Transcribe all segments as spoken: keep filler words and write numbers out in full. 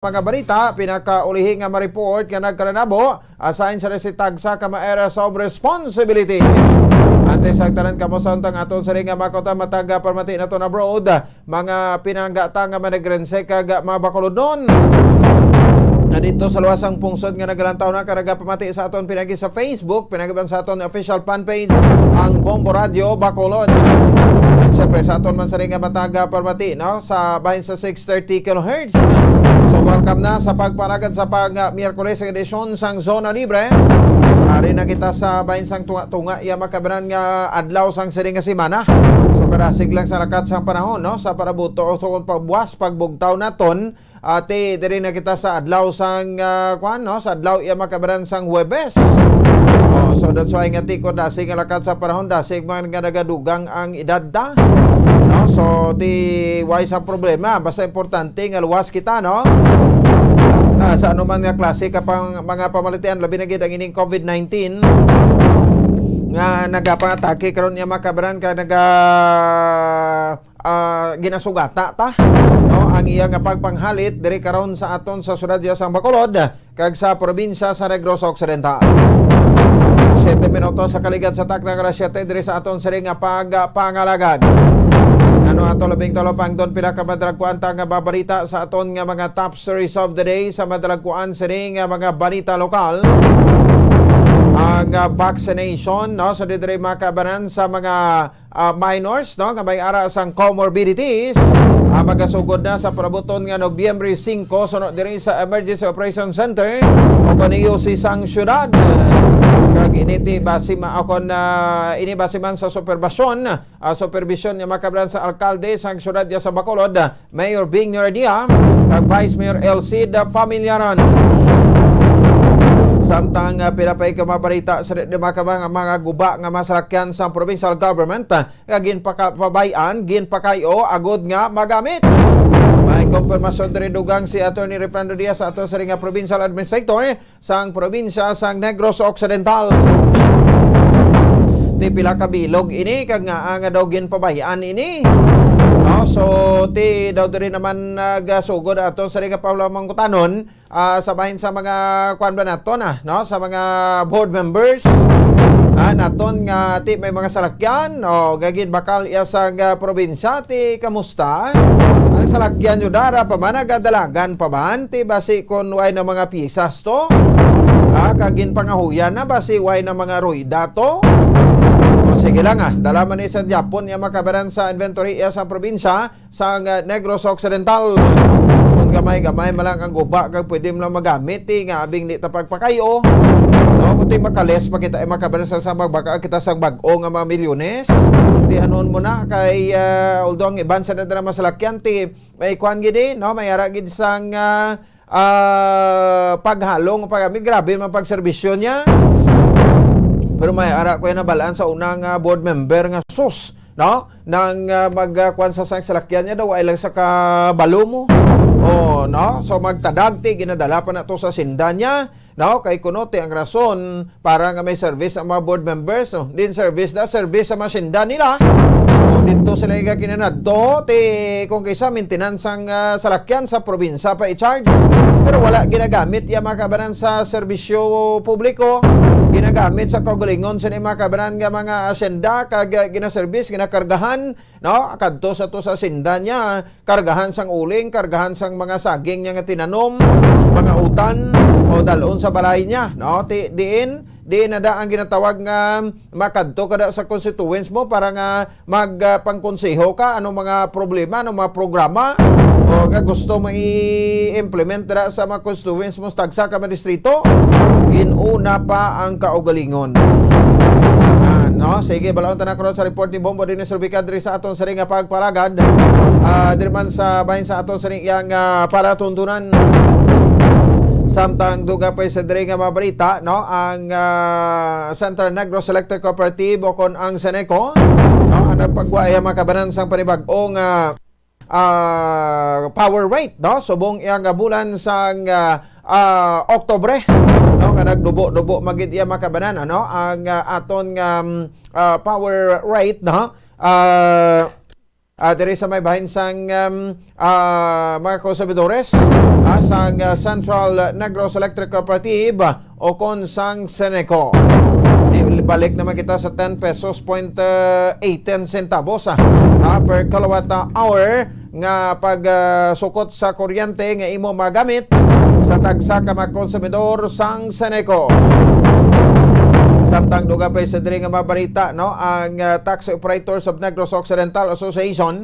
mga balita, pinakaulihi nga ma-report nga nagkalanabo, assign sa si tagsa ka ma-areas of responsibility. Antes ang tanan, kamo sa untang aton sa ring nga makota matag pamati naton abroad, mga pinanggata nga managrense kag mga bakulodnon. Nga dito sa luwasang pungsod nga nagalantaw na ka nagapamati sa aton pinagi sa Facebook, pinagiban sa aton official fan page, ang Bombo Radio Bacolod. At siyempre sa aton man sa ring nga matag pamati, no? Sa bahin sa six thirty kilohertz. So, welcome na sa pagpalagad sa pag, ah, Miyerkules nga edisyon sang Zona Libre. Ari na kita sa bahin sang tunga-tunga, iya makabanan nga adlaw sang siring nga semana. So, kadasig lang sa lakat sang panahon, no? Sa parabuto o sa pagbuwas, pagbugtaw naton, ati, diri na kita sa adlaw sang, ah, kwan, no? Sa adlaw iya makabanan sang Huwebes. Oh, so that's why nga ti ko dasig nga lakat sa panahon, dasig man nga nagadugang ang edad ta. No? So, ti, why sa problema? Basta importante nga luwas kita, no? Ah, sa anuman nga klase ka pang mga pamalitian, labi na gid ang ining COVID nineteen nga nagapangatake karon niya makabanan ka naga ah, ginasugata ta, no, ang iya nga pagpanghalit diri karon sa aton sa siyudad sa Bacolod kag sa probinsya sa Negros Occidental. Siyete minutos sa kaligat sa takna nga alas siyete diri sa aton siring nga pagpangalagad. Ano ato labing talupangdon, pila ka madalagkuan ta nga babalita sa aton nga mga top stories of the day sa madalagkuan siring nga mga balita lokal. Ang, ah, vaccination, no, so diri makabanan sa mga ah, minors, no, nga may ara sang comorbidities, ah, magasugod na sa parabuton nga Nobyembre singko suno diri sa Emergency Operation Center o kon E O C sang syudad. Kag ini ti basi ma-, o kon, ah, ini basi man sa superbasyon, ah, superbisyon nga makabanan sa alkalde sang syudad ya sa Bacolod, Mayor Bing Nordia, kag Vice Mayor Elcid Familiaran. Samtang, ah, pila pa ka mga balita sa di, di maka-, mga, mga guba nga masalakyan sa provincial government, ah, nga ginpakababay-an, ginpakay-o, agod nga magamit. May kompirmasyon diri dugang si Attorney Refrando Diaz sa ato sa ring nga provincial administrator sang probinsya sang Negros Occidental. Ti pila ka bilog ini, kag nga, ah, nga daw ginpabay-an ini. No? So, ti daw diri naman nagasugod ato sa ring nga pamangkutanon, ah, sa bahin sa mga kuan ba naton, ah, no? Sa mga board members, ah, naton nga ti may mga salakyan, o gagin bakal iya sa nga probinsya, ti kamusta? Ang salakyan nyo dara pa man, nagadalagan pa man, ti basi kon way na mga piesas to? Ah, kag ginpangahuyan na, basi way na mga rueda to? O, sige lang, ah, dala man ni sa Japon niya makabaran sa inventory iya sa probinsya, sang, ah, Negros Occidental. Kung gamay-gamay man lang ang guba, kag pwede mo lang magamit, ti nga abing di ta pagpakayo. No, kung ti makalis pa kita, eh, makabalasa sa magbaka kita sang bag-o nga mga milyones. Ti anon mo na kay, ah, although ang iban sa nadala masalakyan, ti may kwan gid, eh, no, may ara gid sang, ah, ah, paghalong, pag-, grabe man pagserbisyo niya. Pero may ara ko yung nabalaan sa unang, ah, board member nga sus, no? Nang, ah, mag, ah, kwan sa sang salakyan niya daw, ay lang sa kabalo mo. Oh, no? So, magtadag ti, ginadala pa na to sa sinda niya, no? Kay kuno ti ang rason para nga may service ang mga board members, no? Din service na, service sa mga sinda nila. So, dito sila nga kinanadto, ti, kung kaysa maintenance ang, ah, salakyan sa probinsya pa i-charge. Pero wala ginagamit ya mga kabanan sa serbisyo publiko. Ginagamit sa kaugalingon sa mga kabanan nga mga asyenda, kag, ah, ginaservice, ginakargahan, no? Kadto sa to sa sinda niya, kargahan sang uling, kargahan sang mga saging niya nga tinanom, mga utan, o dalon sa balay niya, no? Ti-, diin, diin na da ang ginatawag nga makadto ka da sa constituents mo para nga mag, ah, pangkonseho ka, ano mga problema, ano mga programa, o nga gusto mo i-implement da sa mga constituents mo sa tagsa ka mga distrito, ginuna pa ang kaugalingon. Ah, no? Sige, balaon ta na karon sa report ni Bombo Dines Rubica diri sa aton siring nga pagpalagad. Ah, diri man sa bahin sa aton siring iyang, ah, palatuntunan. Samtang duga pa sa diri nga mga balita, no? Ang, ah, Central Negros Electric Cooperative o kon ang Seneco, no? Ang nagpagwa iya mga kabanan sang panibag-o nga ah, power rate, no? Subong iya nga bulan sang, ah, ah, Oktubre, no? Nga nagdubo-dubo magid iya mga kabanan, ano? Ang, ah, aton nga, mm, ah, power rate, no? Ah, ah, diri sa may bahin sang, um, ah, mga konsumidores, ah, sang, ah, Central Negros Electric Cooperative, ah, o kon sang Ceneco. Di, balik naman kita sa ten pesos point, ah, eighteen centavos, ah, ah, per kilowatt hour nga pag, ah, sukot sa kuryente nga imo magamit sa tagsa ka mga konsumidor sang Ceneco. Samtang dugang pa sa diri nga mga balita, no, ang, ah, Taxi Operators of Negros Occidental Association,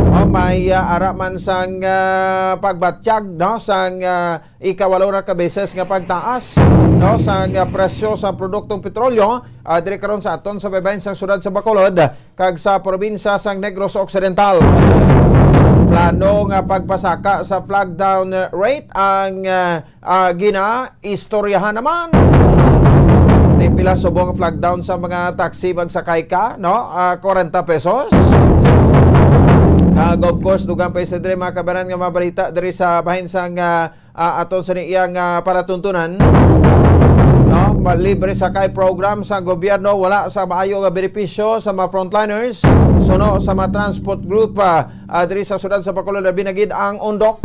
oh, may, ah, ara man sang, ah, pagbatyag, no, sang, ah, ikawalo na ka beses nga pagtaas, no, sang, ah, presyo sa produktong petrolyo, ah, diri karon sa aton sa baybayon sang siyudad sa Bacolod kag sa probinsya sang Negros Occidental. Plano nga pagpasaka sa flag down rate ang, ah, ah, ginaistoryahan naman. Di pila subong ang flag down sa mga taxi magsakay ka, no? Ah, kwarenta pesos. Kag of course, dugang pa sa diri mga kabanan nga mga balita diri sa bahin sang, ah, ah, aton sa iyang, ah, palatuntunan, no? Ma-, libre sakay program sa gobyerno, wala sa maayo nga benepisyo sa mga frontliners. Suno sa mga transport group, ah, ah, diri sa siyudad sa Bacolod, labi na gid ang Undok.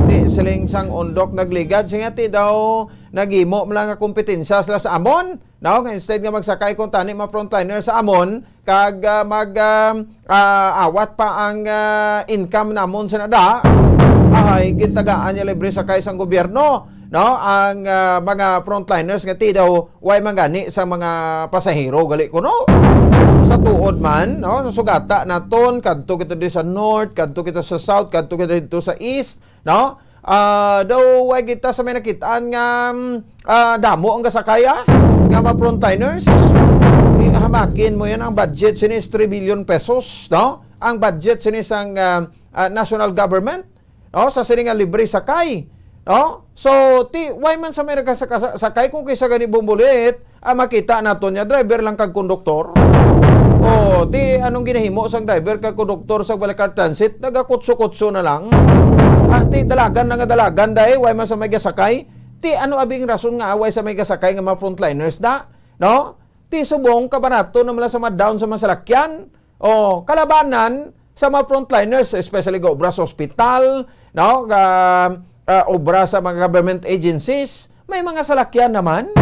Di siling sang Undok nagligad, sing ti daw naghimo man lang nga kompetensya sila sa amon, no? Nga instead nga magsakay kuntani mga frontliners sa amon, kag, ah, mag, ah, ah, awat pa ang, ah, income namon sa nada, ay gintagaan niya libre sakay sang gobyerno, no? Ang, ah, mga frontliners nga ti daw way man gani sa mga pasahero gali kuno. Sa tuod man, no? Sa sugata naton, kadto kita diri sa north, kadto kita sa south, kadto kita dito sa east, no? Ah, daw way kita sa may nakitaan nga, mm, ah, damo ang gasakaya nga mga frontliners. Di hamakin mo yan, ang budget sini is three billion pesos, no? Ang budget sini sang, ah, ah, national government, no? Sa sini nga libre sakay, no? So, ti, way man sa may nagasaka-, sakay kung kaysa gani bumulit, ah, makita naton niya, driver lang kag konduktor. O, ti, anong ginahimo sang driver kag konduktor sa Balakar Transit? Nagakutso-kutso na lang. Ah, ti, dalagan na nga dalagan, dahil way man sa may gasakay. Ti, ano abing rason nga way sa may gasakay nga mga frontliners da? No? Ti, subong, kabarato naman lang sa mga down sa mga salakyan. O, kalabanan sa mga frontliners, especially ga obra sa ospital, no? Ga, ah, obra sa mga government agencies, may mga salakyan naman.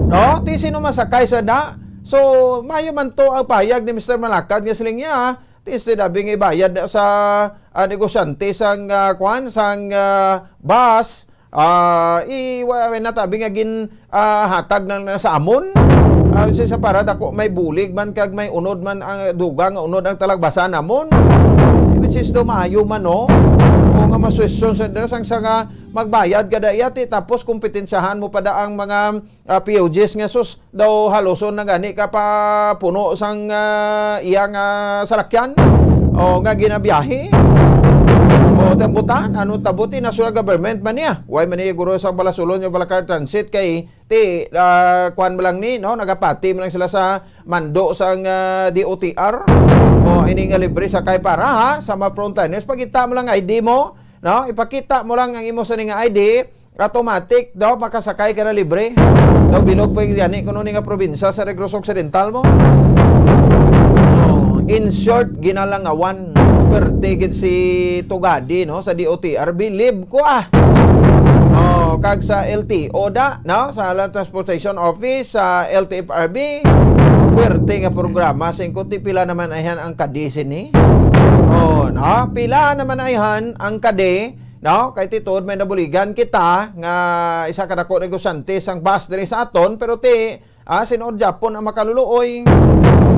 No? Ti sino masakay sa da? So, mayo man to ang payag ni Mister Malakad nga siling niya, ti instead abi nga ibayad na sa, ah, negosyante sang, ah, kwan, sang, ah, bus, ah, i-, wa-, wa-, natabi nga gin, ah, hatag na, na sa amon. Ah, sa, sa para dako may bulig man kag may unod man ang dugang nga unod ang talagbasan namon. Which is do maayo man, no? O nga maswestyon sa, sang, sa nga magbayad ka da iya, ti, tapos kompetensyahan mo pa da ang mga, ah, P O Gs nga sus daw haluson na gani ka pa puno sang, ah, iya nga salakyan o nga ginabiyahe. O tambutan, ano tabuti national government man niya? Why man niya guro sang Balasulon nga Balakar Transit kay ti, ah, kwan mo lang ni, no? Nagapati mo lang sila sa mando sang, ah, D O T R. O, ini nga libre sakay para, ha, sa mga frontliners. Pagkita mo lang I D mo, no? Ipakita mo lang ang imo sa nga I D, automatic daw makasakay ka na libre. Daw bilog pa yung gani kuno ni nga probinsya sa Negros Occidental mo. Oh, in short, ginalangawan. Perte gid si Tugadi, no, sa D O T R. Bilib ko, ah. Oh, kag sa L T O da, no, sa Land Transportation Office, sa L T F R B. Perte nga programa, singko ti pila naman ayhan ang kadi sini. Oh, no, pila naman ayhan ang kadi. No? Kay ti tuod may nabuligan kita nga isa ka dako negosyante sang bus diri sa aton, pero ti, ah, sinuod Japon ang makaluluoy.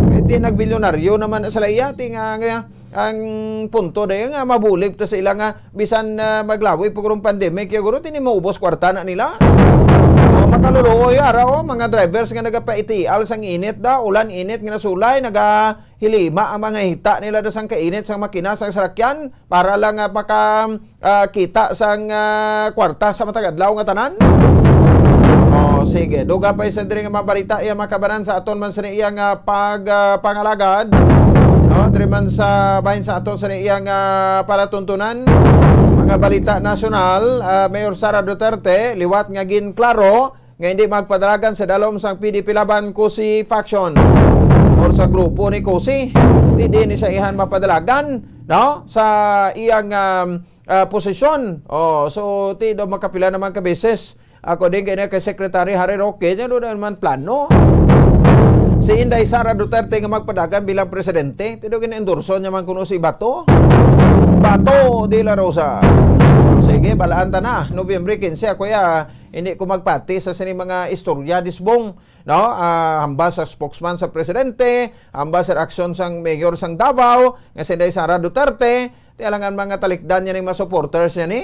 Kay ti nagbilyonaryo naman na sila iya, ti nga, nga ang punto dahil nga mabulig ta sa ila nga bisan, ah, maglawi pa gurong pandemic, ya guro, tini maubos kwarta na nila. O, makaluluoy, ara, o, mga drivers nga nagapaitial sang init da, ulan init nga nasulay, naga hilima ang mga hita nila da sang kainit sang makina sang salakyan para lang, ah, maka, ah, kita sang, ah, kwarta sa matag adlaw nga tanan. Oh, sige, dugang pa sa diri nga mga balita iya makabanan sa aton man sa iya nga pag, ah, pangalagad. No, diri man sa bahin sa aton sa iya nga palatuntunan. Mga balita nasyonal, ah, Mayor Sara Duterte liwat nga ginklaro nga hindi magpadalagan sa dalom sang P D P Laban Kusi faction. O, sa grupo ni Cossy. Di din ni sa ihan mapadalagan, no? Sa iyang, um, ah, posisyon. Oh, so, ti daw makapila naman ka beses. Ako din kay na kay Secretary Harry Roque, niya doon naman plano. Si Inday Sara Duterte nga magpadagan bilang presidente, ti daw gina-endorso niya man kuno si Bato. Bato de la Rosa. Sige, balaan ta na. Nobyembre quince, ako ya, hindi ko magpati sa sini mga istorya, disbong, no? Ah, hambal sa spokesman sa presidente, hambal sa aksyon sang mayor sang Davao, nga si Inday Sara Duterte, ti alangan mga talikdan niya ning mga supporters niya ni.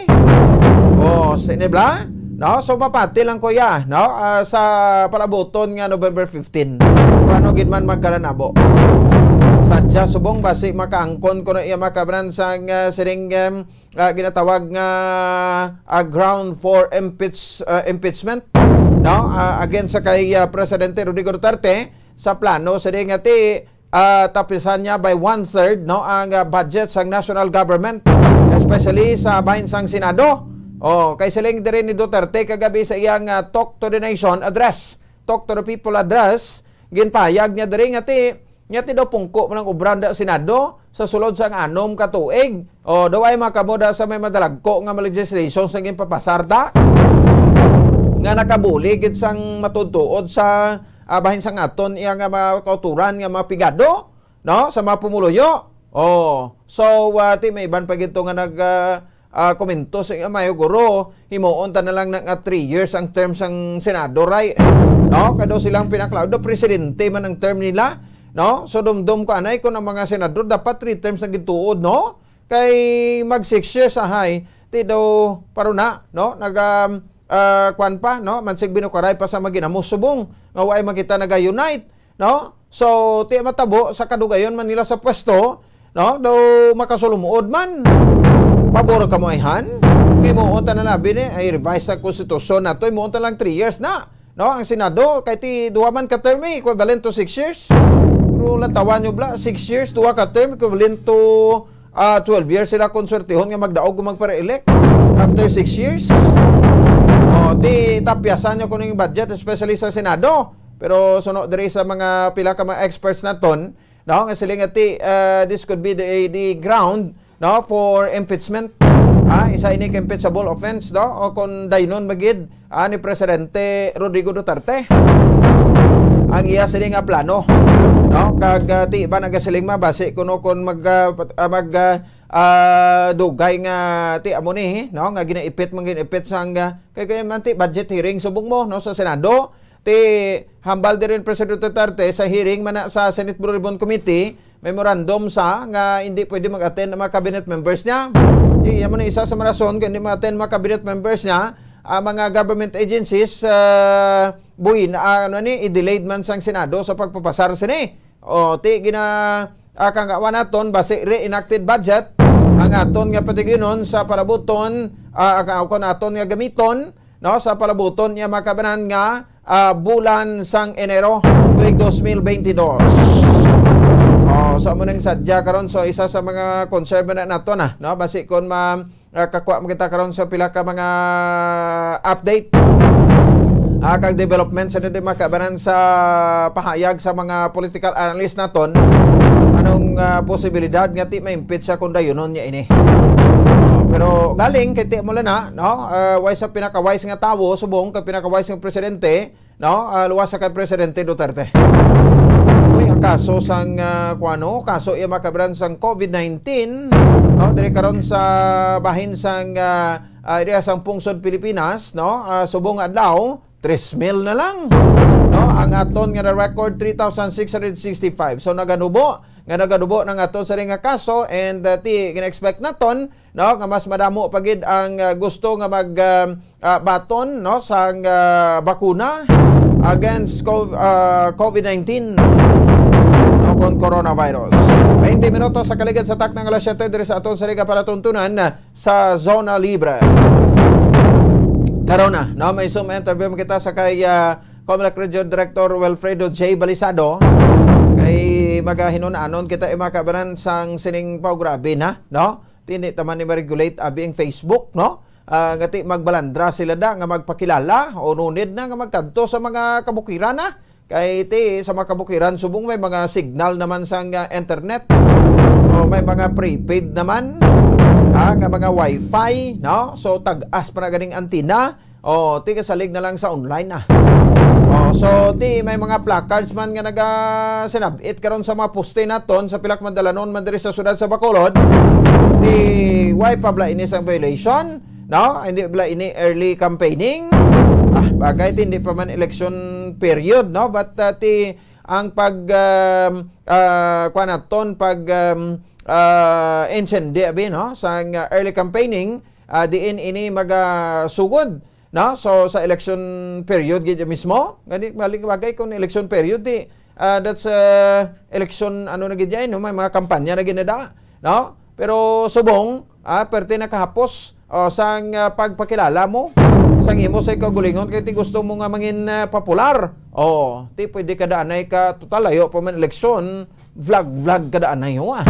Oh, sini bla? No? So, mapati lang ko ya, no? Ah, sa palabuton nga November fifteen. Kung ano gid man magkalanabo. Sadya subong basi makaangkon ko na iya makabanan sang, ah, sining, em, ah, ginatawag nga, ah, ground for impeach-, ah, impeachment, no? Ah, against sa kay, ah, Presidente Rodrigo Duterte sa plano sa nga ti, ah, tapisan niya by one-third, no, ang, ah, budget sang national government, especially sa bahin sang Senado. Oh, kay siling diri ni Duterte kagabi sa iyang, ah, Talk to the Nation address, Talk to the People address, ginpahayag niya diri nga ti, nga ti daw pungko man ang obra da Senado sa sulod sang anom ka tuig. O, daw ay makamuda sa may madalagko nga mga legislation sa ginpapasar ta nga nakabulig gid sang matuod-tuod sa, ah, bahin sang aton iya nga mga kauturan nga mga pigado, no, sa mga pumuluyo. Oh, so, ah, ti may iban pa gid to nga nag, ah, ah, komento sa iya, "Mayo guro, himuon ta na lang na nga three years ang term sang Senado, right?" No? Kay daw silang pinaklaw, daw presidente man ang term nila, no? So, dumdum ko anay kung ang mga senador dapat three terms na gituod, no? Kay mag six years ahay, ti daw paruna, no? Naga, ah, kwan pa, no? Mansig binukaray pa sa maginamos subong nga waay makita naga-unite, no? So, ti matabo sa kadugayon man nila sa pwesto, no? Daw makasulumuod man. Pabor ka mo ayhan? Kay mo ta na labi ni, ay revise sa konstitusyon nato, mo ta lang three years na. No, ang Senado, kay ti duha man ka term, eh, equivalent to six years. Pero lantawan nyo bla, six years, duha ka term, equivalent to, ah, twelve years sila kung swertihon nga magdaog o magpare-elect after six years. Oh, ti tapyasan nyo kuno yung budget, especially sa Senado. Pero suno diri sa mga pila ka mga experts naton, no, nga sila nga ti, ah, this could be the, the ground, no, for impeachment. Ah, isa ini ka impeachable offense, no? O kung daynon magid, ah, ni Presidente Rodrigo Duterte ang iya sini nga plano, no? Kag, ah, ti ba nagasiling ma basi kuno kun mag, ah, pat-, ah, mag, ah, ah, dugay nga ti amo ni, no, nga ginaipit man ginaipit sang, ah, kay, kay man ti budget hearing subong mo, no, sa Senado. Ti hambal diri ni Presidente Duterte sa hearing man na sa Senate Blue Ribbon Committee, memorandum sa nga hindi pwede mag-attend ang mga cabinet members niya. Di, yan man ang isa sa mga rason kung hindi mag-attend ang mga cabinet members niya, ang mga government agencies, ah, buhin, ah, ano ni, i-delayed man sang Senado sa pagpapasar sini. O, ti gina, ah, kanggawa naton, basi reenacted budget ang aton nga patigyonon sa palabuton, ah, ang, ang aton nga gamiton, no, sa palabuton niya makabanan nga, ah, bulan sang Enero tuig dos mil bente dos. Oh, so amo nang sadya karon, so isa sa mga concern na nato na, no, basi kon ma, ah, kakuha mo kita karon sa pila ka mga update, ah, kag development sa nito makabanan sa pahayag sa mga political analyst naton, anong, ah, posibilidad nga ti ma-impeach siya kung dayunon niya ini. Pero galing kay ti mo lang na, no? Ah, wise sa pinaka-wise nga tawo, subong kay pinaka-wise nga presidente, no? Ah, luwas sa kay Presidente Duterte. Uy, ang kaso sang, ah, kuano, kaso iya makabaran sang COVID nineteen, no? Diri karon sa bahin sang, ah, ah, area sang pungsod Pilipinas, no? Ah, subong adlaw, tres mil na lang, no? Ang aton nga na-record, three thousand six hundred sixty-five. So, naganubo, nga naganubo ng aton sa nga kaso, and, ah, ti, gina-expect naton, no, nga mas madamo pa gid ang, ah, gusto nga mag, ah, ah, baton, no, sa, ah, bakuna against co-, ah, COVID nineteen, no, kon coronavirus. Twenty minutos sa kaligid sa takna nga alas siyete diri sa aton sa Riga para tuntunan sa Zona Libre. Karon na, no, may Zoom interview mo kita sa kay, ah, Comelec Region Director Wilfredo J Balisado. Kay magahinon-anon kita, eh, makabanan sang sining pao grabe na, no? Tini taman ni ma-regulate abi ang Facebook, no? Ah, ngati magbalandra sila da nga magpakilala o nunid na nga magkadto sa mga kabukiran na. Kay ti sa mga kabukiran, subong may mga signal naman sang, ah, internet. O may mga prepaid naman, ah, nga mga wifi, no? So, tag-as pa na ganing antenna. O, ti kasalig na lang sa online, ah. O, so, ti may mga placards man nga naga-, sinab-it karon sa mga poste naton sa pila ka mga dalanon man diri sa siyudad sa Bacolod. Ti, why pa bala ini sang violation? No? Hindi bala ini early campaigning? Ah, bagay, ti hindi pa man election period, no? But, ah, ti ang pag, um, ah, kuwan naton, pag, um, ah, insindi, abi, no? Sang, ah, early campaigning, ah, diin ini magasugod, no? So, sa election period gid mismo, gani, balik bagay kung election period, di, ah, that's, ah, election, ano na gid yan, no? May mga kampanya na gid na da, no? Pero subong, ah, perte nakahapos, o, sang, ah, pagpakilala mo, sang imo sa kaugalingon, kay ti gusto mo nga mangin, ah, popular. O, ti pwede ka daanay ka, total, layo pa man eleksyon, vlog-vlog ka daanay, ho, ah.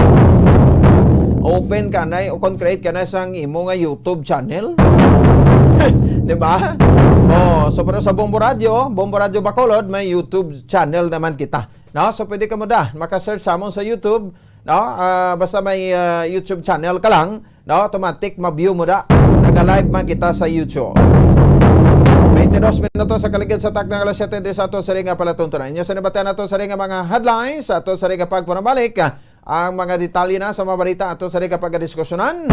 Open ka anay, o kon create ka na sang imo nga YouTube channel. Di ba? O, so, pero sa Bombo Radio, Bombo Radio Bacolod, may YouTube channel naman kita. No? So, pwede ka mo da, maka-search sa amon sa YouTube, no? Ah, basta may, ah, YouTube channel ka lang, no? Automatic, ma-view mo da. Naga-live man kita sa YouTube. Twenty-dos minutos sa kaligid sa takna nga alas siyete, di sa ato sa nga palatuntunan. Inyo sa nabatian nato sa nga mga headlines, ato sa nga pagpanabalik, ah, ang mga detalye na sa mga balita ato sa nga pagdiskusyonan.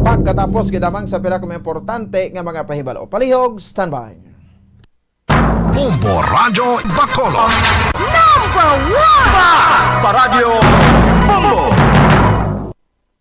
Pagkatapos, gidamang sa pila ka mga importante nga mga pahibalo. Palihog, standby. Bombo Radyo Bacolod. Number one! Basta Radyo Bombo!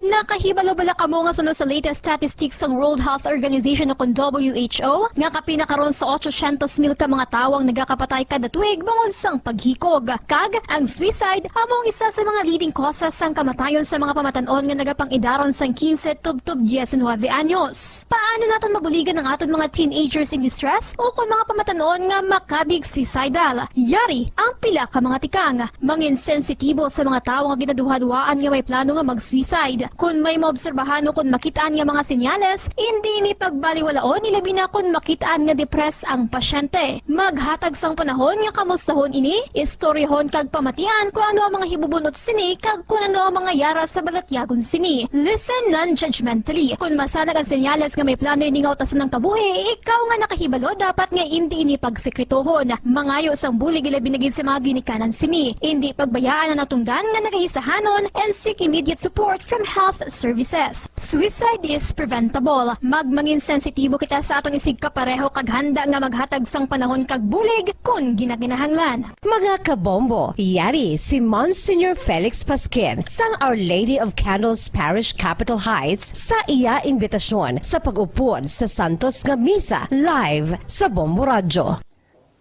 Nakahibalo bala kamo nga suno sa latest statistics sang World Health Organization o kon W H O, nga kapin na karon sa ochocientos mil ka mga tawo ang nagakapatay kada tuig bangod sang paghikog? Kag ang suicide amo ang isa sa mga leading causes sang kamatayon sa mga pamatan-on nga nagapang-idaron sang quince tubtob diecinuebe anyos. Paano naton mabuligan ang aton mga teenagers in distress o kon mga pamatan-on nga makabig suicidal? Yari ang pila ka mga tikang. Mangin sensitibo sa mga tawo nga ginaduhaduhaan nga may plano nga mag-suicide. Kon may maobserbahan o kon makit-an nga mga senyales, indi ini pagbaliwalaon, ilabi na kon makit-an nga depressed ang pasyente. Maghatag sang panahon nga kamustahon ini, istoryahon kag pamatian kon ano ang mga hibubun-ot sini kag kon ano ang mga yara sa balatyagon sini. Listen non-judgmentally. Kon masanag ang senyales nga may plano ini nga utason ang kabuhi, ikaw nga nakahibalo dapat nga indi ini pagsekretohon. Mangayo sang bulig, ilabi na gid sa mga ginikanan sini. Indi pagbayaan ang natungdan nga nagahisahanon and seek immediate support from health services. Suicide is preventable. Magmangin sensitibo kita sa aton isigkapareho kag handa nga maghatag sang panahon kag bulig kon ginakinahanglan. Mga kabombo, yari si Monsignor Felix Pasquin sang Our Lady of Candles Parish, Capitol Heights, sa iya imbitasyon sa pag-upod sa Santos nga Misa live sa Bombo Radyo.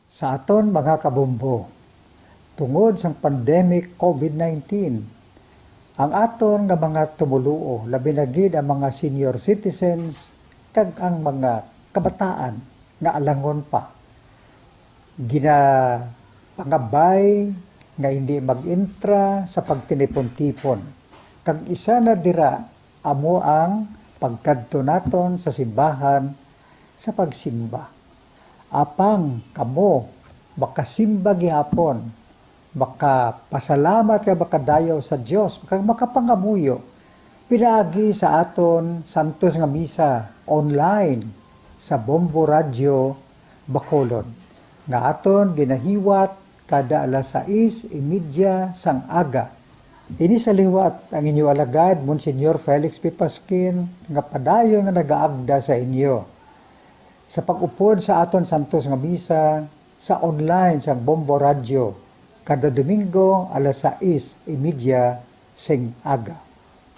Sa aton mga kabombo, tungod sang pandemic COVID nineteen, ang aton nga mga tumoluo, labi na gid ang mga senior citizens kag ang mga kabataan nga alangon pa, ginapangabay nga hindi mag-intra sa pagtinipon-tipon. Kag isa na dira amo ang pagkadto naton sa simbahan sa pagsimba. Apang kamo makasimba gihapon, makapasalamat kag makadayaw sa Dios, kag makapangamuyo pinaagi sa aton santos nga misa online sa Bombo Radyo Bacolod, nga aton ginahiwat kada alas sais y media sang aga. Ini sa liwat ang inyo alagad, Monsignor Felix P. Pasquin, nga padayon nga nagaagda sa inyo sa pag-upod sa aton santos nga misa sa online sang Bombo Radyo kada Domingo alas sais y media sing aga.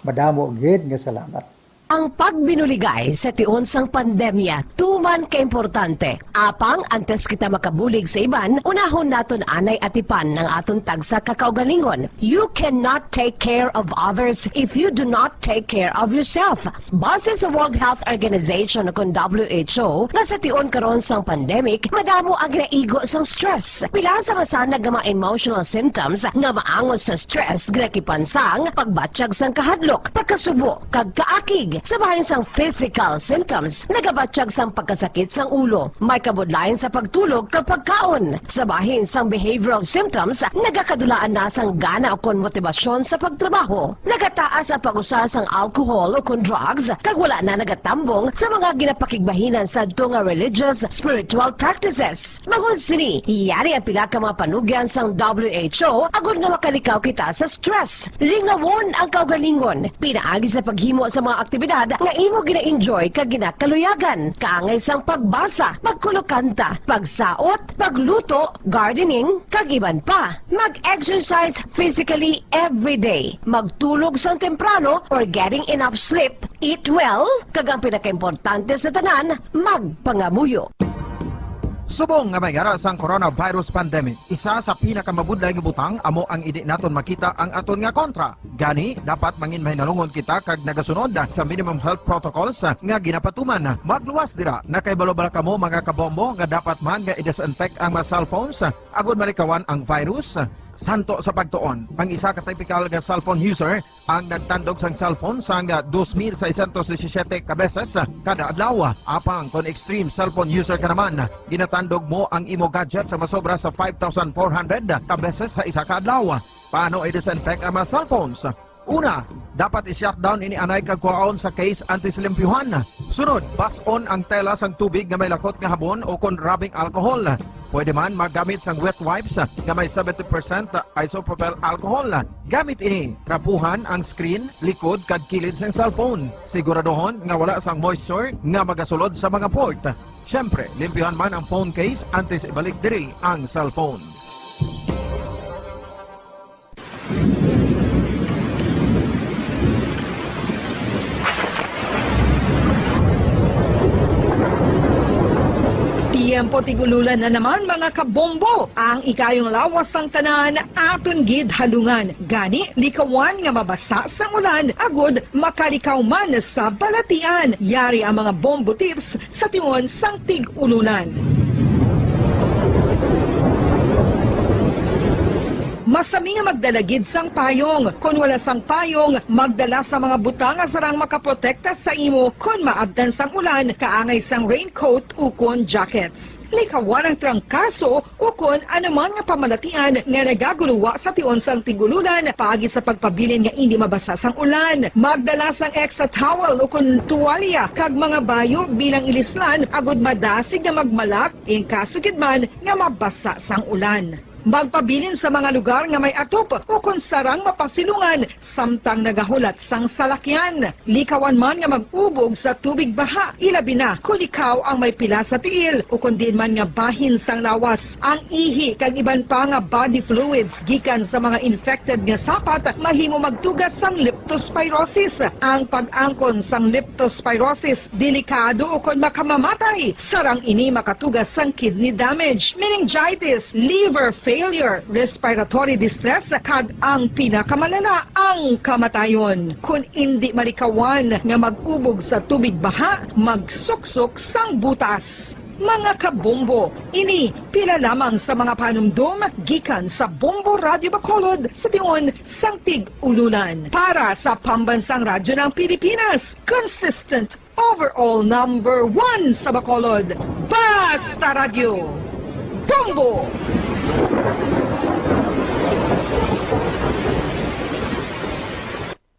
Madamo gid nga salamat. Ang pagbinuligay sa tion sang pandemya tuman kaimportante. Apang antes kita makabulig sa iban, unahon naton anay atipan ang aton tagsa ka kaugalingon. You cannot take care of others if you do not take care of yourself. Base sa World Health Organization o kon W H O, nga sa tion karon sang pandemic, madamo ang ginaigo sang stress. Pila sa masanag nga mga emotional symptoms nga maangot sa stress ginakipan sang pagbatyag sang kahadlok, pagkasubo, kag kaakig. Sa bahin sang physical symptoms, nagabatyag sang pagkasakit sang ulo, may kabudlayan sa pagtulog kag pagkaon. Sa bahin sang behavioral symptoms, nagakadulaan na sang gana ukon motibasyon sa pagtrabaho. Nagataas ang pag-usa sang alcohol ukon drugs, kag wala na nagatambong sa mga ginapakigbahinan sadto nga religious, spiritual practices. Bangod sini, yari ang pila ka mga panugyan sang W H O agod nga makalikaw kita sa stress. Lingawon ang kaugalingon pinaagi sa paghimo sa mga aktibidad nga imo gina-enjoy kag ginakaluyagan, kaangay sang pagbasa, pagkulokanta, pagsaot, pagluto, gardening, kag iban pa. Mag-exercise physically every day. Magtulog sang temprano or getting enough sleep. Eat well, kag ang pinakaimportante sa tanan, magpangamuyo. Subong nga may ara sang coronavirus pandemic, isa sa pinakamabudlay nga butang amo ang indi naton makita ang aton nga kontra. Gani, dapat mangin mahinalungon kita kag nagasunod sa minimum health protocols nga ginapatuman. Magluwas dira, nakahibalo bala kamo, mga kabombo, nga dapat man nga i-disinfect ang mga cellphones agod malikawan ang virus? Santo sa pagtuon, ang isa ka typical nga cellphone user ang nagtandog sang cellphone sang dos mil seiscientos disisiete ka beses kada adlaw. Apang kon extreme cellphone user ka naman, ginatandog mo ang imo gadget sa masobra sa five thousand four hundred ka beses sa isa ka adlaw. Paano i-disinfect ang mga cellphones? Una, dapat i-shutdown ini anay kag kuhaon sa case antes limpyuhan. Sunod, bas-on ang tela sang tubig nga may lakot nga habon o kon rubbing alcohol. Pwede man maggamit sang wet wipes nga may seventy percent isopropyl alcohol. Gamit ini, trapuhan ang screen, likod, kag kilid sang cellphone. Siguraduhon nga wala sang moisture nga magasulod sa mga port. Siyempre, limpyuhan man ang phone case antes ibalik diri ang cellphone. Tiyempo tig-ululan na naman, mga kabombo. Ang ikayong lawas sang tanan aton gid halungan. Gani, likawan nga mabasa sang ulan agud makalikaw man sa balatian. Yari ang mga bombo tips sa tion sang tig-ululan. Masami nga magdala gid sang payong. Kon wala sang payong, magdala sa mga butang nga sarang makaprotekta sa imo kon maabtan sang ulan, kaangay sang raincoat ukon jackets. Likawan ang trangkaso ukon anuman nga pamalatian nga nagaguluwa sa tion sang tig-ululan paagi sa pagpabilin nga indi mabasa sang ulan. Magdala sang extra towel ukon tuwalya kag mga bayo bilang ilislan agud madasig nga magmalak in kaso gid man nga mabasa sang ulan. Magpabilin sa mga lugar nga may atop ukon sarang mapasilungan samtang nagahulat sang salakyan. Likawan man nga mag-ubog sa tubig baha, ilabi na kon ikaw ang may pila sa tiil ukon diin man nga bahin sang lawas. Ang ihi kag iban pa nga body fluids gikan sa mga infected nga sapat mahimo magtuga sang leptospirosis. Ang pag-angkon sang leptospirosis delikado ukon makamamatay. Sarang ini makatuga sang kidney damage, meningitis, liver failure, respiratory distress, kag ang pinakamalala, ang kamatayon. Kon indi malikawan nga mag-ubog sa tubig baha, magsuksok sang butas. Mga kabombo, ini pila lamang sa mga panumdom gikan sa Bombo Radyo Bacolod sa tion sang tig-ululan. Para sa Pambansang Radyo ng Pilipinas, consistent overall number one sa Bacolod, Basta Radyo, Bombo!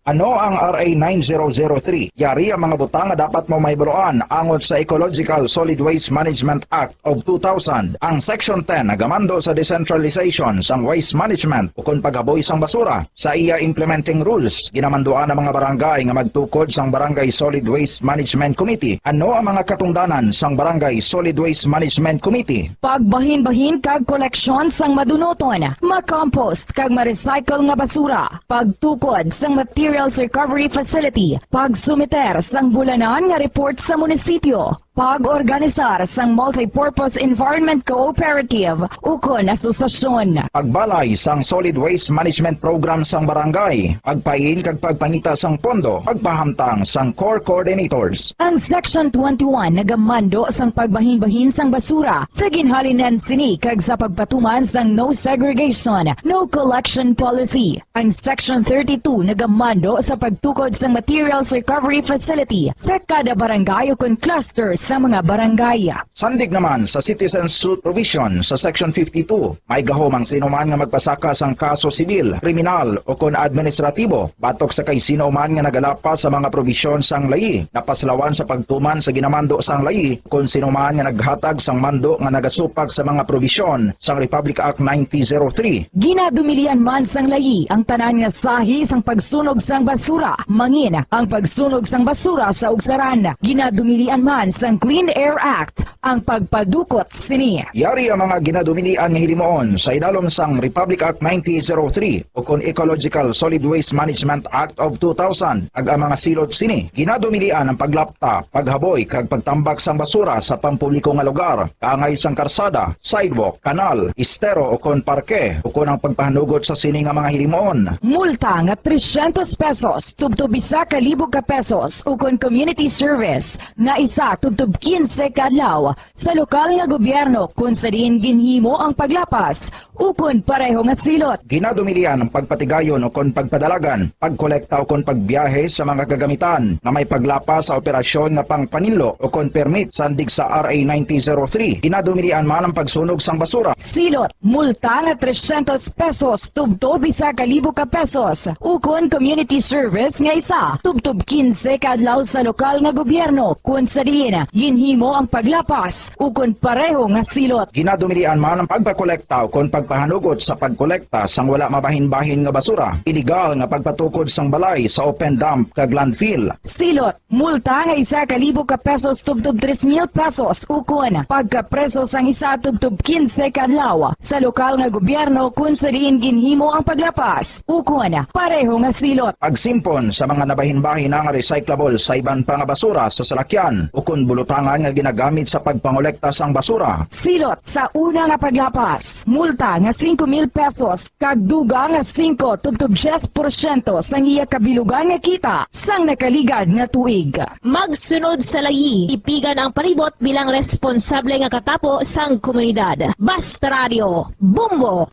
Ano ang R A nine zero zero three? Yari ang mga butang nga dapat mo mahibaluan angot sa Ecological Solid Waste Management Act of two thousand. Ang Section ten nagamando sa decentralization sang waste management ukon paghaboy sang basura. Sa iya implementing rules, ginamanduan ang mga barangay nga magtukod sang Barangay Solid Waste Management Committee. Ano ang mga katungdanan sang Barangay Solid Waste Management Committee? Pagbahinbahin kag koleksyon sang madunuton, ma-compost kag ma-recycle nga basura, pagtukod sang materials recovery facility, pagsumiter sang bulanan nga report sa munisipyo. Pag-organisar sang Multipurpose Environment Cooperative ukon Asosasyon. Pagbalay sang Solid Waste Management Program sang Barangay. Pagpain kag pagpangita sang pondo. Pagpahamtang sang Core Coordinators. Ang Section twenty-one nagamando sang pagbahinbahin sang basura sa ginhalinan sini kag sa pagpatuman sang no segregation, no collection policy. Ang Section thirty-two nagamando sa pagtukod sang materials recovery facility sa kada barangay ukon cluster sa mga barangay. Sandig naman sa citizen suit provision sa Section fifty-two, may gahom ang sinuman nga magpasaka sang kaso sibil, kriminal, ukon administratibo batok sa kay sino man nga nagalapas sa mga probisyon sang layi, napaslawan sa pagtuman sa ginamando sang layi, kon sino man nga naghatag sang mando nga nagasupak sa mga probisyon sang Republic Act nineteen zero three. Ginadumilian man sang layi ang tanan nga sahi sang pagsunog sang basura, mangin ang pagsunog sang basura sa ugsaran. Ginadumilian man sang Clean Air Act ang pagpadukot sini. Yari ang mga ginadumilian nga hilimuon sa idalom sang Republic Act nineteen zero three ukon Ecological Solid Waste Management Act of two thousand, kag ang mga silot sini. Ginadumilian ang paglapta, paghaboy, kag pagtambak sang basura sa pampubliko nga lugar, kaangay sang karsada, sidewalk, kanal, estero, ukon parke, ukon ang pagpahanugot sa sini nga mga hilimuon. Multa nga trescientos pesos tubtob isa ka libo ka pesos, ukon community service nga isa tubtob quince ka adlaw sa lokal nga gobyerno kon sa diin ginhimo ang paglapas ukon pareho nga silot. Ginadumilian ang pagpatigayon ukon pagpadalagan, pagkolekta ukon pagbiyahe sa mga kagamitan nga may paglapas sa operasyon nga pangpaninlo ukon permit sandig sa R A nineteen zero three. Ginadumilian man ang pagsunog sang basura. Silot, multa nga trescientos pesos tubtob isa ka libo ka pesos, ukon community service nga isa tubtob quince ka adlaw sa lokal nga gobyerno kon sa diin ginhimo ang paglapas ukon pareho nga silot. Ginadumilian man ang pagpakolekta ukon pagpahanugot sa pagkolekta sang wala mabahin-bahin nga basura, iligal nga pagpatukod sang balay sa open dump kag landfill. Silot, multa nga isa ka libo ka pesos tubtob tres mil pesos, ukon pagkapreso sang isa tubtob quince ka adlaw sa lokal nga gobyerno kon sa diin ginhimo ang paglapas, ukon pareho nga silot. Pagsimpon sa mga nabahin-bahin nga recyclable sa iban pa nga basura sa salakyan ukon bulutangan nga ginagamit sa pagpangolekta sang basura. Silot sa una nga paglapas, multa nga singko mil pesos kag dugang nga singko tubtob diyes porsyento sang iya kabilugan nga kita sang nakaligad nga tuig. Magsunod sa layi, tipigan ang palibot bilang responsable nga katapo sang komunidad. Basta Radio, Bombo!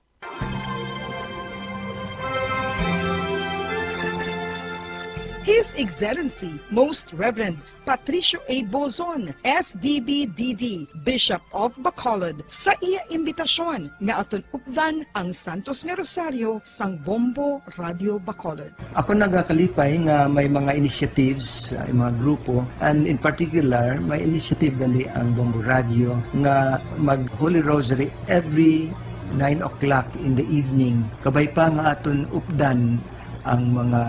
His Excellency, Most Reverend Patricio A. Bozon, S D B D D, Bishop of Bacolod, sa iya imbitasyon nga aton updan ang Santos nga Rosario sang Bombo Radio Bacolod. Ako nagakalipay nga may mga initiatives, uh, mga grupo, and in particular, may initiative gali ang Bombo Radio nga mag Holy Rosary every nine o'clock in the evening. Kabay pa nga aton updan ang mga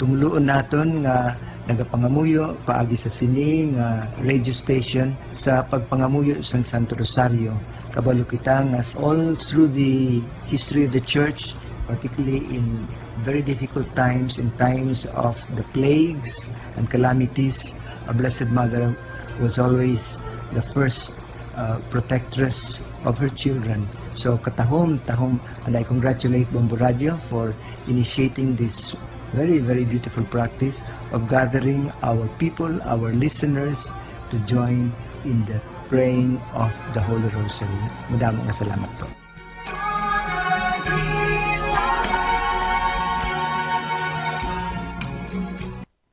tumuluon naton nga nagapangamuyo paagi sa sini nga radio station sa pagpangamuyo sang Santo Rosario. Kabalo kita nga all through the history of the church, particularly in very difficult times, in times of the plagues and calamities, a Blessed Mother was always the first uh, protectress of her children. So katahom, tahom, and I congratulate Bombo Radio for initiating this very, very beautiful practice of gathering our people, our listeners, to join in the praying of the Holy Rosary. Madamo nga salamat po.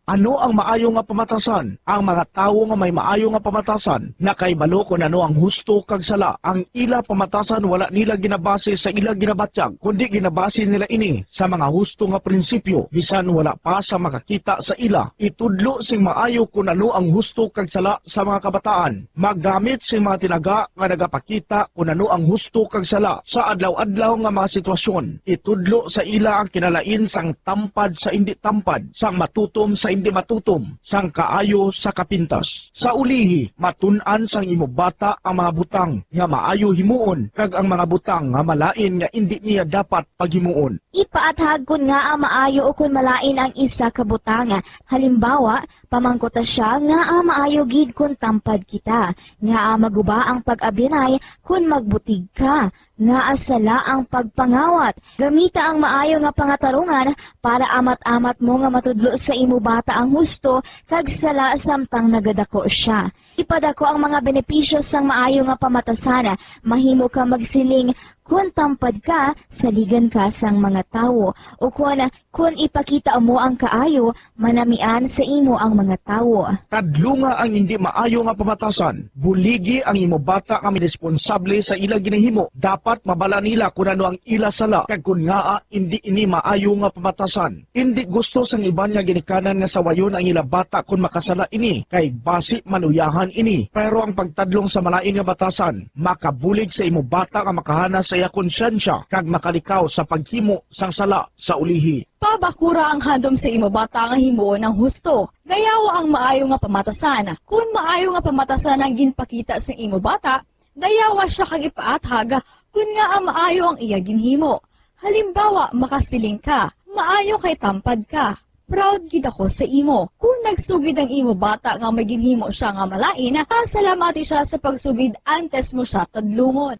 Ano ang maayo nga pamatasan? Ang mga tawo nga may maayo nga pamatasan nakahibalo kon ano ang husto kag sala. Ang ila pamatasan wala nila ginabase sa ila ginabatyag, kundi ginabase nila ini sa mga husto nga prinsipyo, bisan wala pa sa makakita sa ila. Itudlo sing maayo kon ano ang husto kag sala sa mga kabataan. Maggamit sing mga tinaga nga nagapakita kon ano ang husto kag sala sa adlaw-adlaw nga mga sitwasyon. Itudlo sa ila ang kinalain sang tampad sa indi tampad, sang matutom sa indi matutom, sang kaayo sa kapintas. Sa ulihi, matun-an sang imo bata ang mga butang nga maayo himuon kag ang mga butang nga malain nga indi niya dapat paghimuon. Ipaathag kon ngaa maayo ukon malain ang isa ka butang. Halimbawa, pamangkuta sia ngaa maayo gid kon tampad kita, ngaa maguba ang pag-abyanay kon magbutig ka, ngaa sala ang pagpangawat. Gamita ang maayo nga pangatarungan para amat-amat mo nga matudlo sa imo bata ang husto kag sala samtang nagadako sia. Ipadako ang mga benepisyo sang maayo nga pamatasan. Mahimo ka magsiling, "Kon tampad ka, saligan ka sang mga tawo," ukon, "Kon ipakita mo ang kaayo, manamian sa imo ang mga tawo." Tadlunga ang hindi maayo nga pamatasan. Buligi ang imo bata nga miresponsable sa ila ginahimo. Dapat mabala nila kon ano ang ila sala kag kon ngaa indi ini maayo nga pamatasan. Indi gusto sang iban nga ginikanan nga sawayon ang ila bata kon makasala ini, kay basi maluyahan ini. Pero ang pagtadlong sa malain nga batasan makabulig sa imo bata nga makahanas sa iya konsyensya kag makalikaw sa paghimo sang sala sa ulihi. Pabakura ang handom sa imo bata nga himuon ang husto. Dayawa ang maayo nga pamatasan. Kon maayo nga pamatasan ang ginpakita sa imo bata, dayawa sia kag ipaathag kon ngaa maayo ang iya ginhimo. Halimbawa, makasiling ka, "Maayo kay tampad ka. Proud gid ako sa imo." Kon nagsugid ang imo bata nga may ginhimo sia nga malain, pasalamati sia sa pagsugid antes mo sia tadlungon.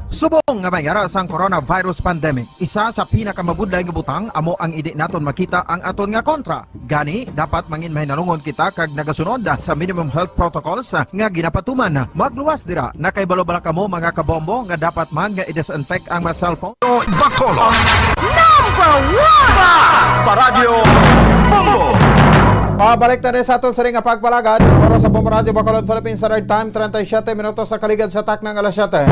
Subong nga may yara sang coronavirus pandemic, isa sa pinakamabudlay nga butang amo ang indi naton makita ang aton nga kontra. Gani, dapat mangin mahinalungon kita kag nagasunod sa minimum health protocols nga ginapatuman. Magluwas dira, nakahibalo bala kamo, mga kabombo, nga dapat man nga i-disinfect ang mga cellphone? Bacolod. Number one! Basta Radyo Bombo! Pabalik na rin sa aton siring nga pagpalagad. Oras sa Bombo Radyo Bacolod, Philippines Standard Time, treinta y siete minutos sa kaligad sa takna nga alas siete.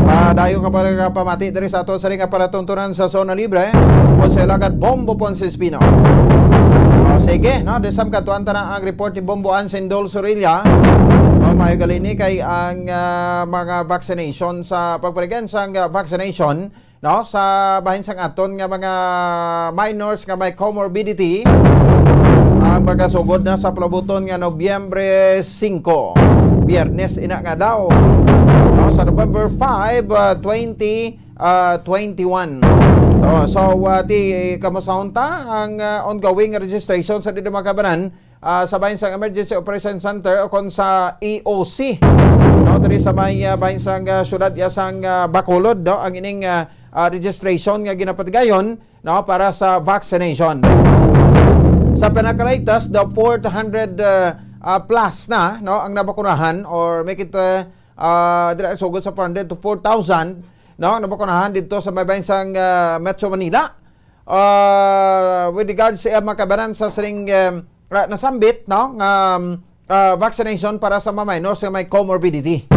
Padayon ka pa rin nga pamati diri sa aton siring nga palatuntunan sa Zona Libre. Jose Lagat, Bombo Ponce Espino. O, sige, no, desam katuan ta na ang report ni Bombo Ansendol Sorilla. O, maayo gali ni kay ang, ah, mga vaccination sa pagpaligan sang, ah, vaccination, no, sa bahin sang aton nga mga minors nga may comorbidity, ang magasugod na sa palabuton nga Nobyembre singko, Biyernes ina nga daw, no, sa November five, ah, twenty, ah, twenty-one. Oh, so, ah, ti, kamusahon ta ang, ah, ongoing registration sa dito mga kabanan, ah, sa bahin sang Emergency Operation Center o kon sa E O C, no, diri sa may, ah, bahin sang, ah, syudad ya sang, ah, Bacolod, no, ang ining, ah, ah, registration nga ginapatigayon, no, para sa vaccination. Sa pinakalatest, the four hundred, ah, ah, plus na, no, ang nabakunahan, or make it, ah, ah, dira sugod sa four hundred to four thousand, no, nabakunahan dito sa may bahin sang, ah, Metro Manila. Ah, with regards sa mga kabanan sa siring, um, ah, nasambit, no, nga, um, ah, vaccination para sa mga minors nga may comorbidity.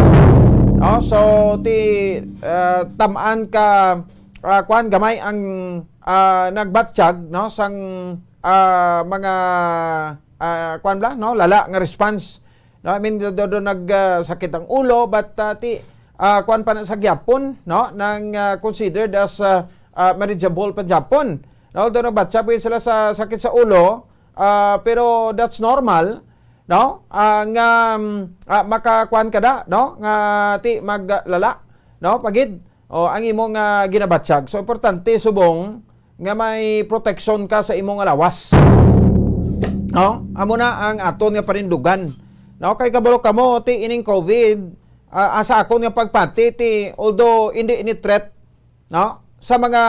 No? So, ti, ah, tamaan ka, ah, kuan, gamay ang, ah, nagbatsyag, no, sang, ah, mga, ah, kuan bala, no, lala nga response. No, I mean, do, do, do nag, ah, sakit ang ulo, but, ah, ti, ah, kuan pa na sa gyapon, no, nang, ah, considered as, ah, ah, manageable pa gyapon. No, do nagbatsa pa sila sa sakit sa ulo, ah, pero that's normal, no? Ah, nga, mm, ah, makakuan ka da, no? Nga ti maglala, no? Pagid, o, ang imo nga ginabatyag. So, importante subong nga may proteksyon ka sa imo nga lawas. No? Amo na ang aton nga panindugan. No? Kay kabalo kamo, ti ining COVID, ah, ah, sa akon nga pagpati, ti, although hindi ini threat, no, sa mga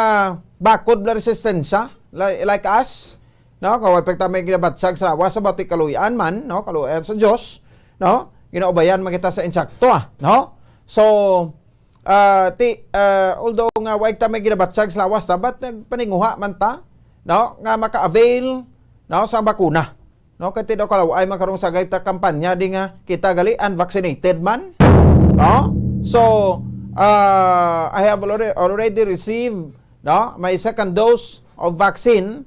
bakod bala resistensya, li-, like us, no, kay wa pa kita may ginabatyag sa lawas, sa bati kaluy-an man, no, kaluy-an sa Dios, no, ginaubayan man kita sa insakto, ah, no? So, ah, ti, ah, although nga wa kita may ginabatyag sa lawas ta, but nagpaninguha man ta, no, nga maka-avail, no, sa bakuna. No, kay ti daw kalaw-ay man karong sagay ta kampanya di nga kita gali unvaccinated man. No? So, ah, I have already, already received, no, my second dose of vaccine,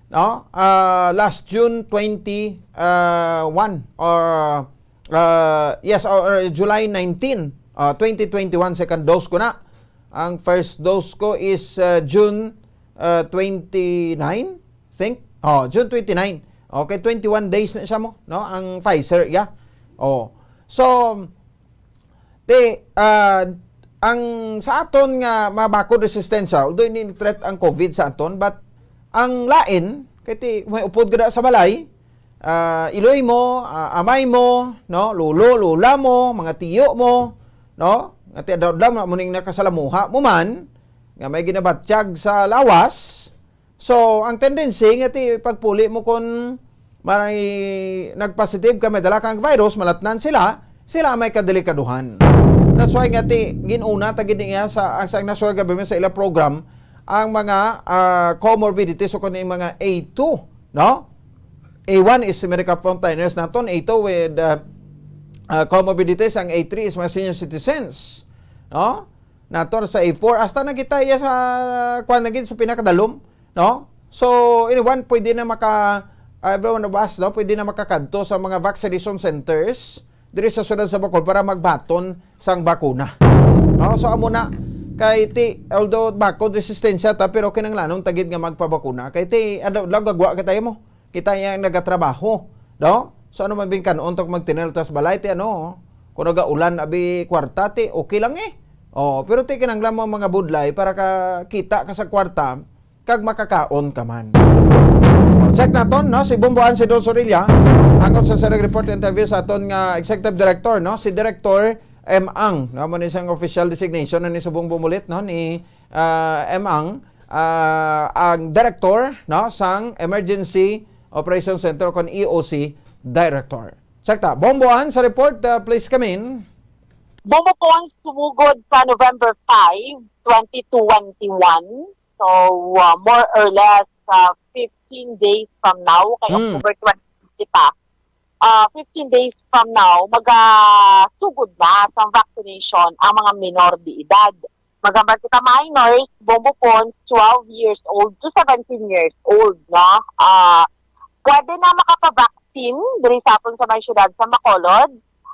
no, ah, last June twenty, ah, one, or, ah, yes, or, or July nineteen, ah, twenty twenty-one, second dose ko na. Ang first dose ko is, ah, June, ah, twenty-nine. Think? Oh, June twenty-nine. Okay, twenty-one days na siya mo, no? Ang Pfizer, yeah. Oh. So, di, ah, ang sa aton nga mga bakod resistensya, although ini threat ang COVID sa aton, but ang lain, kay ti, may upod ka na sa balay, ah, iloy mo, ah, amay mo, no, lolo, lola mo, mga tiyo mo, no, nga ti adlaw-adlaw mo ning nakasalamuha mo man, nga may ginabatyag sa lawas. So, ang tendency nga ti pagpuli mo kung may nagpositive ka, may dala kang virus, malatnan sila, sila may kadelikaduhan. That's why nga ti ginuna ta gid niya sa, ang sa national government sa ila program ang mga, ah, comorbidities o kuning mga A two, no? A one is medical frontliners naton, A two with, ah, ah, comorbidities, ang A three is mga senior citizens, no? Naton sa A four, hasta na kita iya sa, kuwan na gid, sa pinakadalom, no? So, anyone, pwede na maka, ah, everyone of us, no? Pwede na makakadto sa mga vaccination centers diri sa siyudad sa Bacol para magbaton sang bakuna. No? So, amo na, kay ti, although bakod resistensya ta, pero kinahanglanon ta gid nga magpabakuna. Kay ti, adlaw-adlaw gagwa ka tayo mo. Kita yang nagatrabaho, no? So, ano man bing kan-on to magtinel tas balay, ti ano, kung nagaulan, abi, kwarta, ti, okay lang eh. Oh, pero ti kinahanglan mo mga budlay para ka kita ka sa kwarta, kag makakaon ka man. Oh, check naton, no? Si Bomboan, si Don Sorilla, angkon sa sirang report interview sa aton nga executive director, no? Si Director M. Ang, no? Amo ni sang official designation na ni subong bumulit, no? Ni, ah, M. Ang, ah, ang director, no? Sang Emergency Operation Center kon E O C Director. Check ta. Bomboan sa report, ah, please come in. Bombo Pons sumugod sa November five, twenty twenty-one. So, uh, more or less, uh, fifteen days from now, kay Hmm. October twenty pa. Uh, fifteen days from now, magasugod na sa vaccination ang mga minor de edad. Maghambal kita, minors, Bombo Pons, twelve years old to seventeen years old, no? Ah, pwede na makapavaccine diri sa aton sa may siyudad sa Bacolod.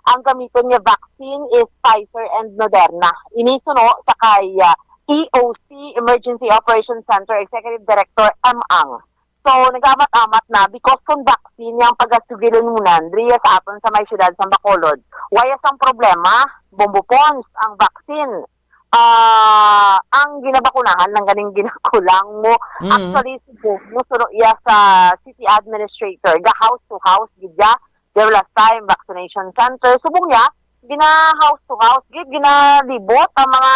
Ang gamiton nga vaccine is Pfizer and Moderna. Ini suno sa kay, ah, E O C, Emergency Operations Center Executive Director M. Ang. So, nag-amat-amat na because kung vaccine yang pagasugilanunan diri sa aton sa may siyudad sa Bacolod, wala sang problema, Bombo Pons, ang vaccine. Ah, ang ginabakunahan lang ganing ginakulang mo. Mm. Actually, si Bombo, suno iya sa city administrator, ga house to house, gid ya. There last time, vaccination center. Subong niya, gina house to house, gid, ginalibot ang mga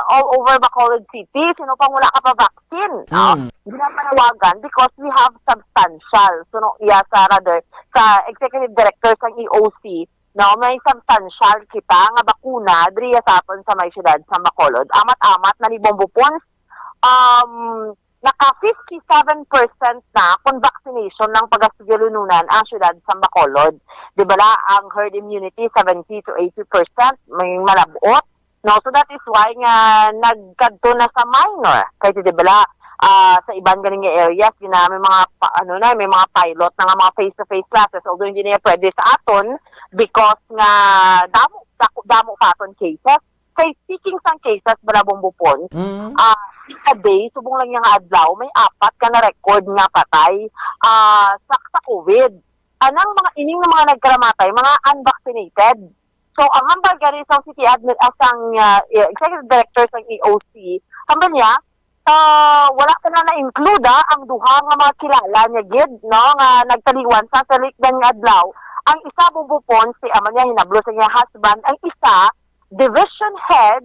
all over Bacolod City. Sino pang wala ka pa vaccine? No? Mm. Ginapanawagan because we have substantial. Suno iya sa rather, sa executive director sa E O C, no, may substantial kita nga bakuna diri sa aton sa may siyudad sa Bacolod. Amat-amat na ni Bombo Pons, um, naka fifty-seven percent na kung vaccination ng pagasugilanunan ang siyudad sa Bacolod. Di ba la, ang herd immunity, seventy to eighty percent, may malabot. No, so that is why nga nagkadto na sa minor. Kay di ba la, ah, sa iban ganing nga areas, gina, may mga pa, ano na, may mga pilot na nga mga face-to-face classes, although hindi na pwede sa aton because nga damo, dako, damo pa aton cases. Kay speaking sang cases, Bravo Bupon, Mm. ah, a day, subong lang niya nga adlaw, may apat ka na record nga patay, ah, sa, sa COVID. Anang mga, ining nga mga nagkaramatay, mga unvaccinated. So, ang hambal gani sang city admin, ah, sang, ah, executive director sang E O C, hambal niya, ah, wala pa na na-include, ah, ang duha nga mga kilala niya gid, no, nga nagtaliwan sa, sa late nga adlaw. Ang isa, Bombo Pons, si ama niya, hinablo sa iya husband. Ang isa, division head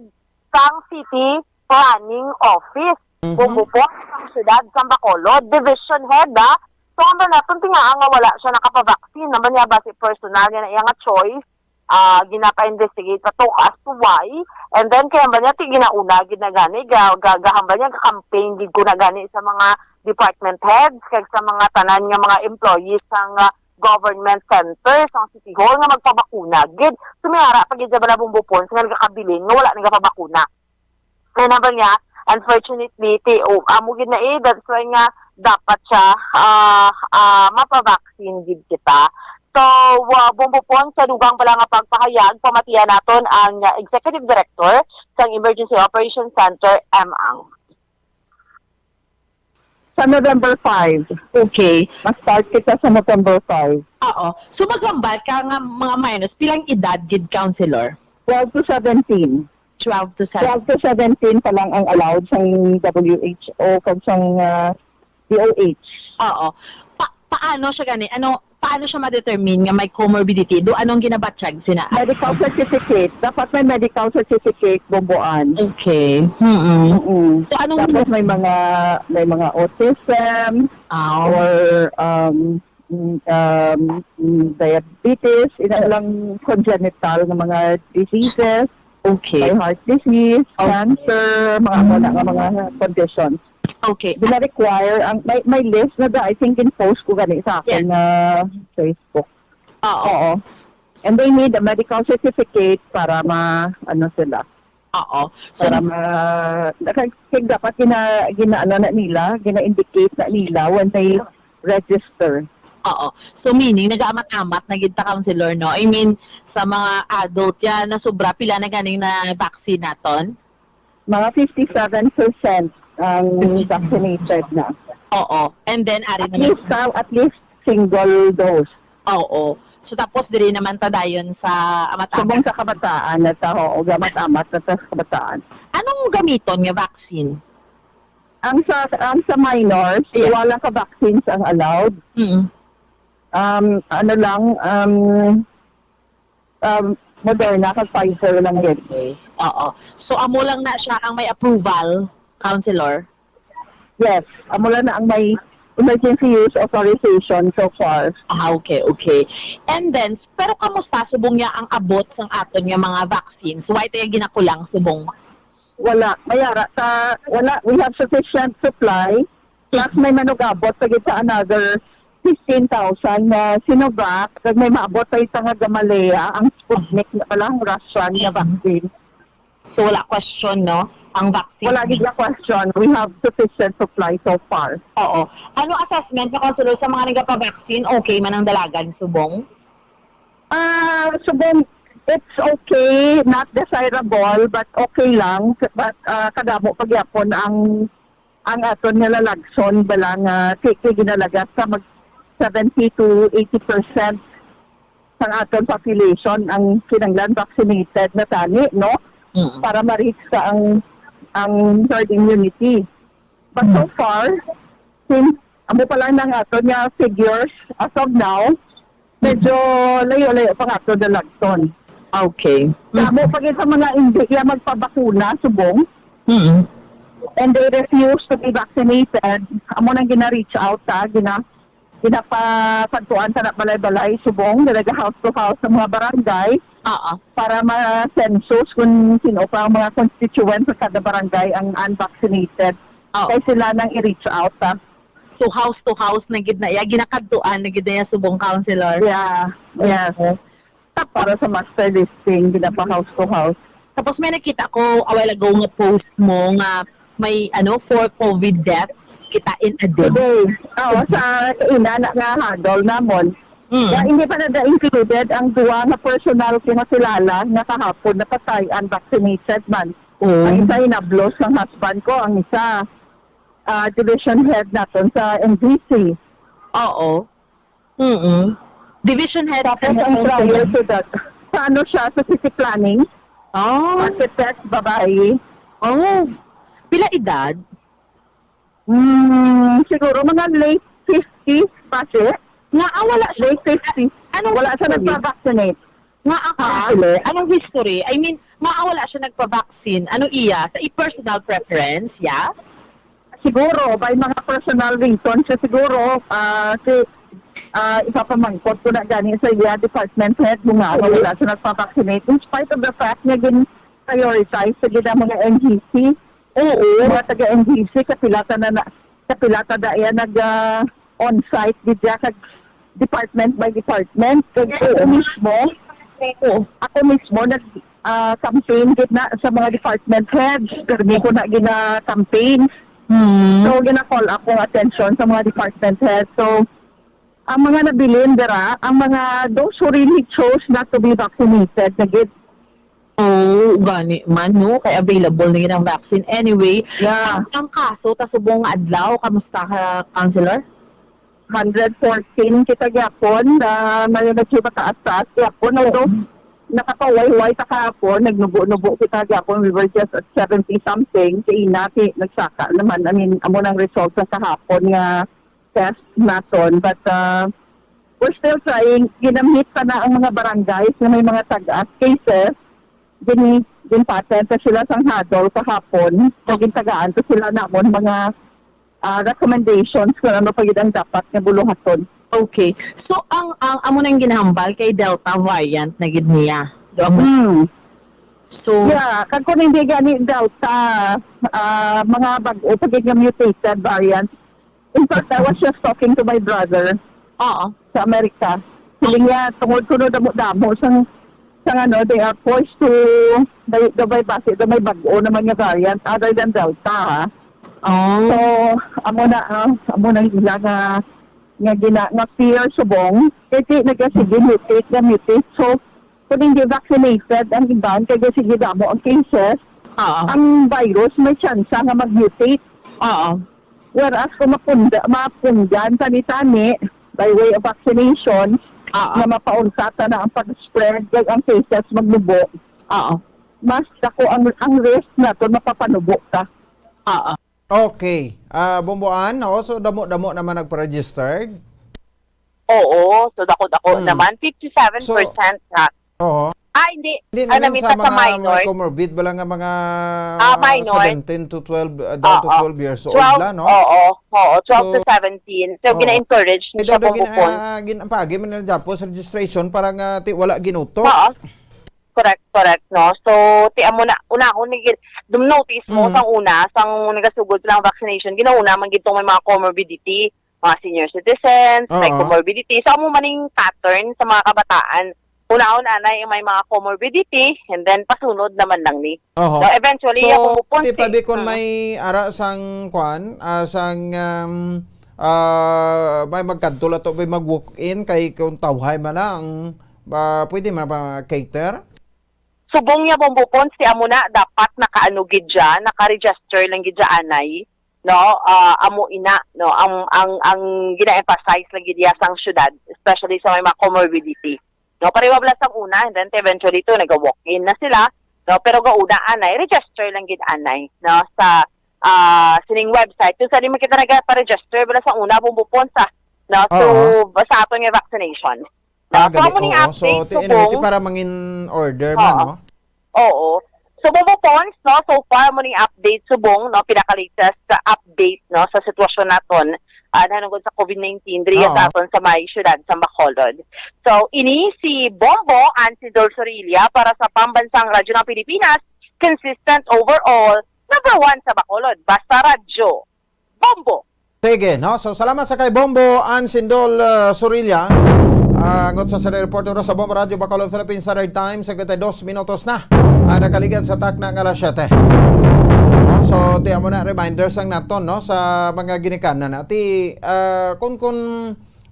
sang City Planning Office. Mhm. Bombo Pons, sang siyudad sang Bacolod, division head, ah. So, ang naton tingaa nga wala siya nakapavaccine. Naman niya ba si personal niya na iya nga choice? Ah, ginapa-investigate pa to as to why. And then, kaya ba niya, ti ginauna, ginagani, ga, ga, gahambal niya, campaign, gid ko na gani sa mga department heads, kag sa mga tanan nga mga employees sang, ah, government center, sang City Hall, nga magpabakuna, gid. Sumiyara pa gid sa Balabong Bupon, sa nagakabilin, nga wala nagapabakuna. Kaya naman niya, unfortunately, ti, oh, amo gid na eh, that's why nga dapat siya, ah, ah, mapavaccine gid kita. So, uh, Bombo Pon, sa dugang pala nga pagpahayag, pamatian naton ang, uh, Executive Director sang Emergency Operations Center, M. Ang. Sa November five. Okay. Mag-start kita sa November five. Oo. So, maghambal ka nga mga minors, pilang edad gid, Counselor? Twelve to seventeen. Twelve to seventeen. Twelve to seventeen pa lang ang allowed sang W H O kag sang ah, D O H. Oo. Pa- paano siya gani? Ano, paano siya ma-determine nga may comorbidity? Do anong ginabatyag sina? Medical certificate. Dapat may medical certificate, Bomboan. Okay. Mm-mm. Mm-mm. So, anong Tapos may mga may mga autism Oh. or um, mm, um, mm, diabetes, ina lang congenital nga mga diseases, Okay. may heart disease, Okay. cancer, mga amo na nga mga conditions. Okay. Gina-require ang may may list na da, I think in post ko gani sa akin Yes. nga Facebook. Oo. Oo. And they need a medical certificate para ma ano sila. Oo. So, Para ma naka- kay dapat gina ginaano na nila, gina-indicate na nila when they register. Oo. So meaning nagaamat-amat na gid ta, Counselor, no? I mean, sa mga adult yan na sobra, pila na ganing na vaccine naton? Mga fifty-seven percent ang vaccinated na. Oo. And then ari At na least sa at least single dose. Oo. So tapos diri naman ta dayon sa amat-amat. Subong sa kabataan na ta, oo, gamat-amat na ta sa kabataan. Anong gamiton nga vaccine? Ang sa ang sa minors, Yeah. wala ka vaccines ang allowed. Mm. Um, ano lang, um, um, Moderna kag Pfizer lang gid. Okay. Oo. So amo lang na siya ang may approval, counselor? Yes, amo lang na ang may emergency use authorization so far. Ah, okay, okay. And then, pero kamusta subong niya ang abot sang aton nga mga vaccines? Why tayo ginakulang subong? Wala, mayara ta, wala, we have sufficient supply. Plus may manugabot pa gid sa another fifteen thousand nga Sinovac, kag may maabot pa gid sa nga Gamaleya, ang Sputnik na pala, ang Russian nga vaccine. So wala question, no? Ang vaccine. Wala gid na question. We have sufficient supply so far. Oo. Ano assessment na, Councilor, sa mga nagapa-vaccine? Okay man ang dalagan subong? Ah, subong, it's okay, not desirable, but okay lang. But ah, kadamo pa gyapon ang ang aton nga lalagson bala nga ti- ti- ginalagas sa mag seventy to eighty percent sang aton population ang kinahanglan vaccinated na tani, no? Mm. Para ma-reach sa ang ang herd immunity. But so Mm. far, since amo pa lang ang aton nga figures as of now, medyo layo-layo pa nga to dalagton. Okay. Damo pa gid sa mga hindi iya magpabakuna subong. Mm. And they refuse to be vaccinated. Amo nang gina-reach out ta, gina ginapasadtuan ta na balay-balay subong, talaga house to house sa mga barangay Oo. para ma-census kung sino pa ang mga constituents sa kada barangay ang unvaccinated. Oo. Kay sila nang i-reach out ta. So house to house na gid na iya, ginakadtuan na gid na iya subong, councilor. Yeah, yes. Okay. Tapos, Para sa master listing, ginapa house to house. Tapos may nakita ko a while ago nga post mo nga may ano, four COVID deaths kita in a day. Today, oo, sa ina na nga huddle namon. Mm. Kaya hindi pa na included ang duwa nga personal ko nga kilala nga kahapon napatay, unvaccinated man. Oh. Ang isa hinablos ng husband ko, ang isa ah, division head naton sa N G C. Oo. Mm. Division head Tapos ang ang prior to that, sa ano siya, sa city planning, Oh. architect, babae. Oh. Pila edad? Mm, siguro mga late fifties pa siya. Nga, ah, wala siya. Late fifties. Anong Wala siya history? nagpa-vaccinate. Nga, ah, Ah. actually, anong history? I mean, nga, ah, wala siya nagpa-vaccine. Ano iya? Sa i-, personal preference, yeah? Siguro, by mga personal reasons siya siguro, ah, si, ah, ipapamangkot ko na gani sa iya department head kung nga Oo. wala siya nagpa-vaccinate. In spite of the fact nga gin-prioritize sa gid ang mga N G C. Oo. Mga taga-N G C, kapila ta na, na, kapila ta da iya nag, ah, on-site gid siya, kag department by department. Kag ako mismo, Oo. ako mismo nag, ah, campaign gid na sa mga department heads. Permi ko na gina-campaign. Hmm. So, gina-call up ang attention sa mga department heads. So, ang mga nabilin dira, ang mga those who really chose not to be vaccinated, na gid, Oo, gani man, no? Kay available na gid ang vaccine. Anyway, Yeah. ang, ang kaso ta subong nga adlaw, kamusta ka, Counselor? Hundred fourteen kita gyapon, na may medyo mataas-taas gyapon, although Mm. nakapawayway ta kahapon, nagnubo-nubo kita gyapon, we were just at seventy something, kay ina, ti-, nagsaka naman, I mean, amo nang result sa kahapon nga test naton. But, uh, we're still trying. Ginamit pa na ang mga barangays nga may mga tag-as cases. Gini-, ginpatent na sila sang huddle kahapon. So, gintagaan to sila namon mga, ah, recommendations kung ano pa gid ang dapat nga buluhaton. Okay. So, ang, ang amo nang ginahambal kay Delta variant na gid niya. Do amo. Hmm. So, Yeah, kag kung hindi gani Delta, ah, mga bag-o pa gid nga mutated variants. In fact, I was just talking to my brother Oo. sa Amerika. Siling niya, tungod kuno damo-damo sang, sang ano, they are poised to, may, daw may basi, daw may bag-o naman nga variant other than Delta, ha? Oh. So, amo na, ah, amo na ila nga, nga gina-, nga fear subong, kay ti nagasige mutate nga mutate. So, kung hindi vaccinated ang iban, kay sige damo ang cases, Oo. ang virus may tsansa nga mag-mutate. Oo. Whereas kung mapunda-, mapundyan tani-tani by way of vaccination, Oo. nga mapaunsa ta na ang pag-spread, kag ang cases magnubo, Oo. mas dako ang, ang risk naton mapapanubo ta. Oo. Okay. Ah, Bomboan, no? So, damo-damo naman nagpa-registered. Oo, so dako-dako Hmm. naman, fifty-seven percent So, na. Oo. Ah, hindi. Hindi Ah, naman namita sa sa mga may minor. comorbid, wala nga mga Ah, minor. seventeen to twelve, uh, down to Oo. twelve years old Twelve, lang, no? Oo, oo, twelve to So, seventeen. So, oo. gina-encourage Ito siya na kung gina-, bukon. ah, gin-, ang pagi man na Japos registration para nga ti-, wala ginuto. Oo. Correct, correct, no? So, ti amo na, unahon ni gid, dum notice mo, Mm. sang una, sang nagasugod silang vaccination, ginauna man gid tong may mga comorbidity, mga senior citizens, may Oo. comorbidity. So, amo man ning pattern sa mga kabataan. Unahon anay ang may mga comorbidity, and then pasunod naman lang ni. Oho. So, eventually, So, ako mupon ti si pabi kon Mm. may ara sang kwan, ah, sang, um, ah, may magkadto la to, may mag-walk-in, kay kung tawhay man na ang, ah, pwede man ba cater? Subong niya, Bombo Pons, ti amo na, dapat nakaano gid siya, naka-register lang gid siya anay, no? Ah, amo ina, no? Ang, ang, ang gina-emphasize lang gid niya sang syudad, especially sa may mga comorbidity. No, pareho bala sang una, and then eventually to, naga-walk-in na sila, no? Pero gauna anay, register lang gid anay, no? Sa, ah, sining website. Kung sa di man kita nagpa-register, bala sang una, Bombo Pons, ah, no? So, Oo. sa aton nga vaccination. No? Ah, So, gali. amo ning Oo. So, update, ti-, subong. anyway, ti para mangin order man, Oo. no? Oo. So, Bombo Pons, no, so far mo ning update subong, no, pinaka-latest sa update, no, sa sitwasyon naton, ah, nahanungod sa COVID nineteen diri Oo. sa aton sa may siyudad sa Bacolod. So, ini si Bombo Ansidol Sorilla para sa Pambansang Radyo ng Pilipinas, consistent overall, number one sa Bacolod. Basta Radyo, Bombo! Sige, no? So, salamat sa kay Bombo Ansindol, uh, Sorilla. Ah, angot sa Sari Report, oras sa Bombo Radio Bacolod, Philippines Standard Time, cincuenta y dos minutos na ang nakaligad sa takna nga alas siyete. No? So, ti amo na, reminders ang naton, no? Sa mga ginikanan na. Ti, ah, kun, kun,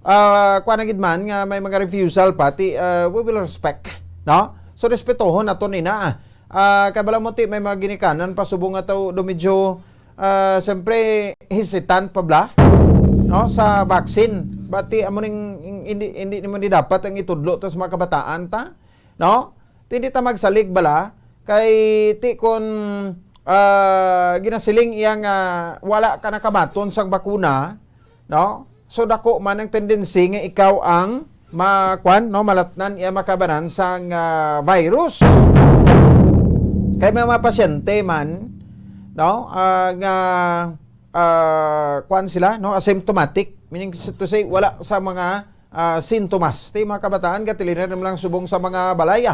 ah, kuwan na gid man nga may mga refusal pa, ti, ah, we will respect, no? So, respetohon naton ina. Ah, kay bala mo, ti, may mga ginikanan pa subong nga tao do medyo ah, siyempre, hesitant pa bala, no, sa vaccine. But ti, amo ning, hindi, hindi nimo ni dapat ang itudlo to sa mga kabataan ta, no? Ti, hindi ta magsalig bala, kay ti kon, ah, ginasiling iya nga wala ka nakabaton sang bakuna, no? So, dako man ang tendency nga ikaw ang ma-, kwan, no, malatnan iya makabanan sang, ah, virus. Kay may mga pasyente man, no, ah, nga, ah, kwan sila, no, asymptomatic, meaning to say, wala sa mga, ah, sintomas. Ti mga kabataan, gatiliner lang subong sa mga balaya.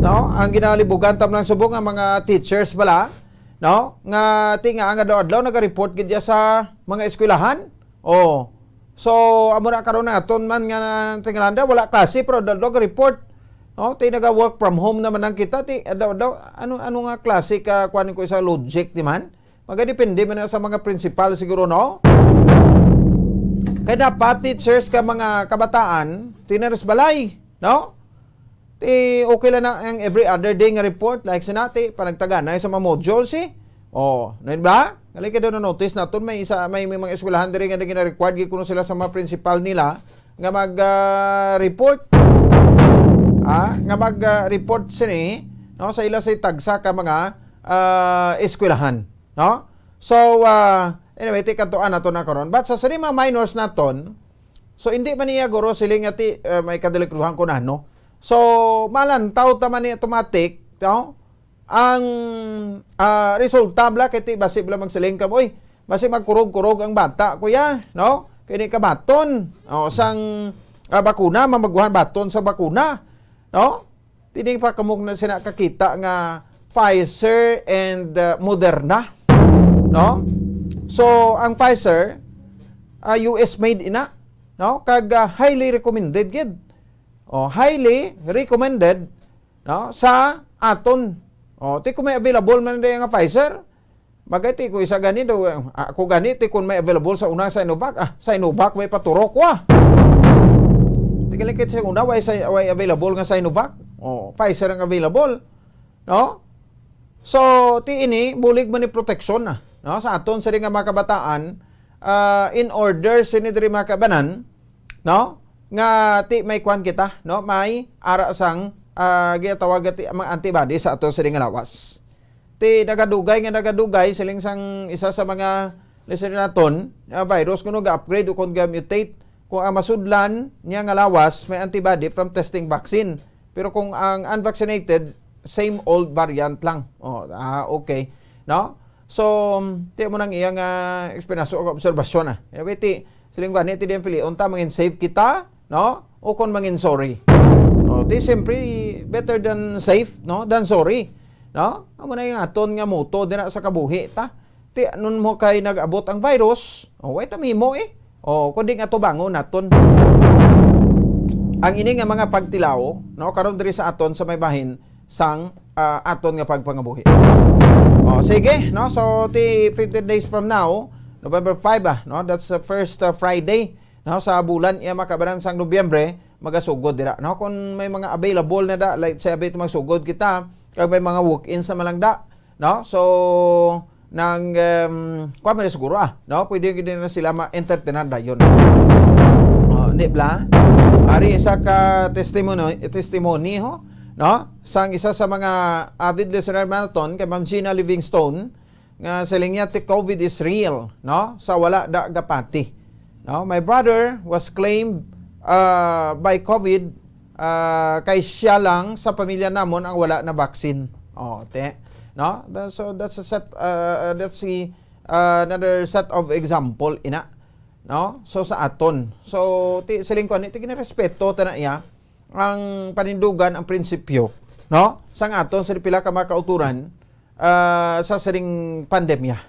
No, ang ginalibugan tam lang subong ang mga teachers bala, no, nga ti nga ang adlaw-adlaw naga-report gid ya sa mga eskwelahan. Oh. So, amo na karon naton man nga tingalanda, wala klase, pero daw report. No? Ti naga work from home naman lang kita, ti daw, daw, ano, ano nga klase ka, kuwan ko sa logic, di man? Magadepende man na sa mga principal siguro, no? Kaya dapat teachers ka mga kabataan, tinaras balay, no? Ti okay lang na ang every other day nga report, like sinati, panagtaganay sa mga modules, eh. Oh, na ba? Ngali ka daw na-notice naton, may isa, may, may mga eskwelahan diri nga gina-required gyud kuno sila sa mga principal nila nga mag, ah, report. Ah, nga mag, ah, report sini, no, sa ila sa tagsa ka mga, ah, eskwelahan, no? So, ah, anyway, ti kantuan nato na karon. But sa sini mga minors naton, so hindi man niya guro siling nga ti, ah, may kadalagluhan ko na, no? So, malantaw ta man ni automatic, no? Ang, ah, resulta bala kay ti basi bala magsiling ka, "Uy, basi magkurog-kurog ang bata, kuya," no? Kini ka baton, o, sang, ah, bakuna, mamaguhan baton sa bakuna, no? Tini pa kamo na sina kakita nga Pfizer and, ah, Moderna, no? So, ang Pfizer, ah, U S made ina, no? Kag, ah, highly recommended gid. Oh, highly recommended, no, sa aton. Oh, ti kung may available man diay nga Pfizer, bagay ti ko isa gani daw, ah, ako gani ti kung may available sa una Sinovac, ah, Sinovac may paturo ko, ah. Ti kalikit sa una, way sa, way available nga Sinovac. Oh, Pfizer ang available, no? So, ti ini bulig man ni proteksyon na, no, sa aton sini nga mga kabataan, ah, in order sini diri mga kabanan, no, nga ti may kwan kita, no, may ara sang, ah, ginatawag nga ti, mga antibody sa aton sini nga lawas. Ti nagadugay nga nagadugay, siling sang isa sa mga listener naton, ah, virus kuno ga-upgrade o kung ga-mutate, kung ang masudlan niya nga lawas may antibody from testing vaccine. Pero kung ang unvaccinated, same old variant lang. Oh, ah, okay. No? So, um, ti mo nang iya nga eksperyensya o obserbasyon, ah. Anyway, ti, siling gani, ti diyan pilion ta, mangin safe kita, no? O kon mangin sorry. Oh, ti siyempre, better than safe, no? Than sorry. No? Amo na yung aton nga motto dira sa kabuhi ta. Ti, anun mo kay nag-abot ang virus, oh, way ta mimo, eh. Oh, kundi nga tubangon naton ang ini nga mga pagtilaw, no, karon diri sa aton sa may bahin sang, ah, aton nga pagpangabuhi. Oh, sige, no? So, ti fifteen days from now, November five, ah, no? That's the first, ah, Friday, no, sa bulan iya makabaran sang Nobyembre, magasugod dira, no? Kung may mga available na da, like, say, abit magsugod kita, kag may mga walk-ins na malangda, no? So, nang, um, kuha man na siguro, ah, no? Pwede gid na sila ma-entertainan dayon. Oh, ni bla? Ari isa ka testimony, testimony, ho, no? Sang isa sa mga avid listener naton, kay Ma'am Gina Livingstone, nga siling niya, "The covid is real," no? Sa wala da gapati. No? "My brother was claimed, uh, by covid, uh, kay siya lang sa pamilya namon ang wala na vaccine." Oh, te. No? Tha-, so that's a set, uh, that's a, uh, another set of example ina. No? So sa aton. So ti siling ko ani, ti ginarespeto ta na iya ang panindugan, ang prinsipyo, no? Sang aton sa pila ka mga kauturan, ah, sa siring pandemya.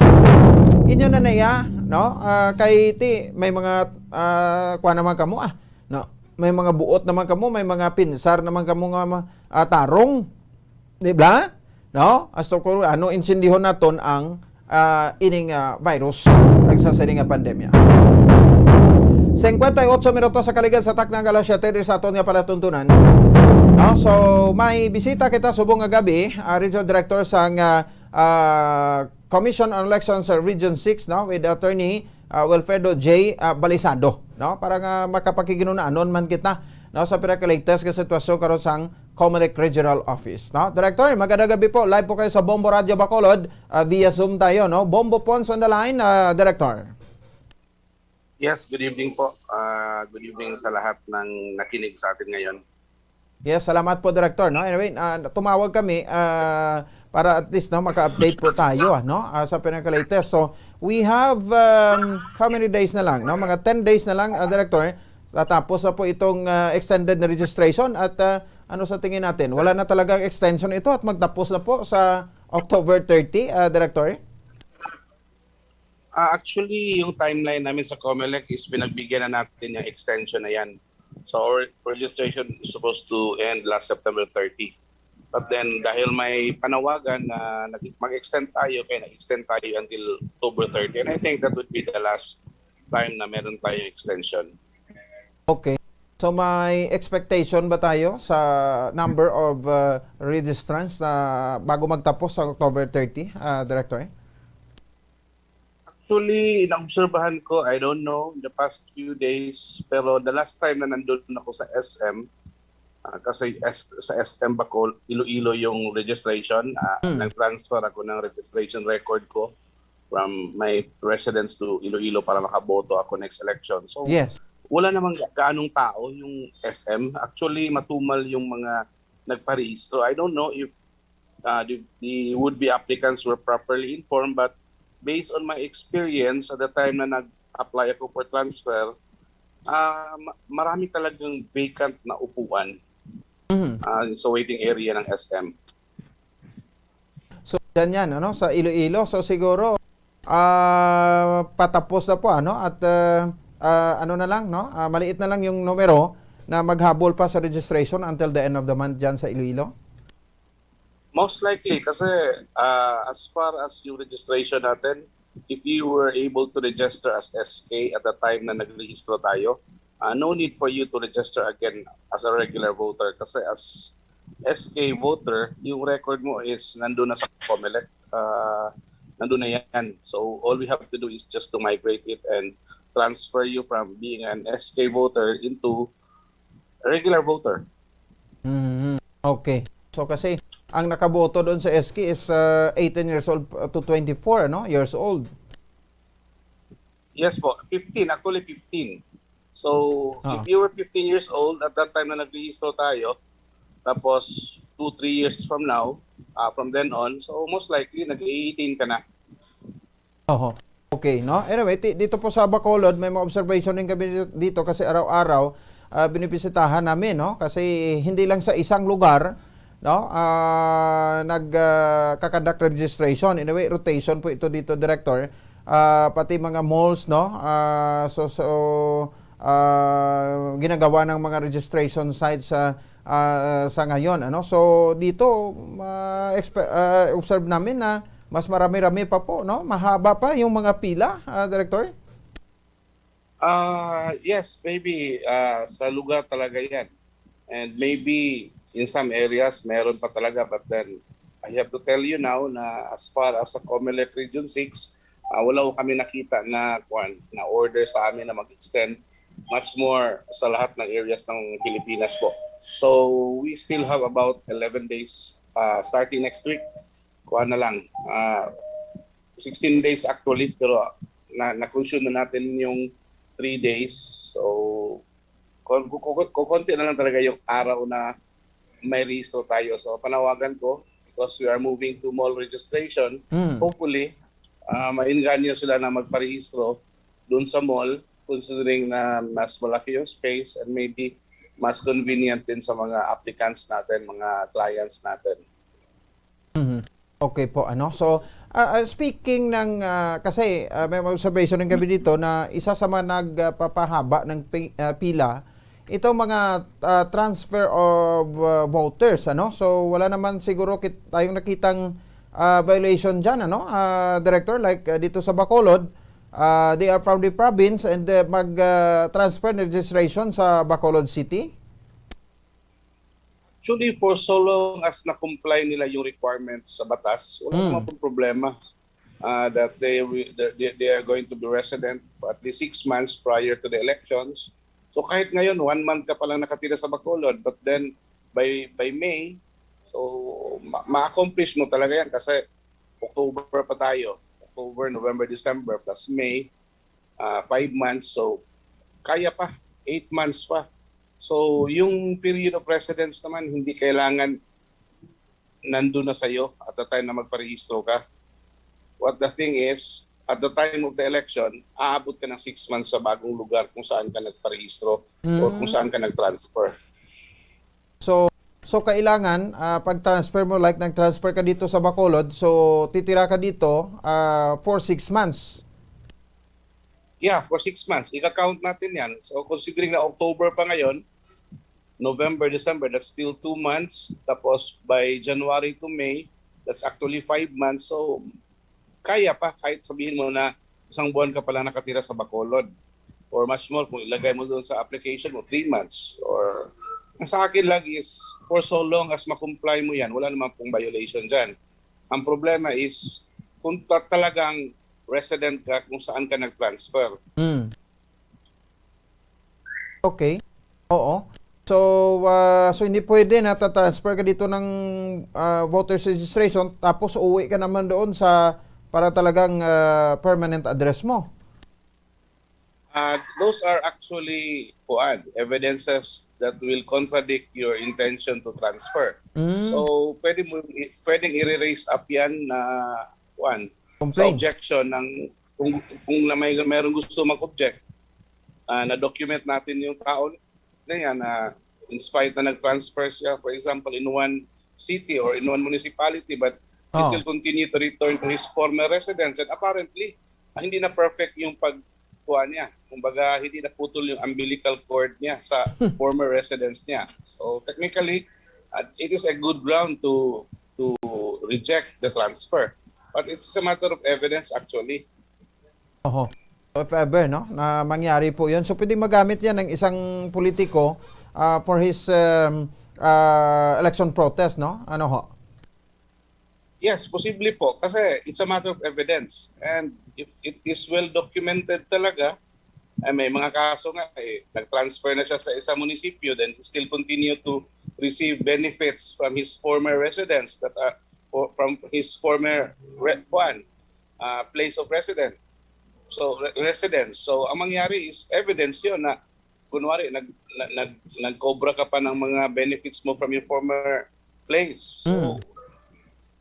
Inyo na na iya, no? Ah, kay ti may mga, ah, kuha naman kamo, ah, no? May mga buot naman kamo, may mga pinsar naman kamo nga ma-, ah, tarong, di ba? No? Hasta ko ano, insindihon naton ang, ah, ining, ah, virus, ang sa siring nga pandemya. Singkwenta y otso minutos sa kaligan sa takna nga alas siyete diri sa aton nga palatuntunan. No? So, may bisita kita subong nga gabi, ah, Regional Director sang, ah, ah, Commission on Elections sa Region six, no, with Attorney, ah, Wilfredo J, ah, Balisado, no, para nga makapakighinunanon man kita, no, sa pinaka-latest nga sitwasyon karon sang Comelec Regional Office, no. Director, magandang gabi po. Live po kayo sa Bombo Radio Bacolod, ah, via Zoom tayo, no. Bombo Pons on the line, ah, Director. Yes, good evening po. Ah, good evening sa lahat ng nakinig sa atin ngayon. Yes, salamat po, Director, no? Anyway, ah, tumawag kami, ah, para at least, no, maka-update po tayo, ah, no, ah, sa pinaka-latest. So, we have, um, how many days na lang, no? Mga ten days na lang, ah, Director. Tatapos na po itong, ah, extended na registration at, ah, ano sa tingin natin? Wala na talagang extension ito at magtapos na po sa October thirty, ah, Director? Ah, actually, yung timeline namin sa Comelec is pinagbigyan na natin yung extension na yan. So, our registration is supposed to end last September thirty. But then, dahil may panawagan na nag-, mag-extend tayo, kaya nag-extend tayo until October thirty. And I think that would be the last time na meron tayong extension. Okay. So may expectation ba tayo sa number of uh, registrants na bago magtapos sa October thirty, uh, Director? Actually, naobserbahan ko, I don't know, the past few days, pero the last time na nandun ako sa S M, ah, kasi S- sa S M Bacol, Iloilo yung registration, ah, Hmm. nag-transfer ako ng registration record ko from my residence to Iloilo para makaboto ako next election. So, Yes. wala namang ga- gaanong tao yung S M. Actually, matumal yung mga nagparehistro. I don't know if uh, the, the would-be applicants were properly informed, but based on my experience at the time na nag-apply ako for transfer, ah, ma- marami talagang vacant na upuan Mhm. ah, sa waiting area ng S M. So, yan yan, ano, sa Iloilo. So, siguro, ah, patapos na po, ano, at ah, ah, ano na lang, no? Ah, maliit na lang yung numero na maghabol pa sa registration until the end of the month dyan sa Iloilo? Most likely, kasi ah, as far as yung registration natin, if you were able to register as S K at the time na nagrehistro tayo, ah, no need for you to register again as a regular voter. Kasi as S K voter, yung record mo is nandun na sa Comelec. Ah, nandun na yan. So all we have to do is just to migrate it and transfer you from being an S K voter into a regular voter. Mhm. Okay. So kasi ang nakaboto doon sa S K is uh, eighteen years old uh, to twenty-four, no? Years old. Yes po, fifteen, actually fifteen. So, Ah. if you were fifteen years old at that time na nagrehistro tayo, tapos two, three years from now, ah, from then on, so most likely nag-eighteen ka na. Oho. Okay, no? Anyway, ti- dito po sa Bacolod, may mga observation din kami dito kasi araw-araw ah, binibisitahan namin, no? Kasi hindi lang sa isang lugar, no? Ah, nag ah, kakonduct registration. In a way, rotation po ito dito, Director. Ah, pati mga malls, no? Ah, so so ah, ginagawa ng mga registration sites sa ah, sa ngayon, ano? So dito, ah, expe- ah, observe namin na mas marami-rami pa po, no? Mahaba pa yung mga pila, ah, Director? Ah, yes, maybe ah, sa lugar talaga yan. And maybe in some areas, meron pa talaga. But then, I have to tell you now na as far as sa Comelec Region six, ah, wala ko kami nakita na, kuwan, na order sa amin na mag-extend. Much more sa lahat ng areas ng Pilipinas po. So, we still have about eleven days ah, starting next week. Kuha na lang. Ah, sixteen days actually, pero na, na-consume na natin yung three days. So, kon- ku- ku- kukonti na lang talaga yung araw na may rehistro tayo. So, panawagan ko, because we are moving to mall registration, Mm. hopefully, ah, mainganyo sila na magparehistro doon sa mall, considering na mas malaki yung space and maybe mas convenient din sa mga applicants natin, mga clients natin. Mhm. Okay po, ano. So, ah, ah, speaking ng ah, kasi ah, may mga observation din kami dito na isa sa mga nagpapahaba ng pi- ah, pila itong mga ah, transfer of ah, voters, ano. So wala naman siguro kit tayong nakitang ah, violation diyan, ano, ah, Director, like ah, dito sa Bacolod, ah, they are from the province and ah, mag ah, transfer ng registration sa Bacolod City. Actually, for so long as na-comply nila yung requirements sa batas, wala Hmm. naman pong problema ah, that they, will- that they they are going to be resident for at least six months prior to the elections. So kahit ngayon, one month ka palang nakatira sa Bacolod, but then by by May, so ma- ma-accomplish mo talaga yan kasi October pa tayo. October, November, December, plus May, ah, five months. So kaya pa, eight months pa. So yung period of residence naman, hindi kailangan nandun na sa'yo at the time na magparehistro ka. What the thing is, at the time of the election, aabot ka ng six months sa bagong lugar kung saan ka nagparehistro or kung saan ka nag-transfer. So, so kailangan ah, pag-transfer mo, like nag-transfer ka dito sa Bacolod, so titira ka dito ah, for six months. Yeah, for six months. Ika-count natin yan. So considering na October pa ngayon, November, December, that's still two months. Tapos by January to May, that's actually five months. So kaya pa kahit sabihin mo na isang buwan ka pala nakatira sa Bacolod. or much more kung ilagay mo doon sa application mo, three months. Or, ang sa akin lang is, for so long as ma-comply mo yan, wala naman pong violation dyan. Ang problema is, kung ta- talagang resident ka kung saan ka nag-transfer. Mm. Okay. Oo. So, ah, so hindi pwede na ta-transfer ka dito ng ah, voter's registration tapos uwi ka naman doon sa para talagang ah, permanent address mo. Uh, those are actually, kuan, evidences that will contradict your intention to transfer. Mm. So, pwede mo, pwedeng i-raise up yan na, kuan, sa Complaint. Objection ng, kung, kung na may, mayroong gusto mag-object, ah, na-document natin yung tao na yan na in spite na nag-transfer siya, for example, in one city or in one municipality, but he Oh. still continue to return to his former residence. And apparently, ah, hindi na perfect yung pag, kuha niya. Kumbaga, hindi naputol yung umbilical cord niya sa former residence niya. So, technically, uh, it is a good ground to to reject the transfer. But it's a matter of evidence, actually. Oho. So, if ever, no, na mangyari po yun. So, pwedeng magamit yan ng isang politiko ah, for his um, ah, election protest, no? Ano ho? Yes, posible po. Kasi it's a matter of evidence. And if it is well documented talaga, eh, may mga kaso nga, eh, nag-transfer na siya sa isang munisipyo, then he still continue to receive benefits from his former residence that are, or from his former re, kuan, ah, place of resident. So, re- residence. So, ang mangyari is evidence yun na, kunwari, nag, nag, nag, nagkobra ka pa ng mga benefits mo from your former place. So, Mm.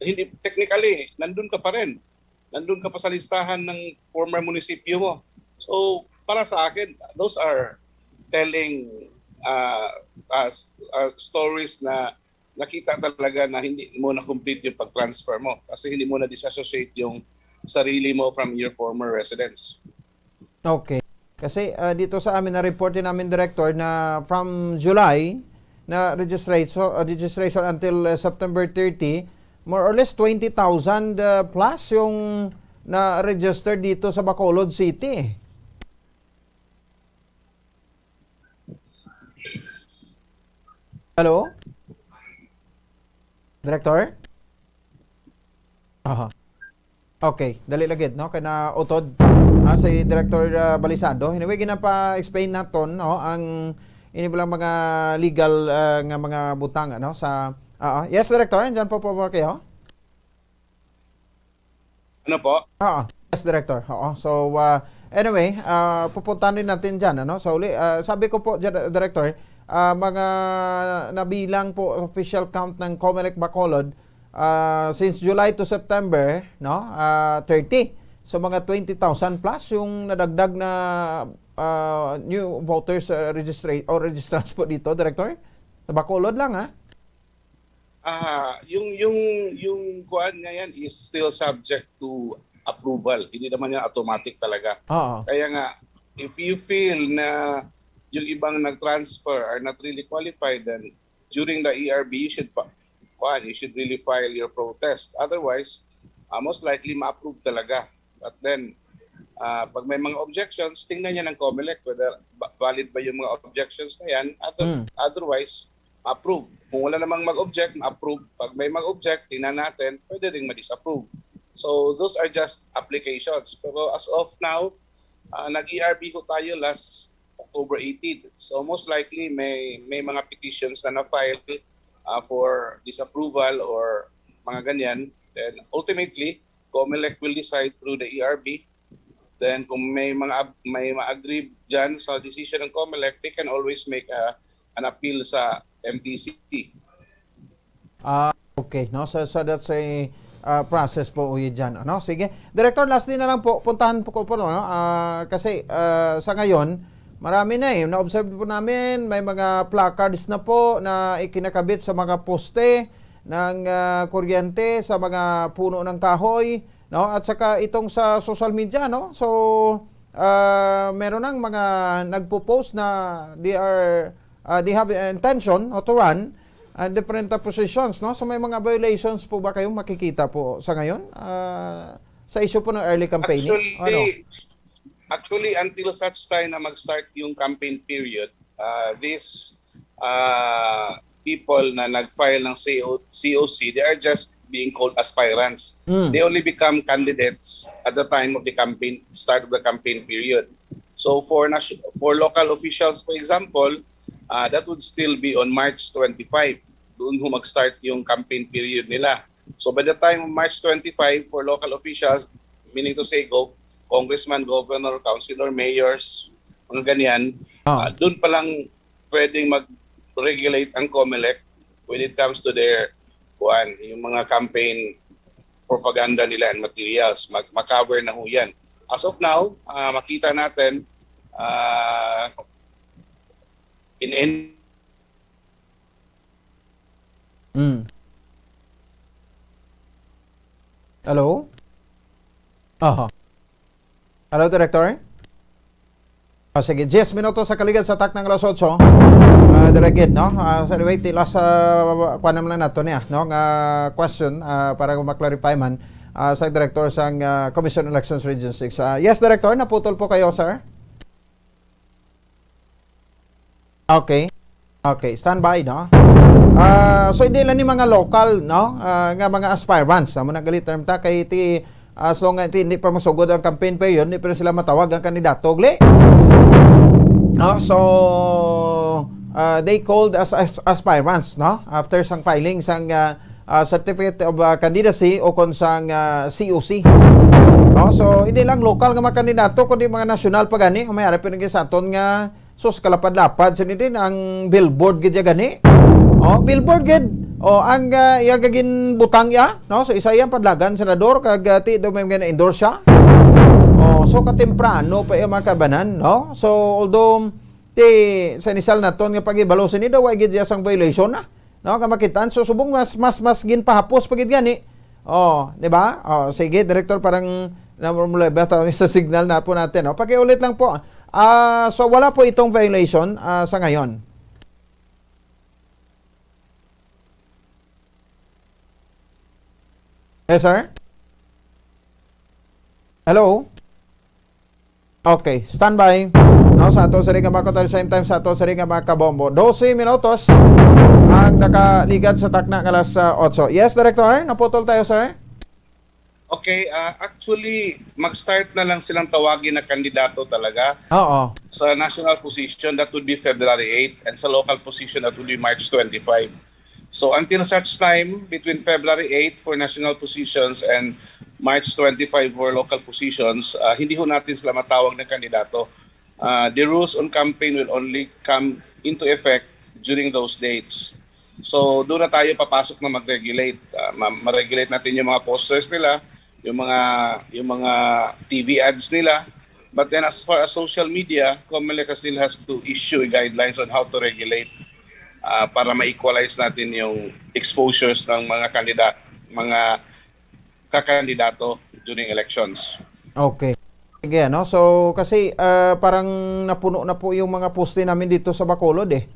hindi, technically, nandun ka pa rin. Nandun ka pa sa listahan ng former munisipyo mo. So, para sa akin, those are telling uh, uh, stories na nakita talaga na hindi mo na-complete yung pag-transfer mo kasi hindi mo na-disassociate yung sarili mo from your former residence. Okay. Kasi ah, dito sa amin na-report din namin, Director, na from July na registration, ah, registration until ah, September thirty, more or less twenty thousand ah, plus yung na-register dito sa Bacolod City. Hello? Director? Aha. Okay, dali lagi, no? Kay nautod ah, si Director ah, Balisado. Anyway, ginapa-explain naton, no, ang ini lang mga legal ah, nga mga butang, ano, sa ah, ah. Yes, Director, andyan po po kayo? Ano po? Ah, yes, Director. Oo. So, ah, anyway, ah, pupuntahan din natin dyan, ano? So, uli, ah, sabi ko po, Dir- Director, ah, mga nabilang po official count ng Comelec Bacolod, ah, since July to September, no, ah, thirty. So, mga twenty thousand plus yung nadagdag na ah, new voters ah, registra- or registrants po dito, Director? Sa Bacolod lang, ha? Ah, yung yung yung kuan nga yan is still subject to approval. Hindi naman yan automatic talaga. Oo. Kaya nga, if you feel na yung ibang nag-transfer are not really qualified, then during the E R B, you should pa, kuan, you should really file your protest. Otherwise, ah, most likely ma-approve talaga. But then, ah, pag may mga objections, tingnan niya ng Comelec whether ba- valid ba yung mga objections na yan. Other, Mm. Otherwise, ma-approve. Kung wala namang mag-object, ma-approve. Pag may mag-object, tingnan natin, pwede rin ma-disapprove. So, those are just applications. Pero as of now, ah, nag-E R B ho tayo last October eighteen. So, most likely, may, may mga petitions na na-file ah, for disapproval or mga ganyan. Then, ultimately, Comelec will decide through the E R B. Then, kung may mga ab- may ma-agree dyan sa decision ng Comelec, they can always make a, an appeal sa M T C. Ah, okay, no? So, so that's a ah, process po uy dyan, ano? Sige. Director, lastly na lang po, puntahan po ko po, no? Ah, kasi ah, sa ngayon, marami na eh. Na-observe po namin, may mga placards na po na ikinakabit sa mga poste ng ah, kuryente, sa mga puno ng kahoy, no? At saka itong sa social media, no? So, ah, meron nang mga nagpo-post na they are ah, they have an intention, no, to run ah, different ah, positions, no? So may mga violations po ba kayong makikita po sa ngayon ah, sa issue po ng early campaigning? Actually, Actually, until such time na mag-start yung campaign period, uh, these uh, people na nag-file ng C O, C O C, they are just being called aspirants. Mm. They only become candidates at the time of the campaign, start of the campaign period. So for nation- for local officials, for example, uh, that would still be on March twenty-five. Doon ho mag-start yung campaign period nila. So by the time of March twenty-five, for local officials, meaning to say, go, congressman, governor, councilor, mayors, mga ganyan, Ah. uh, doon pa lang pwedeng mag-regulate ang COMELEC when it comes to their, kuan, yung mga campaign propaganda nila and materials. Mag- makover na ho yan. As of now, uh, makita natin uh, in any Mm. Hello? Aha. Hello, Director? Ah, sige, diyes minutos sa kaligad sa taknang alas otso. Ah, Delegate, no? Ah, sa anyway, tila sa kuan naman lang nato niya, no? Nga question ah, para maklarify man ah, sa Director sang ah, Commission on Elections Region six. Ah, yes, Director, naputol po kayo, sir. Okay. Okay, standby, no? Ah, so hindi lang ni mga local, no? Ah, nga mga aspirants, amo na gali term ta kay ti as long as ti, hindi pa masugod ang campaign period, hindi pa sila matawag ang kandidato ugli. No? So uh, they called as, as aspirants, no? After sang filing sang uh, uh, certificate of uh, candidacy o kon sang uh, C O C. No? So hindi lang local nga mga kandidato kundi mga nasyonal pa gani, may ari pa sa aton nga sus kalapad-lapad sini din ang billboard gid ya gani. Oh, billboard gid. Oh, ang uh, iya gagin butang ya, no? So isa yang padlagan senador kag uh, ti do may nga endorse siya. Oh, so katemprano pa iya mga kabanan, no? So although ti sa inisal naton nga pagibalo sini daw ay gid sang violation na. No, kamakitan so subong mas mas mas ginpahapos pa gid gani. Oh, di ba? Oh, sige, Director, parang namumulay ba tayo sa signal na po natin, no? Pakiulit lang po. Ah, so wala po itong violation ah, sa ngayon. Yes, sir? Hello? Okay, standby. No, sa ato sa ring mga at the same time sa ato sa ring mga kabombo. Dose minutos ang nakaligad sa takna nga alas uh, otso. Yes, Director, naputol tayo, sir? Okay, uh, actually, mag-start na lang silang tawagin na kandidato talaga. Oo. Sa national position, that would be February eight, and sa local position, that would be March twenty-five. So until such time, between February eight for national positions and March twenty-five for local positions, uh, hindi ho natin sila matawag na kandidato. Uh, the rules on campaign will only come into effect during those dates. So doon na tayo papasok na mag-regulate. Uh, ma- ma-regulate natin yung mga posters nila, yung mga yung mga T V ads nila. But then as far as social media, COMELEC still has to issue guidelines on how to regulate uh, para ma-equalize natin yung exposures ng mga kandidat, mga kakandidato during elections. Okay. Sige, no? So, kasi uh, parang napuno na po yung mga poste namin dito sa Bacolod eh.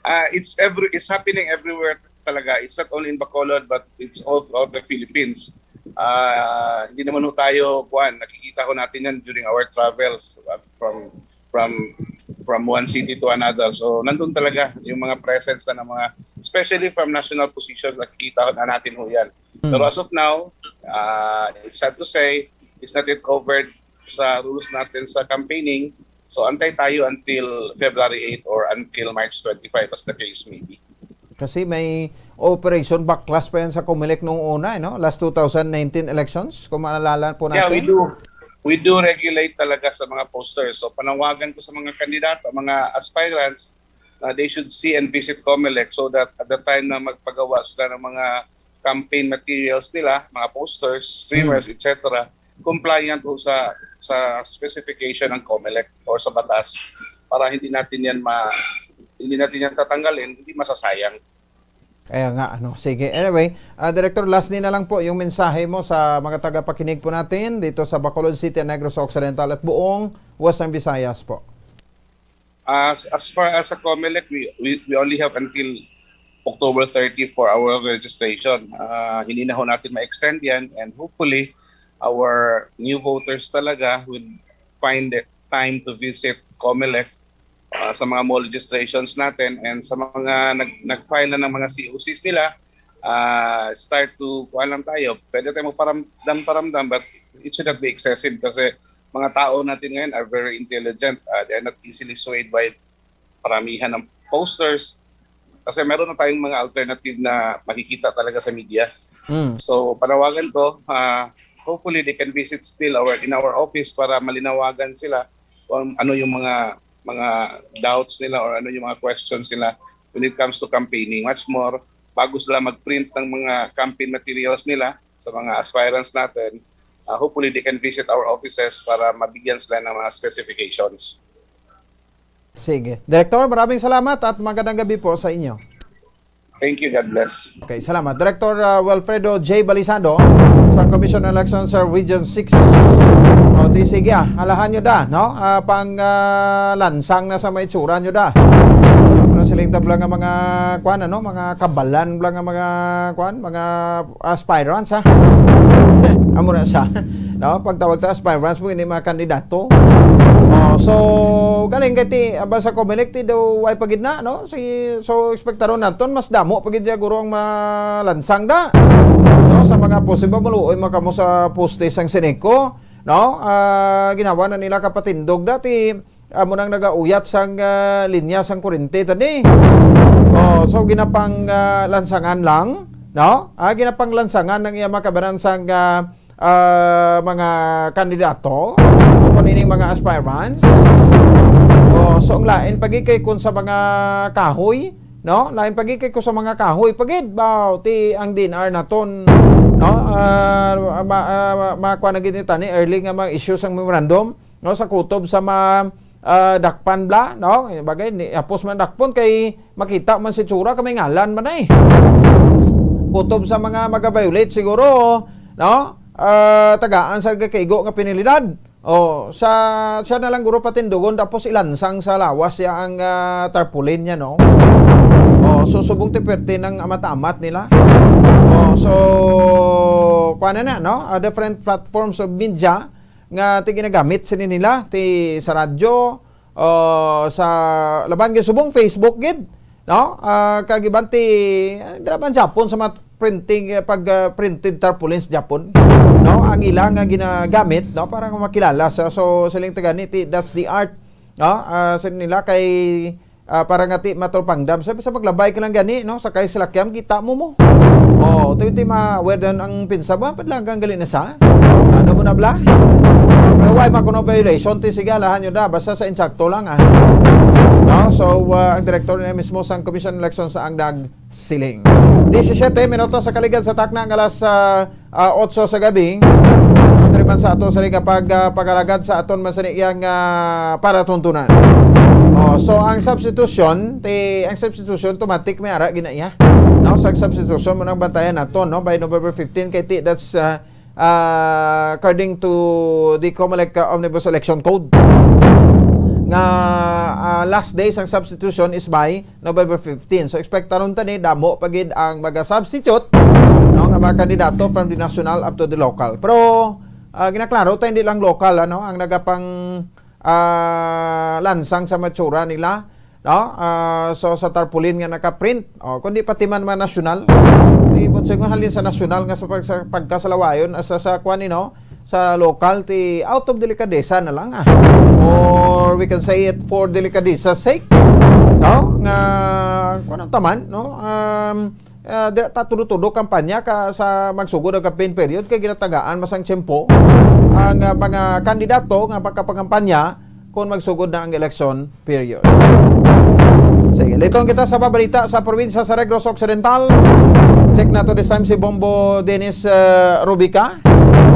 uh, it's every it's happening everywhere talaga. It's not only in Bacolod but it's all throughout the Philippines. Uh, hindi naman ho tayo kuan, nakikita ko natin yan during our travels uh, from from from one city to another. So nandun talaga yung mga presence na ng mga, especially from national positions, nakikita na natin ho yan. Hmm. Pero as of now, uh, it's sad to say, it's not yet covered sa rules natin sa campaigning. So antay tayo until February eight or until March twenty-five as the case may be. Kasi may Operation Baklas pa yan sa Comelec noong una, eh, no? Last two thousand nineteen elections, kung maalala po natin. Yeah, we do. We do regulate talaga sa mga posters. So panawagan ko sa mga kandidato, mga aspirants, uh, they should see and visit Comelec so that at the time na magpagawa sila ng mga campaign materials nila, mga posters, streamers, hmm. et cetera, compliant po sa sa specification ng Comelec or sa batas para hindi natin yan ma hindi natin yan tatanggalin, hindi masasayang. Kaya nga, ano, sige. Anyway, uh, Director, lastly na lang po yung mensahe mo sa mga tagapakinig po natin dito sa Bacolod City, Negros Occidental at buong Western Visayas po. As, as far as sa Comelec, we, we, we only have until October thirty for our registration. Uh, hindi na ho natin ma-extend yan and hopefully our new voters talaga would find it time to visit Comelec, ah, sa mga mall registrations natin, and sa mga nag-, nag-file na ng mga C O Cs nila, ah, start to, kuha lang tayo. Pwede tayo magparamdam-paramdam, but it should not be excessive kasi mga tao natin ngayon are very intelligent. Ah, they are not easily swayed by paramihan ng posters. Kasi meron na tayong mga alternative na makikita talaga sa media. Mm. So, panawagan ko, ah, hopefully they can visit still our, in our office para malinawagan sila kung ano yung mga, mga doubts nila or ano yung mga questions nila when it comes to campaigning. Much more, bago sila mag-print ng mga campaign materials nila sa mga aspirants natin, ah, hopefully they can visit our offices para mabigyan sila ng mga specifications. Sige. Director, maraming salamat at magandang gabi po sa inyo. Thank you. God bless. Okay, salamat. Director, uh, Wilfredo J Balisado sa Commission on Elections sa Region six. O, di sige, ah, alahan nyo da, no? Ah, pang, ah, lansang na sa may itsura nyo da. Pero siling tabla nga mga, kuan, ano, mga kabalan bla nga mga, kuan, mga aspirants, ha? Amo na siya. No? Pagtawag ta aspirants mo, ini mga kandidato. Oh, so, galing kay ti, aba sa Comelec, ti daw way pa gid na, no? Si, so, ekspektaron naton, mas damo pa gid niya guro ang malansang da. No? Sa mga poste ba, maluoy man kamo sa poste sang Ceneco, no? Ah, ginawa na nila kapatindog dati. Amo nang nagauyat sang, ah, linya sang kurente tani. Oh, so ginapang, ah, lansangan lang, no? Ah, ginapang lansangan ang iya mga kabanan sang, ah, ah, mga kandidato o kung ining mga aspirants. Oh, so ang lain pagikay kun sa mga kahoy, no? Lain pagikay ko sa mga kahoy. Pagid ba ti ang D N R naton, no? Ah, ma, ah, ma, ma, kuha na gid ni tani early nga mga issue sang memorandum. No, sa kutob sa ma, ah, dakpan bla, no? Eh, bagay, ni, hapos man dakpon kay makita man si tsura ka may ngalan man ay. Kutob sa mga maga-violate siguro, no? Ah, tagaan sa gakaigo nga penalidad. Oh, sa, siya na lang guro patindugon tapos ilansang sa lawas siya ang, ah, tarpaulin niya, no? Oh, so subong ti perte ng amat-amat nila. Oh, so kuan na na, no? Ah, different platforms of media nga ti ginagamit sini nila, ti sa radyo, o sa laban gid subong Facebook gid, no? Ah, kag iban ti, ah, dira man Japon sa mga printing, eh, pag, ah, printed tarpaulins Japon, no? Ang ila nga ginagamit, no, para nga makilala sa, so siling tagani ti, that's the art, no? Ah, sa nila kay ah, para nga ti matrupangdam. Sabi sa paglabay ka lang gani, no? Sakay sa lakyam, kita mo mo. Oh, tuyo ti ma-, wear down ang pinsa ba? Padlagang gali na sa? Ano mo na bla? Pero why ma kuno violation? Ti sige, alahan nyo na. Basta sa insakto lang, ah. No? So, ah, ang direktor niya mismo sang Commission on Elections sa ang nagsiling. Disisiete minuto sa kaligad sa takna nga alas, ah, ah, otso sa gabi. Diri man sa ato sa liga pag, ah, pag-alagad sa aton man sini iyang, ah, paratuntunan. Oh, so ang substitution, ti, ang substitution automatic may ara gina iya. No, sa substitution mo nang bantayan nato, no, by November fifteen kay ti, that's, ah, ah, according to the Comelec, ah, Omnibus Election Code nga, ah, last day sang substitution is by November fifteen. So, ekspektaron ta ni damo pa gid ang maga-substitute, no, nga mga kandidato from the national up to the local. Pero, ah, ginaklaro ta, hindi lang local, ano, ang nagapang, ah, lansang sa matsura nila, no? Ah, so, sa tarpaulin nga nakaprint, oh, kundi pati man mga nasyonal. Di mo siya halin sa nasyonal nga sa pag-, sa pagkasalawayon, asa sa kwan, you know, sa lokal, ti out of delikadesa na lang, ah. Or we can say it for delikadesa sake, no? Nga, kuwan ang taman, no? Um, ah, di ta tudo-tudo kampanya ka sa magsugod ang campaign period kay ginatagaan masang tiyempo ang, ah, mga kandidato nga makapangampanya kung magsugod na ang election period. Sige, liton kita sa pabalita sa probinsya sa Negros Occidental. Check nato this time si Bombo Dennis, uh, Rubica,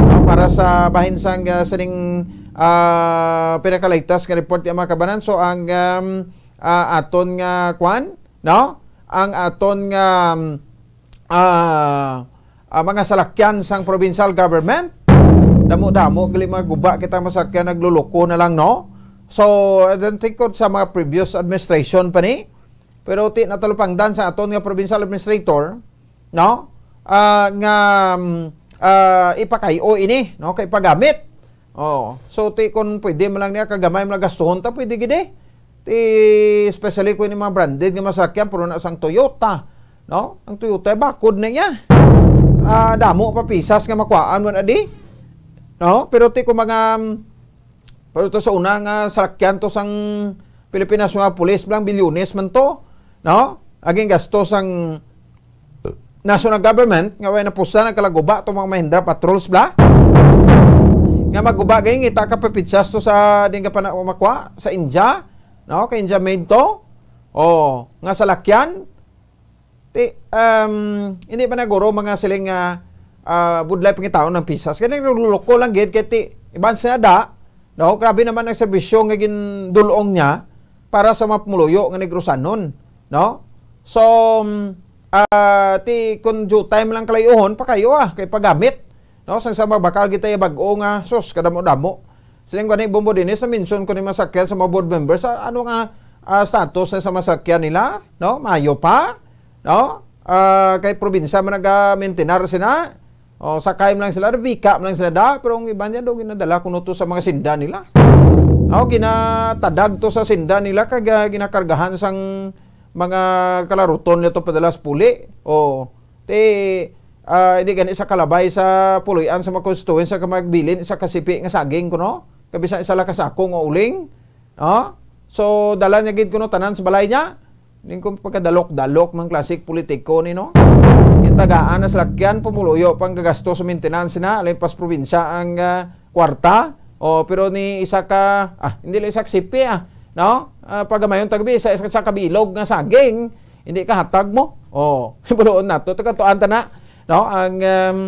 no, para sa bahin sang, uh, sining, uh, pinakaligtas nga report, mga kabanan. So, ang, um, uh, aton nga kwan, no? Ang aton nga, um, ah, ah, mga salakyan sang provincial government. Damo-damo gali mga guba kita masakyan, nagluluko na lang, no? So, I don't think ko sa mga previous administration pa ni, pero ti natalupangdan sa aton nga provincial administrator, no? Ah, nga, mm, ah, ipakay-o ini, no? Kay pagamit. Oh, so ti kun pwede man lang niya kagamay man lang gastuhon ta, pwede gid eh. Ti especially kung ini mga branded nga masakyan, pero na sang Toyota, no? Ang Toyota bakod na iya. Ah, damo pa pisas nga makuhaan man adi. No? Pero ti kung mga, pero to sa una nga salakyan to sang Pilipinas nga pulis, bilang bilyones man to, no? Aging gasto sang national government nga way napusta nagkalaguba to mga Mahindra Patrols bla, nga maguba gani ngita ka pipitsas to sa din ka pana makwa sa India, no? Kay India made to. Oh, nga salakyan. Ti, um, hindi pa naguro mga siling nga, ah, budlay pangitaon ng pisas. Kaya nagluloko lang gid kay ti iban sila da, no? Grabe naman ang serbisyo nga gindulong niya para sa mga pumuluyo nga Negrosanon, no? So, um, ah, ti kun due time lang kalayuhon, pakayo ah, kay pagamit, no? Sang sa mga bakal kita bag-o nga, sus, kadamo-damo. Siling ko ni Bombo Dinis, na-mention ko ni masakyan sa mga board members, sa ano nga, ah, status na sa masakyan nila, no? Mayo pa, no? Ah, kay probinsya man naga-maintenar sila. O, sakay man lang sila, bika man lang sila da, pero ang iba niya do ginadala kuno to sa mga sinda nila. O, ginatadag to sa sinda nila kag, ah, ginakargahan sang mga kalaruton nito padala sa puli. O, ti, ah, hindi gani sa kalabay sa puloy-an sa mga constituents sa kamagbilin sa kasipi nga saging kuno. Kabisan isa lang ka sako nga uling. Ah? So, dala niya gid kuno tanan sa balay niya. Ning kung pagkadalok-dalok man klaseng politiko ni, no? Yung tagaan na salakyan, pumuluyo pang gagasto sa maintenance na, alin pas probinsya ang, ah, kwarta. O, pero ni isa ka, ah, hindi lang isa ka sipi, ah, no? Ah, pagamayon tagbi, isa, isa ka bilog nga saging, hindi ka hatag mo. O, buloon nato, taga tuan ta na, no? Ang, um,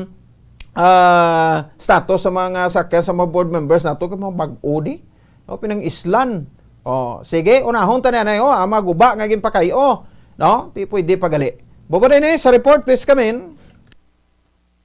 ah, status sa mga sakyan sa mga board members nato, kay mga bag-o di. O, pinang-islan. O, sige, unahon ta na, oh, ang mga guba nga ginpakay-o, no? Di pwede pagali. Bobo Dennis, sa report, please come in.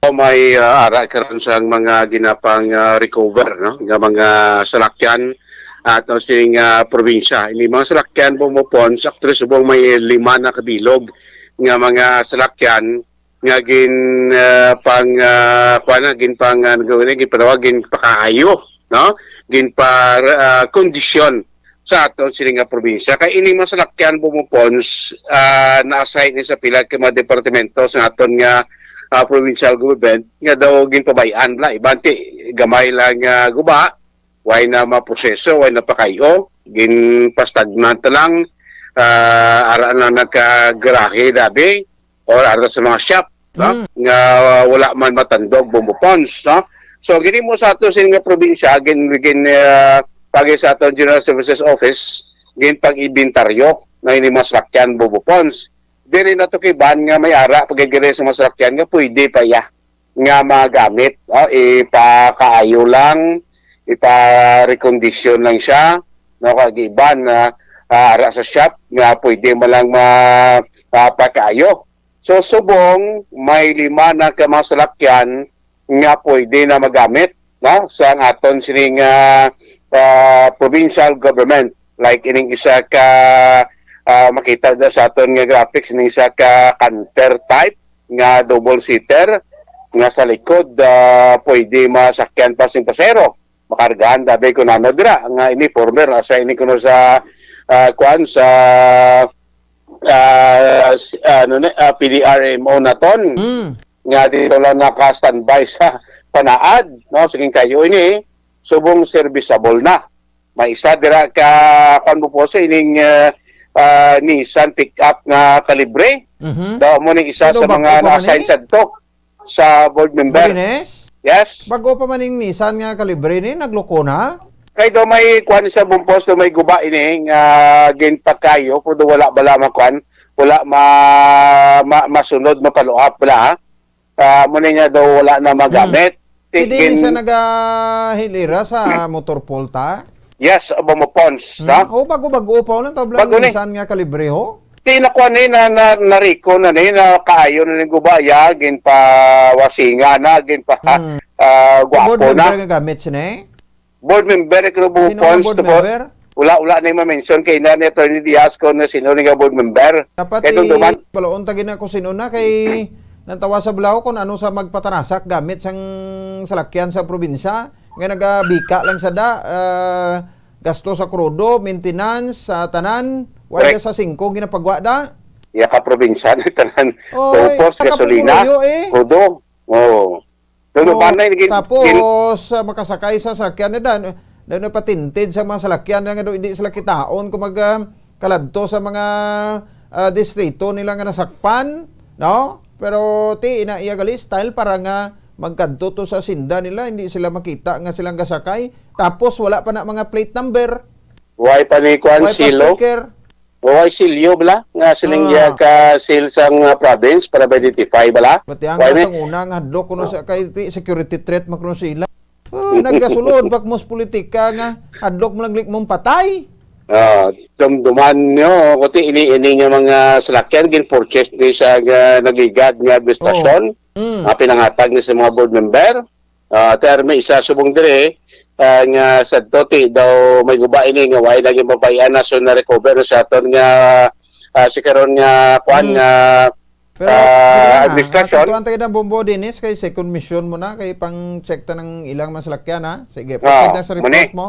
O, may, ah, ara karon sang mga ginapang, ah, recover, no? Nga mga salakyan ato sing, ah, probinsya. Ini mga salakyan, Bombo Pons, actually, subong may lima na kabilog nga mga salakyan nga gin, ah, pang, ah, kuwan na, gin pang, ah, gawin na, gin panawag, gin pakaayo, no? Gin pa, ah, kondisyon sa aton sini nga probinsya. Kay ining mga salakyan, Bombo Pons, ah, na-assign ni sa pila ka mga departamento sa aton nga, ah, provincial government nga daw ginpabay-an bala. Iban ti gamay lang nga guba, way na maproseso, way na pakayo, ginpastagnant lang, ah, ara na nagkagarahe dabi, or ara sa mga shop, no? Mm. Nga wala man matandog, Bombo Pons, no? So, gini mo sa ato sini nga probinsya, gin, gin, ah, pagi sa aton General Services Office, gin pag-inventaryo na ini mga salakyan, Bombo Pons. Diri na to kay ban nga may ara pagigiri sa mga salakyan nga pwede pa iya nga magamit, no? Ipakaayo lang, ipa-recondition lang siya, no? Kag iban na, ah, ara sa shop nga pwede man lang ma-, mapakaayo. So, subong may lima na ka mga salakyan nga pwede na magamit, no? Sa ang aton sining, ah, ah, provincial government. Like ining isa ka, ah, makita na sa aton nga graphics, ining isa ka canter type nga double seater nga sa likod, ah, pwede masakyan pa sing pasero. Makargahan dabi ko na dira nga ini former asa ini kuno sa, ah, kuan sa, ah, s-, ano ni, ah, P D R M O naton. Mm. Nga dito lang naka-standby sa panaad, no? Sige kayo ini, subong serviceable na. May isa dira ka, kuan mo po sa ining, ah, ah, Nissan pickup nga kalibre. Mhm. Daw mo ning isa Ano, sa mga bago pa man na-assign ni? Sa to, sa board member. Marines? Yes. Bago pa man ning Nissan nga kalibre ni, nagloko na? Kay daw may kuan sa bumpos, daw may guba ini nga ginpakayo, pero daw wala bala makuan, wala ma-, ma-, masunod, mapaluhap bala, ha? Ah, mo na niya daw wala na magamit. Hmm. Ti-, Pwede gin- ni siya nagahilira sa motor pool ta? Yes, Bombo Pons, Hmm. no? Oh, bago-bago pa, wala tablang Bago ni. Nissan nga kalibre, ho? Ti nakuha ni na, na, nariko na ni, na kaayo na ni gubaya, ginpawasinga na, ginpa, Hmm. ah, Board gwapo na. Member nga gamit siya, eh? Board member, ikaw Sino nga Bombo board Pons. member? Wala, wala na yung ma-mention kay na ni Attorney Diaz kung na sino ni nga board member. Dapat Kaya itong duman- i-, balaon ta gina kung sino na kay Nantawa sa balaw kung ano sa magpatarasak gamit sang salakyan sa probinsya nga nagabika lang sa da, ah, gasto sa krudo, maintenance, sa tanan, wala Correct. Sa singko ginapagwa da. Iya ka probinsya na tanan. Oy, Tupos, gasolina, nakapumuruyo eh. Krudo. Oo. Doon Oh, ba na yung gin- tapos, gin- ah, makasakay sa salakyan na dan, na napatinted sa mga salakyan na nga do, hindi sila kitaon kung mag, ah, kaladto sa mga, ah, distrito nila nga nasakpan, no? Pero ti ina iya gali style para nga magkadto to sa sinda nila, hindi sila makita nga silang gasakay. Tapos wala pa na mga plate number. Why pa ni kuan Why pa silo? Sticker? Why silyo bala nga siling Ah. iya ka seal sang, ah, province para ma-identify bala? Pati ang Why may sang una nga hadlok kuno Ah. sa kay ti security threat man kuno sila. Oh, nagasulod pa mo sa politika nga hadlok mo lang lik mong patay. Ah, dumduman nyo, kuti ini, ini nga mga salakyan, gin-purchase ni sa, ah, nagligad nga administrasyon, Oh. Mm. Nga pinangatag ni sa mga board member. Ah, termi isa subong dire, ah, nga sa doti daw may guba ini nga wala lagi mabay-an na so na-recover sa aton nga, ah, si karon nga kuan Hmm. nga Pero, ah, sige na, administrasyon. Atuan tayo na, Bombo Dennis, kay second mission mo na, kay pang-check ta ng ilang masalakyan, ha? Sige, Oh, pakita sa muni. Report mo.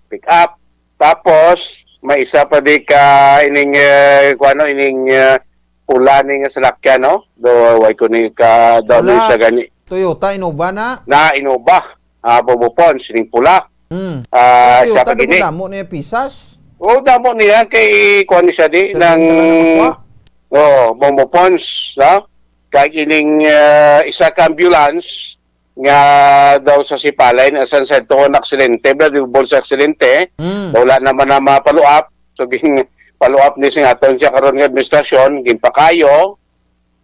Pick up. Tapos, may isa pa di ka ining, eh, kuano, ining, eh, pula ni nga salakyan, no? Do, way ko ni ka, daw ni Wala. Sa gani. Toyota Innova na. Na Innova. Ah, Bombo Pons, ining pula. Hmm. Ah, Toyota, siya pa gini. Damo niya pisas. Oh, damo niya kay kuan ni siya di Tagal nang na lang nakuha. Oh, Bombo Pons, no? Kag ining, ah, isa ka ambulance nga daw sa Sipalay na sa sa tuon aksidente, ba, di ba, sa aksidente, Mm. wala naman na mapaluap. So, gin paluap ni sing aton siya karon nga administrasyon, ginpakayo,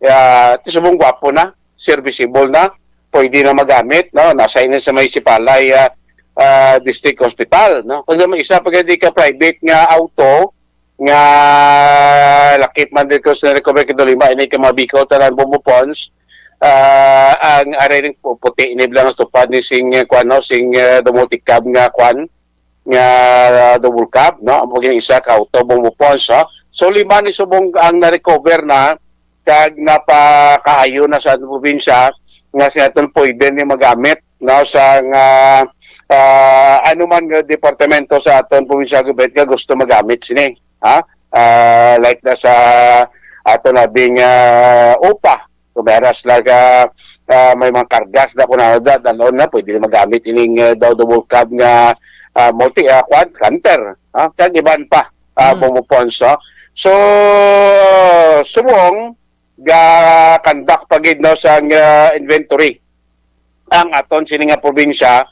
ah, ti subong gwapo na, serviceable na, pwede na magamit, no? Nasa ini sa may Sipalay, ah, ah, District Hospital, no? Kung may isa pa gani ka private nga auto, nga lakip man dito sa recovery kay lima ini ka mga Bicol tanan Bombo Pons, ah, ang aray ning pu-, puti ini bilang sa tupad ni sing, eh, kuan, no, sing, eh, double cab nga kuan, nga, ah, double cab, no? Ang pagiging isa ka auto, Bombo Pons, ha? So, lima ni subong ang na-recover na, kag napakaayo na sa aton probinsya nga sa aton pwede ni magamit, no, sa nga, ah, ano man nga departamento sa aton provincial government nga gusto magamit sini, ha? Ah, like na sa ato na bing, ah, upa, kung meron sila ka, ah, may mga kargas na kung ano da, dalon na, pwede na magamit ining, ah, daw double cab nga, ah, multi, ah, quad canter, ha? Kag iban pa, ah, Mm. Bombo Pons, no? So, subong, ga-conduct pa gid, no, sang, ah, inventory ang aton sini nga probinsya,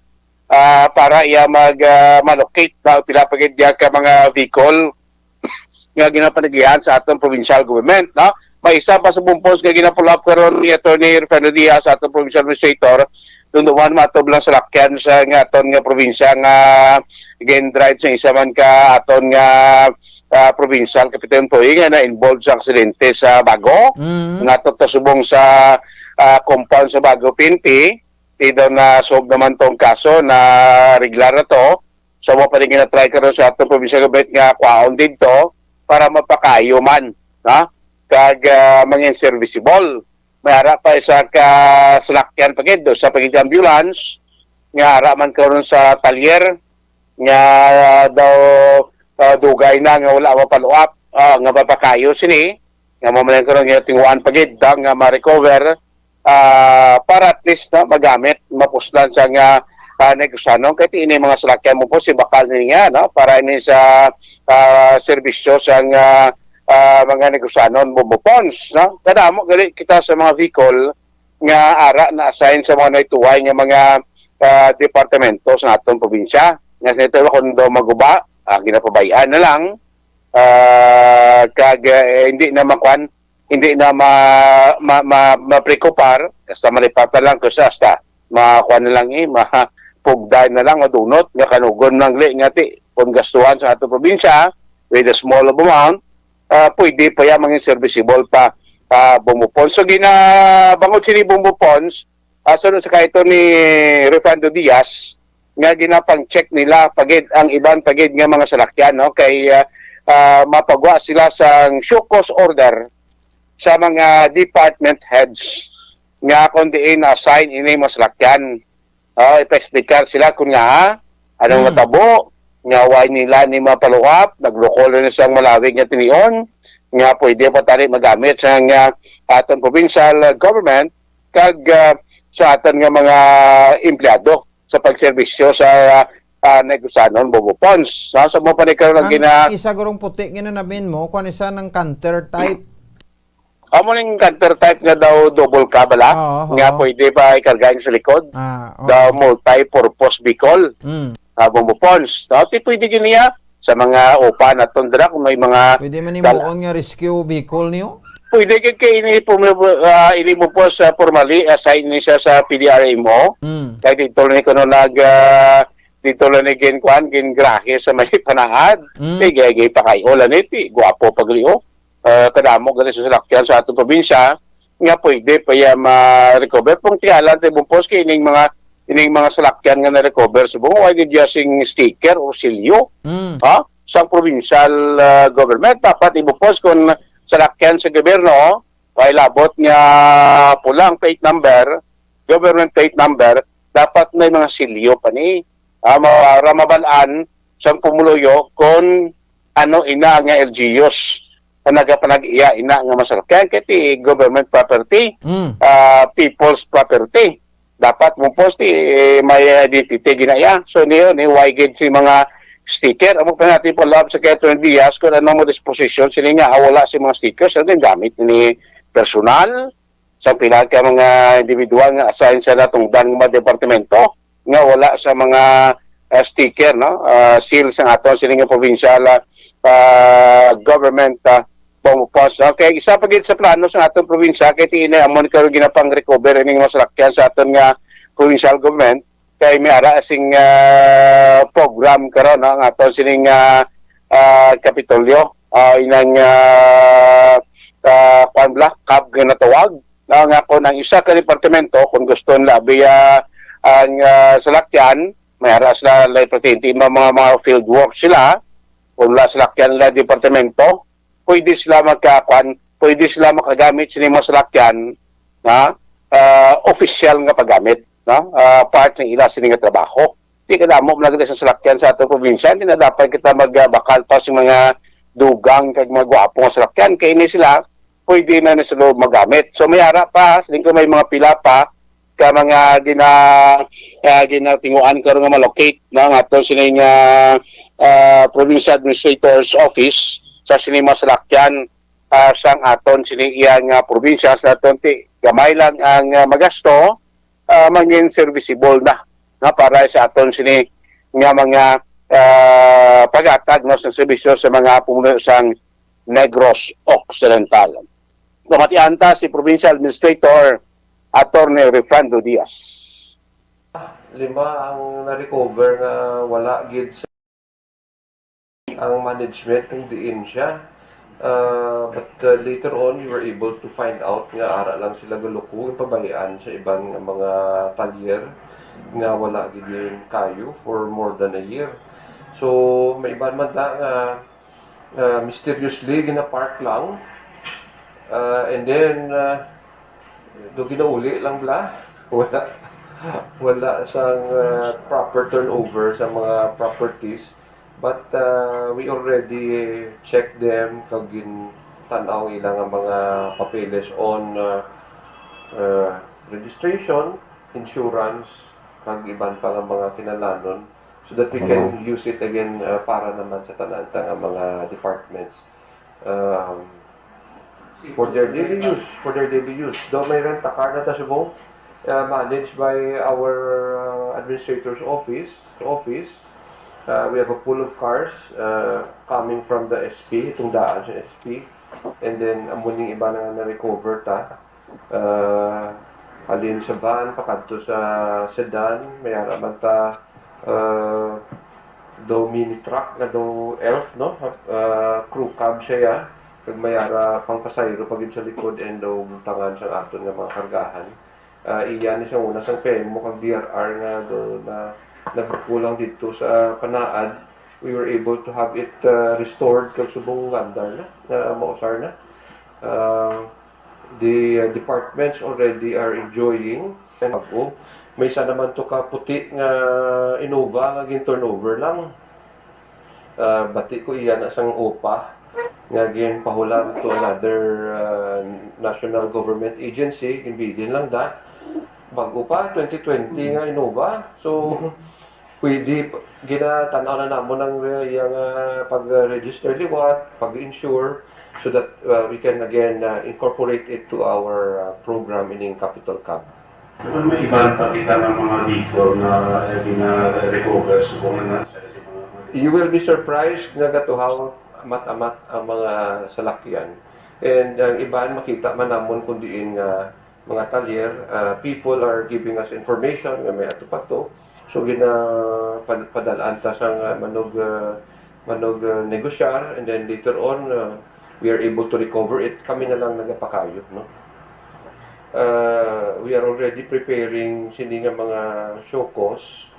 ah, para iya mag, ah, malocate na pila pa gid diya ka mga vehicle nga ginapanaglihan sa aton provincial government, no? May isa pa sa bumpos nga ginapull up karon ni Attorney Rufino Diaz sa aton provincial administrator, dunduman matublang sa lakyan sa nga aton nga probinsya nga gin-drive sa isa man ka aton nga ah, provincial capital employee nga na-involved sa aksidente sa Bago. Mm. Nga to subong sa, ah, compound sa Bago P N P, ti daw na solve naman tong kaso, na reglar na to. So, mo pa rin ginatry karon sa atong provincial government nga kwaon dito para mapakayo man, ha? Kag, ah, mangin serviceable. May ara pa isa ka salakyan pa gid, sa pagig ambulance, nga ara man karon sa talyer, nga daw, ah, dugay na nga wala mapaluap, ah, nga mapakayo sini, nga mamaling karon nga tinguan pa gid, ah, nga ma-recover, ah, para at least, no, magamit, mapuslan sa nga, ah, negosyanon. Kay ini mga salakyan mo po, si bakal niya, no, para ini sa, ah, serbisyo sa nga, ah, mga negosyanon, Bombo Pons, no? Kadamo gali kita sa mga vehicle nga ara na-assign sa mga naituway nga mga, ah, departamento sa aton probinsya. Nga sa ito, kung daw maguba, ah, ginapabay-an na lang, ah, kag, eh, hindi na makuan, hindi na ma-, ma-, ma-, mapreocupar, basta malipatan lang, kasi hasta makuan na lang, eh, mapugday na lang, madunot, nga kanugon lang, li, nga ti, kung gastuhan sa aton probinsya, with a small amount, ah, pwede pa yan mangin serviceable pa, ah, Bombo Pons. So, gina-, bangod sini Bombo Pons, ah, sunod sa kaito ni Refando Diaz, nga ginapang-check nila pagid ang iban pagid nga mga salakyan, no? Kay, ah, ah, mapagwa sila sang show cause order sa mga department heads. nga kung diin na-assign ini mga salakyan. Ah, ipa-explicar sila kung nga, ha, ano nga Hmm. tabo, nga why nila ni mapaluhap, naglukol na siyang malawig nga tinion, nga pwede pa tani magamit sa nga aton provincial government, kag, ah, sa aton nga mga empleyado sa pagserbisyo sa, ah, ah, Negros Occidental, Bombo Ponce. Sa, sa mo pa ni karon ang Ang gina- isa gurong puti nga nanamin mo, kuwan isa ng canter type. Amo ning canter type nga daw double cab, ala, Oo, nga oo. pwede pa ikarga sa likod. Ah, oo. Daw multi-purpose vehicle. Mm. Ah, Bombo Ponce. Daw, ti pwede gid niya sa mga upa naton dira kung may mga Pwede man dala. Himuon nga rescue vehicle niyo? Pwede gid kay ini po, ah, ini mo po sa formally assign ni siya sa P D R M O. Mm. Kay dito ni kuno nag, ah, dito lang ni gin kuan, gin grahe sa may panaad. Mm. Kay gay-gay pa kay, ola ni ti, guwapo pag liho. Ah, kadamo gali sa salakyan sa atong probinsya nga pwede pa iya ma-recover. Kung tiyalan tayo, Bombo Ponce, kay ining mga, ining mga salakyan nga na-recover subong, wala gid iya sing sticker o silyo, Mm. ha? Sa provincial, ah, government, dapat, Bombo Ponce, kung salakyan sa gobyerno, may labot nga pulang plate number, government plate number, dapat may mga silyo pa ni. Ah, ma-, para mabalaan sang pumuluyo kung ano ina nga L G Us ang nagapanag-iya ina nga masalakyan kay ti government property, Mm. ah, people's property. Dapat mo post ti, eh, may identity ginaya. So, niyo, ni why gid si mga sticker. Amo pa natin follow up sa kay Attorney Diaz kung ano mo disposition sila nga wala si mga stickers. Ano yung gamit ni personal? Sa pila ka mga individual nga assign sa natungdan nga mga departamento nga wala sa mga, ah, sticker, no? Ah, seal sa aton sini nga provincial, ah, ah, government, ah, Bombo Ponce, no? Kay isa pa gid sa plano sa aton probinsya kay ti ini amon karon ginapang-recover ining mga salakyan sa aton nga provincial government kay may ara sing, ah, program karon, no? Ang aton sining, ah, ah, Kapitolyo, ah, inang, ah, ah, kuwan bala, cab nga natawag, no? Nga kung ang isa ka departamento, kung gusto nila abi, ah, ang, ah, salakyan, may ara sila, like, pertinente, mga, mga, mga field work sila, kung wala salakyan nila departamento, pwede sila magkakuan, pwede sila makagamit sini mga salakyan na, ah, opisyal nga paggamit, no? Ah, part ng ila sini nga trabaho. Di kadamo man gid sa salakyan sa atong probinsya, hindi na dapat kita magbakal pa sa mga dugang kag mga gwapo nga salakyan. Kay ini sila, pwede na ni sila magamit. So, may ara pa, siling ko may mga pila pa ka mga gina-, ah, ginatinguan karon nga ma-locate, no, nga aton sini nga, ah, provincial administrator's office sa sini mga salakyan, ah, sang aton sini iya nga probinsya sa aton ti gamay lang ang, ah, magasto, ah, mangin serviceable na, no, para sa aton sini nga mga, ah, paghatag, no, sa serbisyo sa mga pumuno sang Negros Occidental. Pamatian ta si Provincial Administrator Attorney Refrando Diaz. Lima ang na-recover nga wala gid sa ang management kung diin siya. Uh, but, uh, later on, we were able to find out nga ara lang sila galukong pabayaan sa iban nga mga talyer nga wala gid yun kayo for more than a year. So, may iban man ta nga, uh, mysteriously ginapark lang. Uh, and then, uh, do ginauli lang bala. Wala, wala sang, uh, proper turnover sa mga properties. But, uh, we already checked them, kag gintan-aw ang ila nga mga papeles on, uh, uh, registration, insurance, kag iban pa nga mga kinahanglanon, so that we can use it again, uh, para naman sa tanan ta nga mga departments. Um, for their daily use, for their daily use. Though may rent a car na ta subong, uh, managed by our, uh, administrator's office, office. Uh, we have a pool of cars, uh, coming from the S P, itong daan sa S P. And then, amo ning iba na na-recover ta. Ah, halin sa van, pakadto sa sedan, may ara man ta, ah, daw mini truck nga daw elf, no? Ah, crew cab siya, ya. Kag may ara pang pasahero pa gid sa likod and daw butangan sa aton nga mga kargahan. Ah, iya ni sa una sang P M O kag D R R nga daw na nagkulang dito sa Panaad. We were able to have it, ah, restored kag subong andar na, na mausar na. Ah, The uh, departments already are enjoying. And bag-o, may isa naman to ka puti nga Innova nga gin-turnover lang. Uh, bati ko iya na sang OPA nga ginpahulam to another uh, national government agency, ginbilin lang da. Bag-o pa, twenty twenty nga Innova. So, pwede, ginatan-aw na namon ang uh, iyang uh, pag-register liwat, pag-insure, so that uh, we can again uh, incorporate it to our uh, program ining Capital Cab. Ano may iban pa kita nga mga vehicle na uh, gina-recover sa mga na sa sa mga You will be surprised nga gatuhaw amat-amat ang mga salakyan. And ang iban makita man namon kung diin nga mga talyer, uh, people are giving us information nga may ato pa to. So gina pad- padalaan ta sang uh, manog uh, manog uh, negosyar, and then later on uh, we are able to recover it. Kami na lang nagapakayo, no? Uh, we are already preparing sini nga mga show cause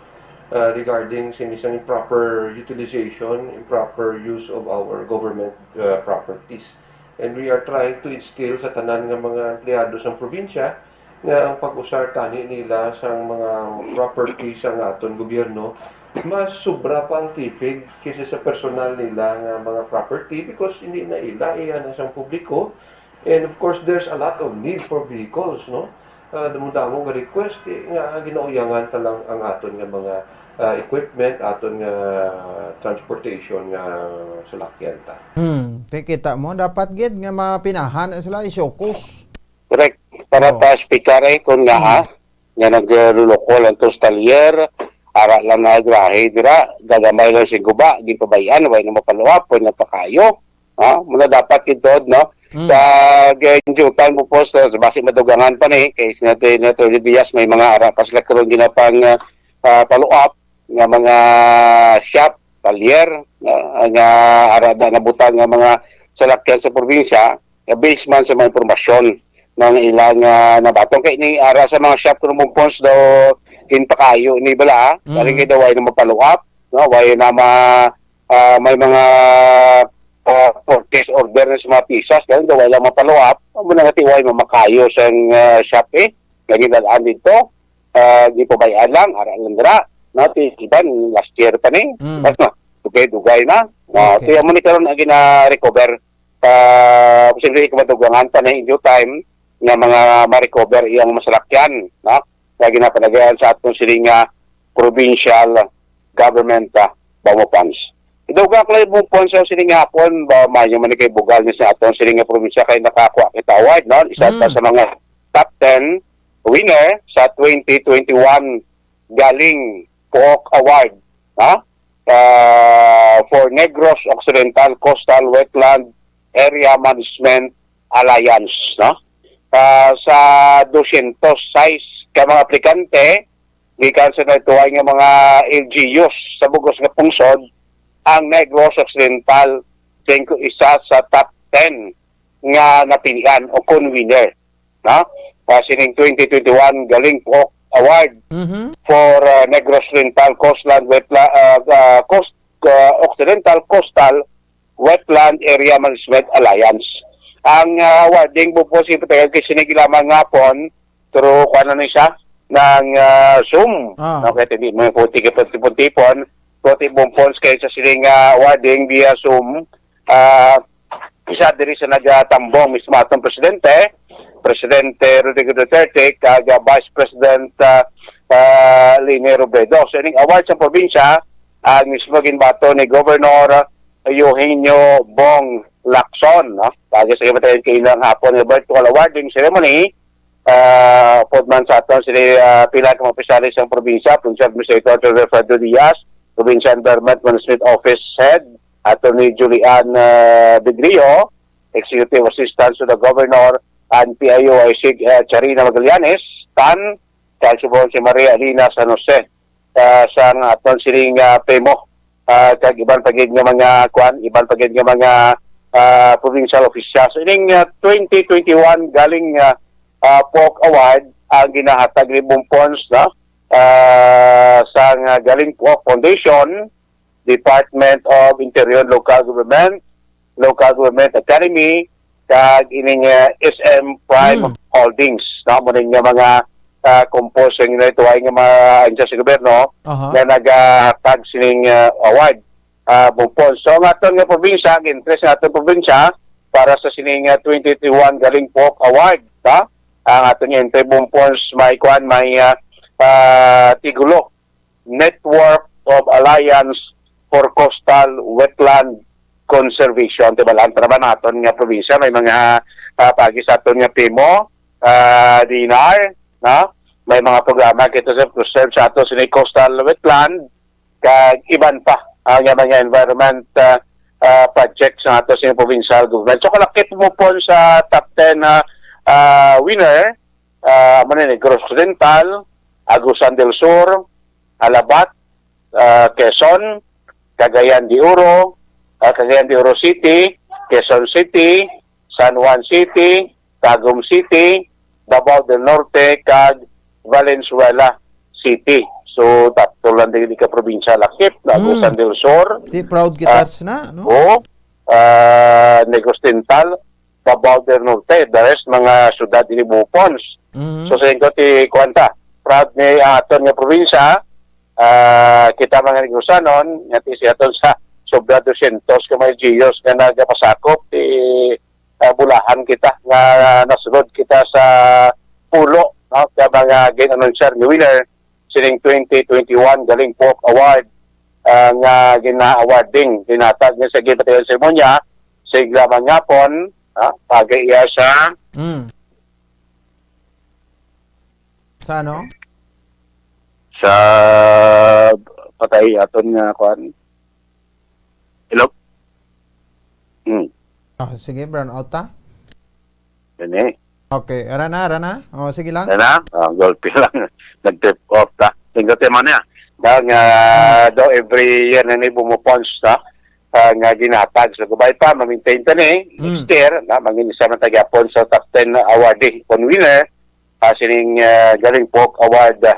uh, regarding sini sang improper utilization, improper use of our government uh, properties. And we are trying to instill sa tanan nga mga empleyado sang probinsya nga ang pag-usar tani nila sang mga property sang aton gobyerno mas sobra pa ang tipid kaysa sa personal nila nga mga property, because hindi na ila, iya na sang publiko. And of course, there's a lot of need for vehicles, no? Ah, damo-damo nga request eh, nga ginauyangan ta lang ang aton nga mga ah, equipment, aton nga transportation nga salakyan ta. Hmm, kay kita mo dapat gid nga mapinahan na sila i-show cause. Correct. Para Oh. ta speaker eh, kung nga, Mm. ah, nga naglulukol ang tos talyer, ara lang na grahe dira, gagamay lang sing guba, ginpabayan, way na mapaluap, way na pakayo. Ha? Muna dapat gid tod, no? Mm. Sa ginjutan mo po sa, sa basi madugangan pa ni, kay sinati na to Diaz, may mga ara pa sila karon ginapang ah, ah, paluap nga mga shop, talyer, ah, nga ara na nabutang nga mga salakyan sa probinsya, nga based man sa mga impormasyon nga ilang ah, nabaton. Kay ni ara sa mga shop kuno Bumpons daw ginpakayo ni bala, Mm. galing kay daw way na mapaluap, no? Way na ma, ah, may mga ah, purchase order na sa mga pisas, galing daw way lang mapaluap, amo na nga tiway mamakayo sang ah, shop eh, nga ginalaan dito, ah, gipabayaan lang, ara lang dira, no? Ti iban last year pa ni, Mm. Bas na, dugay-dugay na. Ah, Okay. Kaya mo ni karon ang gina-recover. Ah, posible ka madugangan pa na in due time nga mga ma-recover iyang masalakyan, no? Nga ginapanagayan sa atong siling nga provincial government ah, Baumo Funds. Idugang ko lang yung Baumo Funds sa siling nga hapon, ba, mayo man kay bugal ni sa atong siling nga probinsya kay nakakuha kita award, no? Isa ta Mm. sa mga top ten winner sa twenty twenty-one Galing Puok Award, ha? Ah, for Negros Occidental Coastal Wetland Area Management Alliance, no? Ah, sa dosyentos sais ka mga aplikante gikan sa nagtuway nga mga L G Us sa bugos nga pungsod, ang Negros Occidental singko isa sa top ten nga napilian o kon winner, no? Ah, sining twenty twenty-one Galing Puok Award Mhm. for ah, Negros Oriental Coastland Wetla, ah, ah, Coast, ah, Occidental Coastal Wetland Area Management Alliance. Ang ah, awarding po po si Patagal kay sining lamang ngapon, pero kuha na ni siya ng ah, Zoom. Ah. Okay, hindi mo po tigil tipon-tipon. Pati bumpons kay sa sining ah, awarding via Zoom. Ah, isa diri sa nagatambong mismo atong presidente, Presidente Rodrigo Duterte, kag ah, Vice President ah, ah, Leni Robredo. So, ining award sa probinsya, ang mismo ginbato ni Governor Eugenio Bong Lacson, no? Kag sa kamatayon kay ilang hapon nga virtual awarding ceremony, ah, upod man sa aton sini ah, pila ka mga opisyales sang probinsya, Provincial Administrator Attorney Fernando Diaz, Provincial Environment Management Office Head Attorney Julian ah, Degrio, Executive Assistant to the Governor and P I O I C ah, Charina Magallanes, Tan, kag subong si Maria Elena San Jose ah, sang aton sining ah, PEMO, ah, kag iban pa gid nga mga kuan, iban pa gid nga mga ah, provincial officials. Ining ah, twenty twenty-one Galing ah, ah, Puok Award ang ginahatag ni Bumpons, no? Ah, sang ah, Galing Puok Foundation, Department of Interior, Local Government, Local Government Academy, kag ining, ah, S M Prime Hmm. Holdings, no? Amo ni nga mga, ah, composing na ito ay nga mga ahensya sa gobyerno Aha. na nagahatag sining, ah, award, ah, Bumpon. So, ang aton nga probinsya, ang interest nga aton probinsya para sa sining, ah, twenty twenty-one Galing Pook Award, no? Ang aton nga entry Bumpons may kuan, may, ah, ah, tigulo, Network of Alliance for Coastal Wetland Conservation. Di ba lang, tara ba naton nga probinsya, may mga, ah, pagi sa aton nga P M O, ah, D N R, no? May mga programa kita sa preserve sa ato sini coastal wetland, kag iban pa, ah, nga mga environment, ah, ah, project sa ato sa provincial government. So, kalakip mo po sa top ten na, ah, winner, ah, amo ni Negros Occidental, Agusan del Sur, Alabat, ah, Quezon, Cagayan de Oro, ah, Cagayan de Oro City, Quezon City, San Juan City, Tagum City, Davao del Norte, kag Valenzuela City. So, tatlo lang din ka probinsya lakip, na Hmm. Agusan del Sur, Di proud kita ah, na, no? O, ah, Negros Occidental, Davao del Norte, the rest mga syudad ni Bupons. Mhm. So, sa inyo ti kuwanta, proud ni aton nga probinsya, ah, kita mga Negrosanon, nga ti si aton sa sobra dosyentos ka mga L G Us nga nagapasakop ti, ah, bulahan kita nga nasulod kita sa pulo, no, ka mga gin-announcer ni winner sining twenty twenty-one Galing Pook Award, ah, nga gina-awarding, ginatag niya sa gibatian seremonya, sigla man ngapon, ah, pag-iya sa Mm. Sa ano? Sa patay aton nga kuan. Hello? Hmm. Ah, sige, brown out ta. Gani. Okay, ara na, ara na. O, sige lang. Ara na? Ah, golpe lang. Nag-trip off ta. Tingko ti man niya. Dahil nga Hmm. daw every year na ni bumupons ta, ah, nga ginatag. So, gabay pa, mamintain ta ni. Hmm. Next year, na, mangin isa man ta gyapon sa top ten awardee kon winner, ah, sining, ah, Galing Pook Award, ah,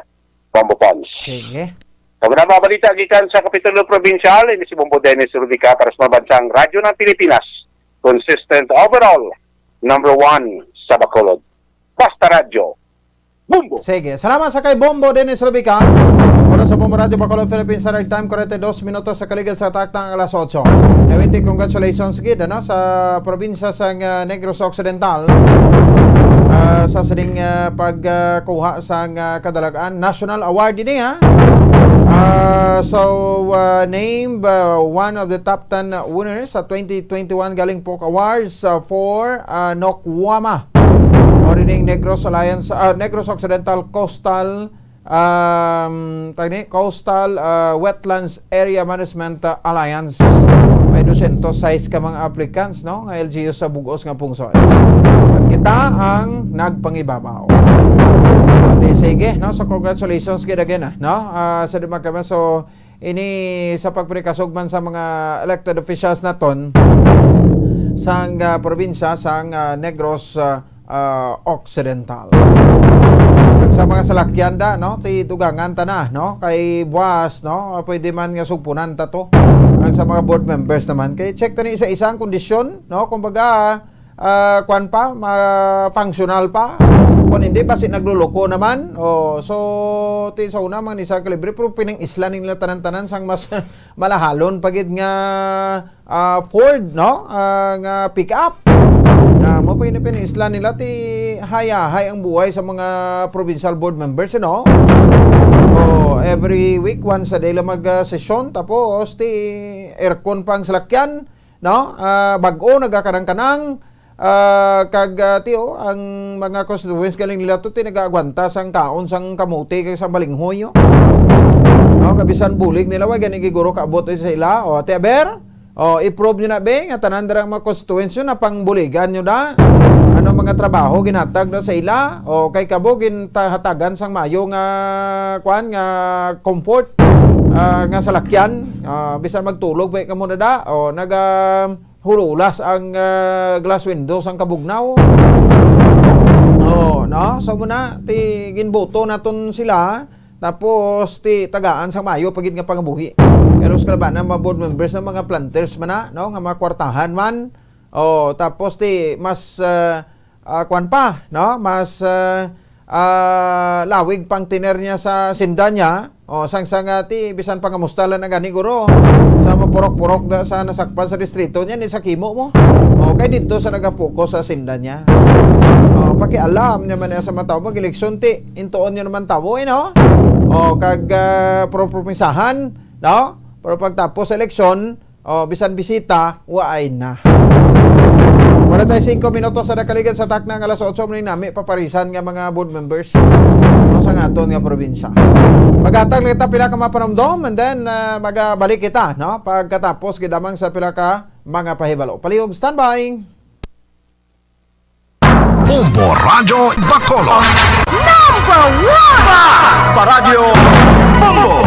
Bombo Pons. Sige. Sa mga, mga balita gikan sa Kapitulo Probinsyal, ini si Bombo Dennis Rudica para sa Mabansang Radyo ng Pilipinas. Consistent overall, number one sa Bacolod. Basta Radyo, Bombo! Sige. Salamat sa kay Bombo Dennis Rubica. Oras sa Bombo Radyo Bacolod, Philippine Standard Time, forty-two minutos sa kaligid sa takna ang alas otso. Kay Winty, congratulations gid, ano, sa probinsya sang, ah, Negros Occidental, ah, sa sining, ah, pag, ah, kuha sang, ah, kadalagan. National Award ini, ha? Ah, so, ah, named, ah, one of the top ten winners sa twenty twenty-one Galing Pook Awards, ah, for, ah, Nocwama. Mao rin ang Negros Alliance, ah, Negros Occidental Coastal, um, tawag ni, Coastal, ah, Wetlands Area Management, ah, Alliance. May dosyentos sais ka mga applicants, no, nga L G U sa bug-os nga pungso. At kita ang nagpangibabaw. Pati sige, no? So, congratulations gid again, ah, no? Ah, sa di man kami, so, ini sa pagpirikasog man sa mga elected officials naton sang, ah, probinsya sang, ah, Negros, ah, ah, Occidental. Kag sa mga salakyan da, no? Ti dugangan ta na, no? Kay buwas, no? Ah, pwede man nga sugpunan ta to. Ang sa mga board members naman, kay check ta ni isa-isa ang kondisyon, no? Kumbaga, ah, kwan pa, ma-, functional pa. Kung hindi, basi nagluloko naman. O, so, ti sa una, mga ni sa kalibre, pero pinang-isla nila tanan-tanan sang mas malahalon pa gid nga, ah, Ford, no? Ah, nga pick-up. Ah, mo pa yun ang pinang-isla nila, ti hayahay ang buhay sa mga provincial board members, no? O, every week, once a day lang mag, ah, sesyon, tapos ti aircon pa ang salakyan, no? Ah, bag-o, nagakanang-kanang, ah, kag, ah, ti, o, ang mga constituents galing nila to, ti nagaagwanta sang kaon, sang kamote, kag sang balinghoy, o. No, kabisan bulig nila, wa gani giguro kaabot sa ila. O, ti, aber, o, i-prove nyo na, be, nga tanan dira ang mga constituents nyo, napangbuligan nyo da. Ano mga trabaho ginhatag na sa ila? O, kay kabo, gintahatagan sang mayo nga, kwan, nga comfort, ah, nga salakyan. Ah, bisan magtulog, be, kamo na da. O, naga, hululas ang, ah, glass window sang kabugnaw. Oh, no? So, muna, ti ginboto naton sila, tapos ti tagaan sang mayo pa gid nga pangabuhi. Pero sa kalabanan, mga board members na mga planters man na, no? Nga mga kwartahan man, Oh, tapos ti mas, ah, ah, kwan pa, no? Mas, ah, ah, lawig pang tiner niya sa sinda niya. Oh, sang, sang, ah, ti bisan pangamusta lang na gani, guro. Sa mapurok-purok da sa nasakpan sa distrito niya, ni sa kimo mo. Oh, kay dito sa nagapokus sa sinda niya. Oh, pakialam niya man niya sa mga tawo, mag-eleksyon ti, intuon niyo naman tawo, eh, no? Oh, kag, ah, propromisahan, no? Pero pagtapos sa eleksyon, oh, bisan bisita, waay na. Wala tayo singko minutos sa nakaligad sa takna nga alas otso, muna nami paparisan nga mga board members, no, sa aton nga probinsya. Maghatag lang kita pila ka mga panumdom, and then, ah, magabalik kita, no, pagkatapos gidamang sa pila ka mga pahibalo. Palihog, standby! Bombo Radyo Bacolod. Number one! Paradyo Bombo!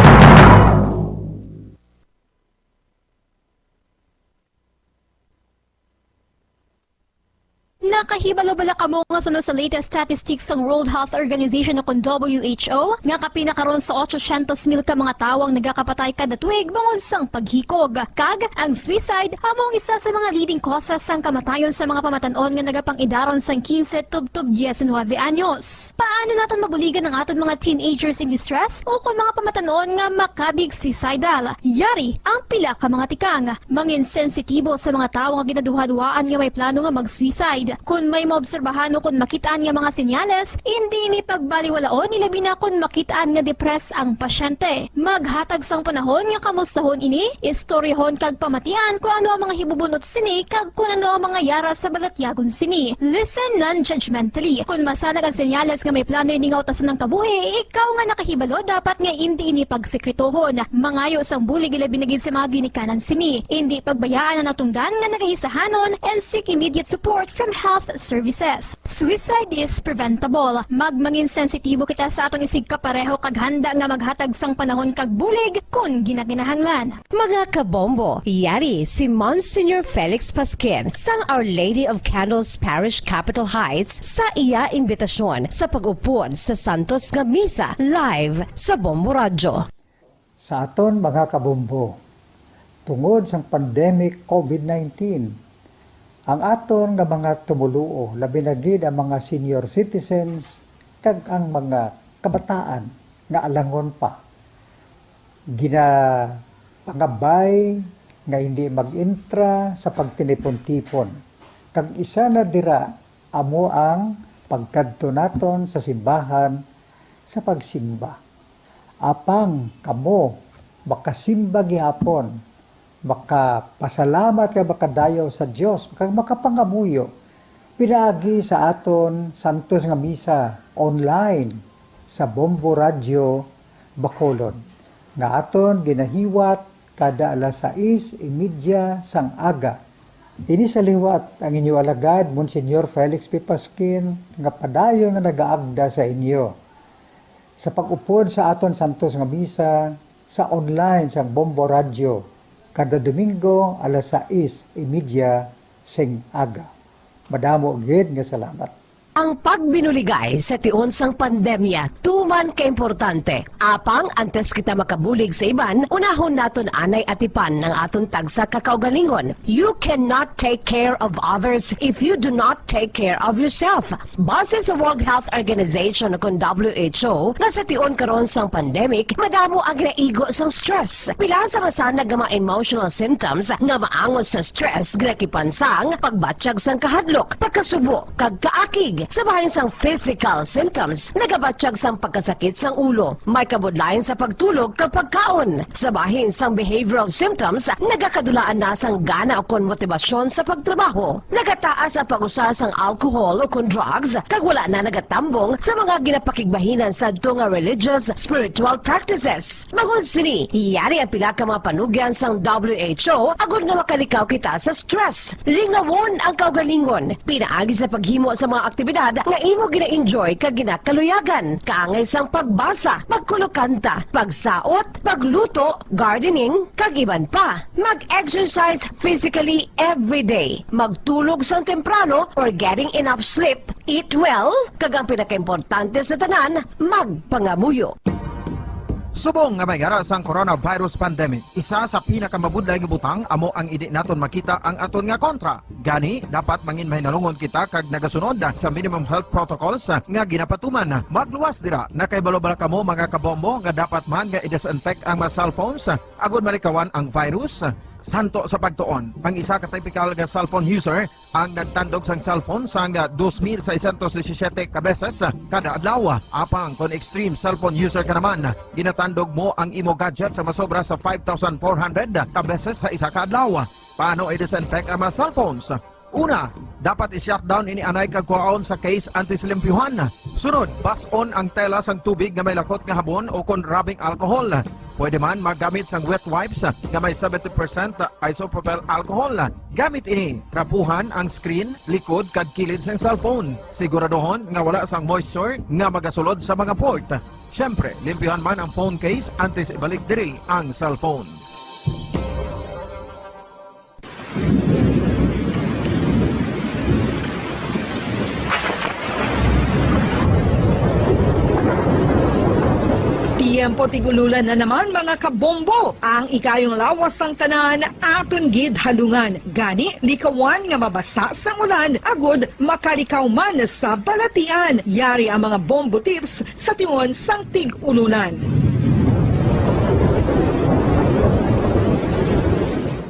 Nakahibalo bala kamo nga suno sa latest statistics sang World Health Organization o kon W H O, nga kapin na karon sa ochocientos mil ka mga tawo ang nagakapatay kada tuig bangod sang paghikog? Kag ang suicide amo ang isa sa mga leading causes sang kamatayon sa mga pamatan-on nga nagapang-idaron sang quince tubtob diecinuebe anyos. Paano naton mabuligan ang aton mga teenagers in distress o kon mga pamatan-on nga makabig suicidal? Yari ang pila ka mga tikang. Mangin sensitibo sa mga tawo nga ginaduhaduhaan nga may plano nga mag-suicide. Kon may maobserbahan o kon makit-an nga mga senyales, indi ini pagbaliwalaon, ilabi na kon makit-an nga depressed ang pasyente. Maghatag sang panahon nga kamustahon ini, istoryahon kag pamatian kon ano ang mga hibubun-ot sini kag kon ano ang mga yara sa balatyagon sini. Listen non-judgmentally. Kon masanag ang senyales nga may plano ini nga utason ang kabuhi, ikaw nga nakahibalo dapat nga indi ini pagsekretohon. Mangayo sang bulig, ilabi na gid sa mga ginikanan sini. Indi pagbayaan ang natungdan nga nagahisahanon and seek immediate support from health services. Suicide is preventable. Magmangin sensitibo kita sa aton isigkapareho kag handa nga maghatag sang panahon kag bulig kon ginakinahanglan. Mga kabombo, yari si Monsignor Felix Pasquin sang Our Lady of Candles Parish, Capitol Heights, sa iya imbitasyon sa pag-upod sa Santos nga Misa live sa Bombo Radyo. Sa aton mga kabombo, tungod sang pandemic COVID nineteen, ang aton nga mga tumoluo, labi na gid ang mga senior citizens kag ang mga kabataan nga alangon pa, ginapangabay nga hindi mag-intra sa pagtinipon-tipon, kag isa na dira amo ang pagkadto naton sa simbahan sa pagsimba. Apang kamo makasimba gihapon, makapasalamat kag makadayaw sa Dios, kag makapangamuyo pinaagi sa aton santos nga misa online sa Bombo Radyo Bacolod, nga aton ginahiwat kada alas sais y media sang aga. Ini sa liwat ang inyo alagad, Monsignor Felix P. Pasquin, nga padayon nga nagaagda sa inyo sa pag-upod sa aton santos nga misa sa online sang Bombo Radyo kada Domingo alas sais y media sing aga. Madamo gid nga salamat. Ang pagbinuligay sa tion sang pandemya tuman kaimportante. Apang antes kita makabulig sa iban, unahon naton anay atipan ang aton tagsa ka kaugalingon. You cannot take care of others if you do not take care of yourself. Base sa World Health Organization o kon W H O, nga sa tion karon sang pandemic, madamo ang ginaigo sang stress. Pila sa masanag nga mga emotional symptoms nga maangot sa stress ginakipan sang pagbatyag sang kahadlok, pagkasubo, kag kaakig. Sa bahin sang physical symptoms, nagabatyag sang pagkasakit sang ulo, may kabudlayan sa pagtulog kag pagkaon. Sa bahin sang behavioral symptoms, nagakadulaan na sang gana ukon motibasyon sa pagtrabaho. Nagataas ang pag-usa sang alcohol ukon drugs, kag wala na nagatambong sa mga ginapakigbahinan sadto nga religious, spiritual practices. Bangod sini, yari ang pila ka mga panugyan sang W H O agod nga makalikaw kita sa stress. Lingawon ang kaugalingon pinaagi sa paghimo sa mga aktibidad nga imo gina-enjoy kag ginakaluyagan, kaangay sang pagbasa, pagkulokanta, pagsaot, pagluto, gardening, kag iban pa. Mag-exercise physically every day. Magtulog sang temprano or getting enough sleep. Eat well, kag ang pinakaimportante sa tanan, magpangamuyo. Subong nga may ara sang coronavirus pandemic, isa sa pinakamabudlay nga butang amo ang indi naton makita ang aton nga kontra. Gani, dapat mangin mahinalungon kita kag nagasunod sa minimum health protocols nga ginapatuman. Magluwas dira, nakahibalo bala kamo, mga kabombo, nga dapat man nga i-disinfect ang mga cellphones agod malikawan ang virus? Santo sa pagtuon, ang isa ka typical nga cellphone user ang nagtandog sang cellphone sang dos mil seiscientos disisiete ka beses kada adlaw. Apang kon extreme cellphone user ka naman, ginatandog mo ang imo gadget sa masobra sa five thousand four hundred ka beses sa isa ka adlaw. Paano i-disinfect ang mga cellphones? Una, dapat i-shutdown ini anay kag kuhaon sa case antes limpyuhan. Sunod, bas-on ang tela sang tubig nga may lakot nga habon o kon rubbing alcohol. Pwede man maggamit sang wet wipes nga may seventy percent isopropyl alcohol. Gamit ini, trapuhan ang screen, likod, kag kilid sang cellphone. Siguraduhon nga wala sang moisture nga magasulod sa mga port. Siyempre, limpyuhan man ang phone case antes ibalik diri ang cellphone. Tiyempo tig-ululan na naman, mga kabombo. Ang ikayong lawas sang tanan aton gid halungan. Gani, likawan nga mabasa sang ulan agud makalikaw man sa balatian. Yari ang mga bombo tips sa tion sang tig-ululan.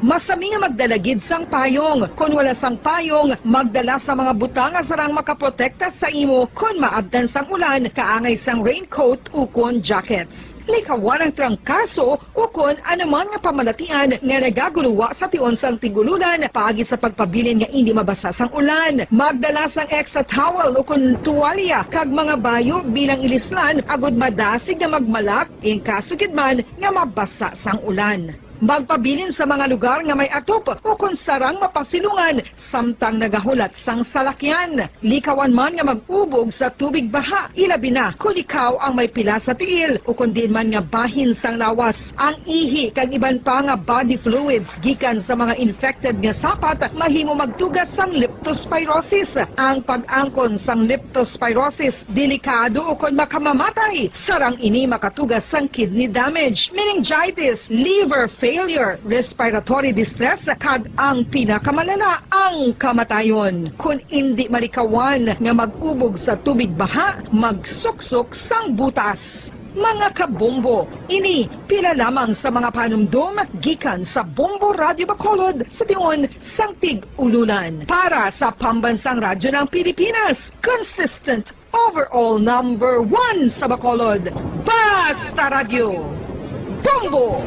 Masami nga magdala gid sang payong. Kon wala sang payong, magdala sa mga butang nga sarang makaprotekta sa imo kon maabtan sang ulan, kaangay sang raincoat ukon jackets. Likawan ang trangkaso ukon anuman nga pamalatian nga nagaguluwa sa tion sang tig-ululan paagi sa pagpabilin nga indi mabasa sang ulan. Magdala sang extra towel ukon tuwalya kag mga bayo bilang ilislan agud madasig nga magmalak in kaso gid man nga mabasa sang ulan. Magpabilin sa mga lugar nga may atop ukon sarang mapasilungan samtang nagahulat sang salakyan. Likawan man nga mag-ubog sa tubig baha, ilabi na kon ikaw ang may pila sa tiil ukon diin man nga bahin sang lawas. Ang ihi kag iban pa nga body fluids gikan sa mga infected nga sapat mahimo magtuga sang leptospirosis. Ang pag-angkon sang leptospirosis delikado ukon makamamatay. Sarang ini makatuga sang kidney damage, meningitis, liver failure, respiratory distress, kag ang pinakamalala, ang kamatayon. Kon indi malikawan nga mag-ubog sa tubig baha, magsuksok sang butas. Mga kabombo, ini pila lamang sa mga panumdom gikan sa Bombo Radyo Bacolod sa tion sang tig-ululan. Para sa Pambansang Radyo ng Pilipinas, consistent overall number one sa Bacolod, Basta Radyo, Bombo!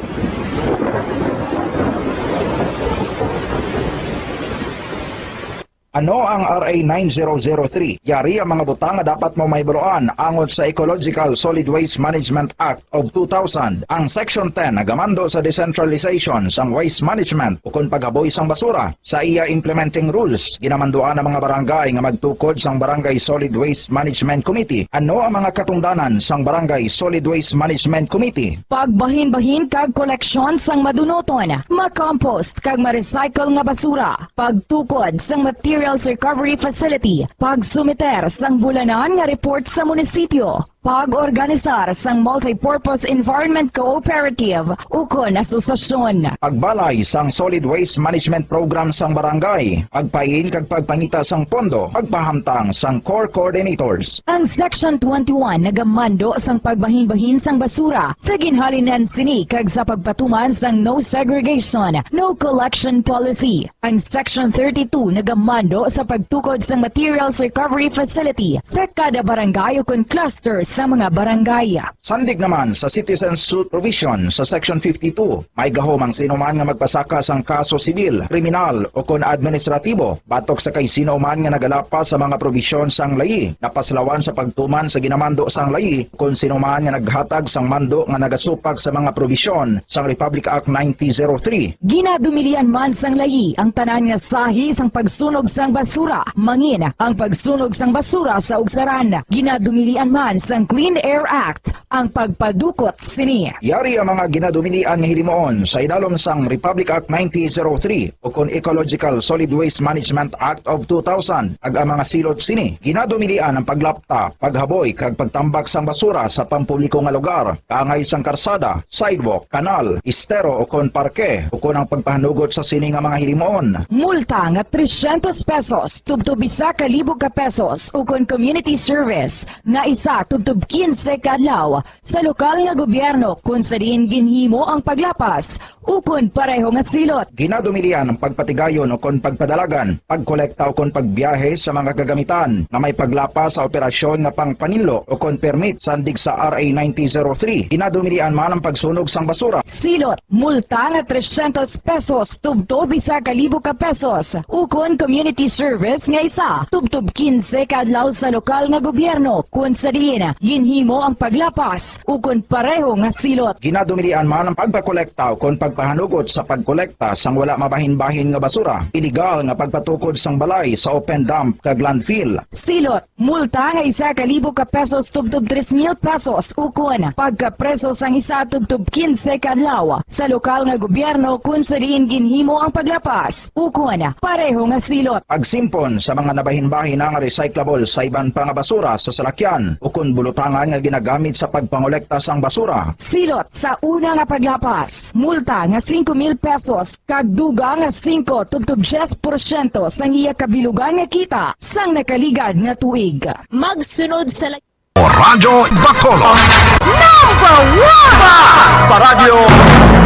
Ano ang R A nine zero zero three? Yari ang mga butang nga dapat mo mahibaluan angot sa Ecological Solid Waste Management Act of two thousand. Ang Section ten nagamando sa decentralization sang waste management ukon paghaboy sang basura. Sa iya implementing rules, ginamanduan ang mga barangay nga magtukod sang Barangay Solid Waste Management Committee. Ano ang mga katungdanan sang Barangay Solid Waste Management Committee? Pagbahinbahin kag koleksyon sang madunuton, makompost kag ma-recycle nga basura, pagtukod sang materials recovery facility, pagsumiter sang bulanan nga report sa munisipyo, pag-organisar sang multipurpose environment cooperative ukon asosasyon. Pagbalay sang solid waste management program sang barangay, pagpain kag pagpangita sang pondo, pagpahamtang sang core coordinators. Ang Section twenty-one nagamando sang pagbahinbahin sang basura sa ginhalinan sini kag sa pagpatuman sang no segregation, no collection policy. Ang Section thirty-two nagamando sa pagtukod sang materials recovery facility sa kada barangay ukon cluster sa mga barangay. Sandig naman sa citizen suit provision sa Section fifty-two, may gahom ang sino man nga magpasaka sang kaso sibil, kriminal, ukon administratibo batok sa kay sino man nga nagalapas sa mga probisyon sang layi, napaslawan sa pagtuman sa ginamando sang layi, kon sino man nga naghatag sang mando nga nagasupak sa mga probisyon sang Republic Act nineteen zero three. Ginadumilian man sang layi ang tanan nga sahi sang pagsunog sang basura, mangin ang pagsunog sang basura sa ugsaran. Ginadumilian man sang Clean Air Act ang pagpadukot sini. Yari ang mga ginadumilian nga hilimuon sa idalom sang Republic Act nineteen oh three ukon Ecological Solid Waste Management Act of two thousand, kag ang mga silot sini ginadumilian ang paglapta, paghaboy, kag pagtambak sang basura sa pampubliko nga lugar, kaangay sang karsada, sidewalk, kanal, estero, ukon parke, ukon ang pagpahanugot sa sini nga mga hilimuon. Multa nga trescientos pesos tubtob isa ka libo ka pesos ukon community service nga isa tubtob quince ka adlaw sa lokal nga gobyerno kon sa diin ginhimo ang paglapas ukon pareho nga silot. Ginadumilian ang pagpatigayon ukon pagpadalagan, pagkolekta ukon pagbiyahe sa mga kagamitan nga may paglapas sa operasyon nga pangpaninlo ukon permit sandig sa R A nineteen oh three. Ginadumilian man ang pagsunog sang basura. Silot, multa nga trescientos pesos tubtob isa ka libo ka pesos, ukon community service nga isa tubtob quince ka adlaw sa lokal nga gobyerno kon sa diin ginhimo ang paglapas ukon pareho nga silot. Ginadumilian man ang pagpakolekta ukon pagpahanugot sa pagkolekta sang wala mabahin-bahin nga basura, iligal nga pagpatukod sang balay sa open dump kag landfill. Silot, multa nga isa ka libo ka pesos tubtob tres mil pesos, ukon pagkapreso sang isa tubtob quince ka adlaw sa lokal nga gobyerno kon sa diin ginhimo ang paglapas ukon pareho nga silot. Pagsimpon sa mga nabahin-bahin nga recyclable sa iban pa nga basura sa salakyan ukon bulutangan nga ginagamit sa pagpangolekta sang basura. Silot sa una nga paglapas, multa nga singko mil pesos kag dugang nga singko tubtob diyes porsyento sang iya kabilugan nga kita sang nakaligad nga tuig. Magsunod sa la- Radyo Bacolod. Number one! Paradyo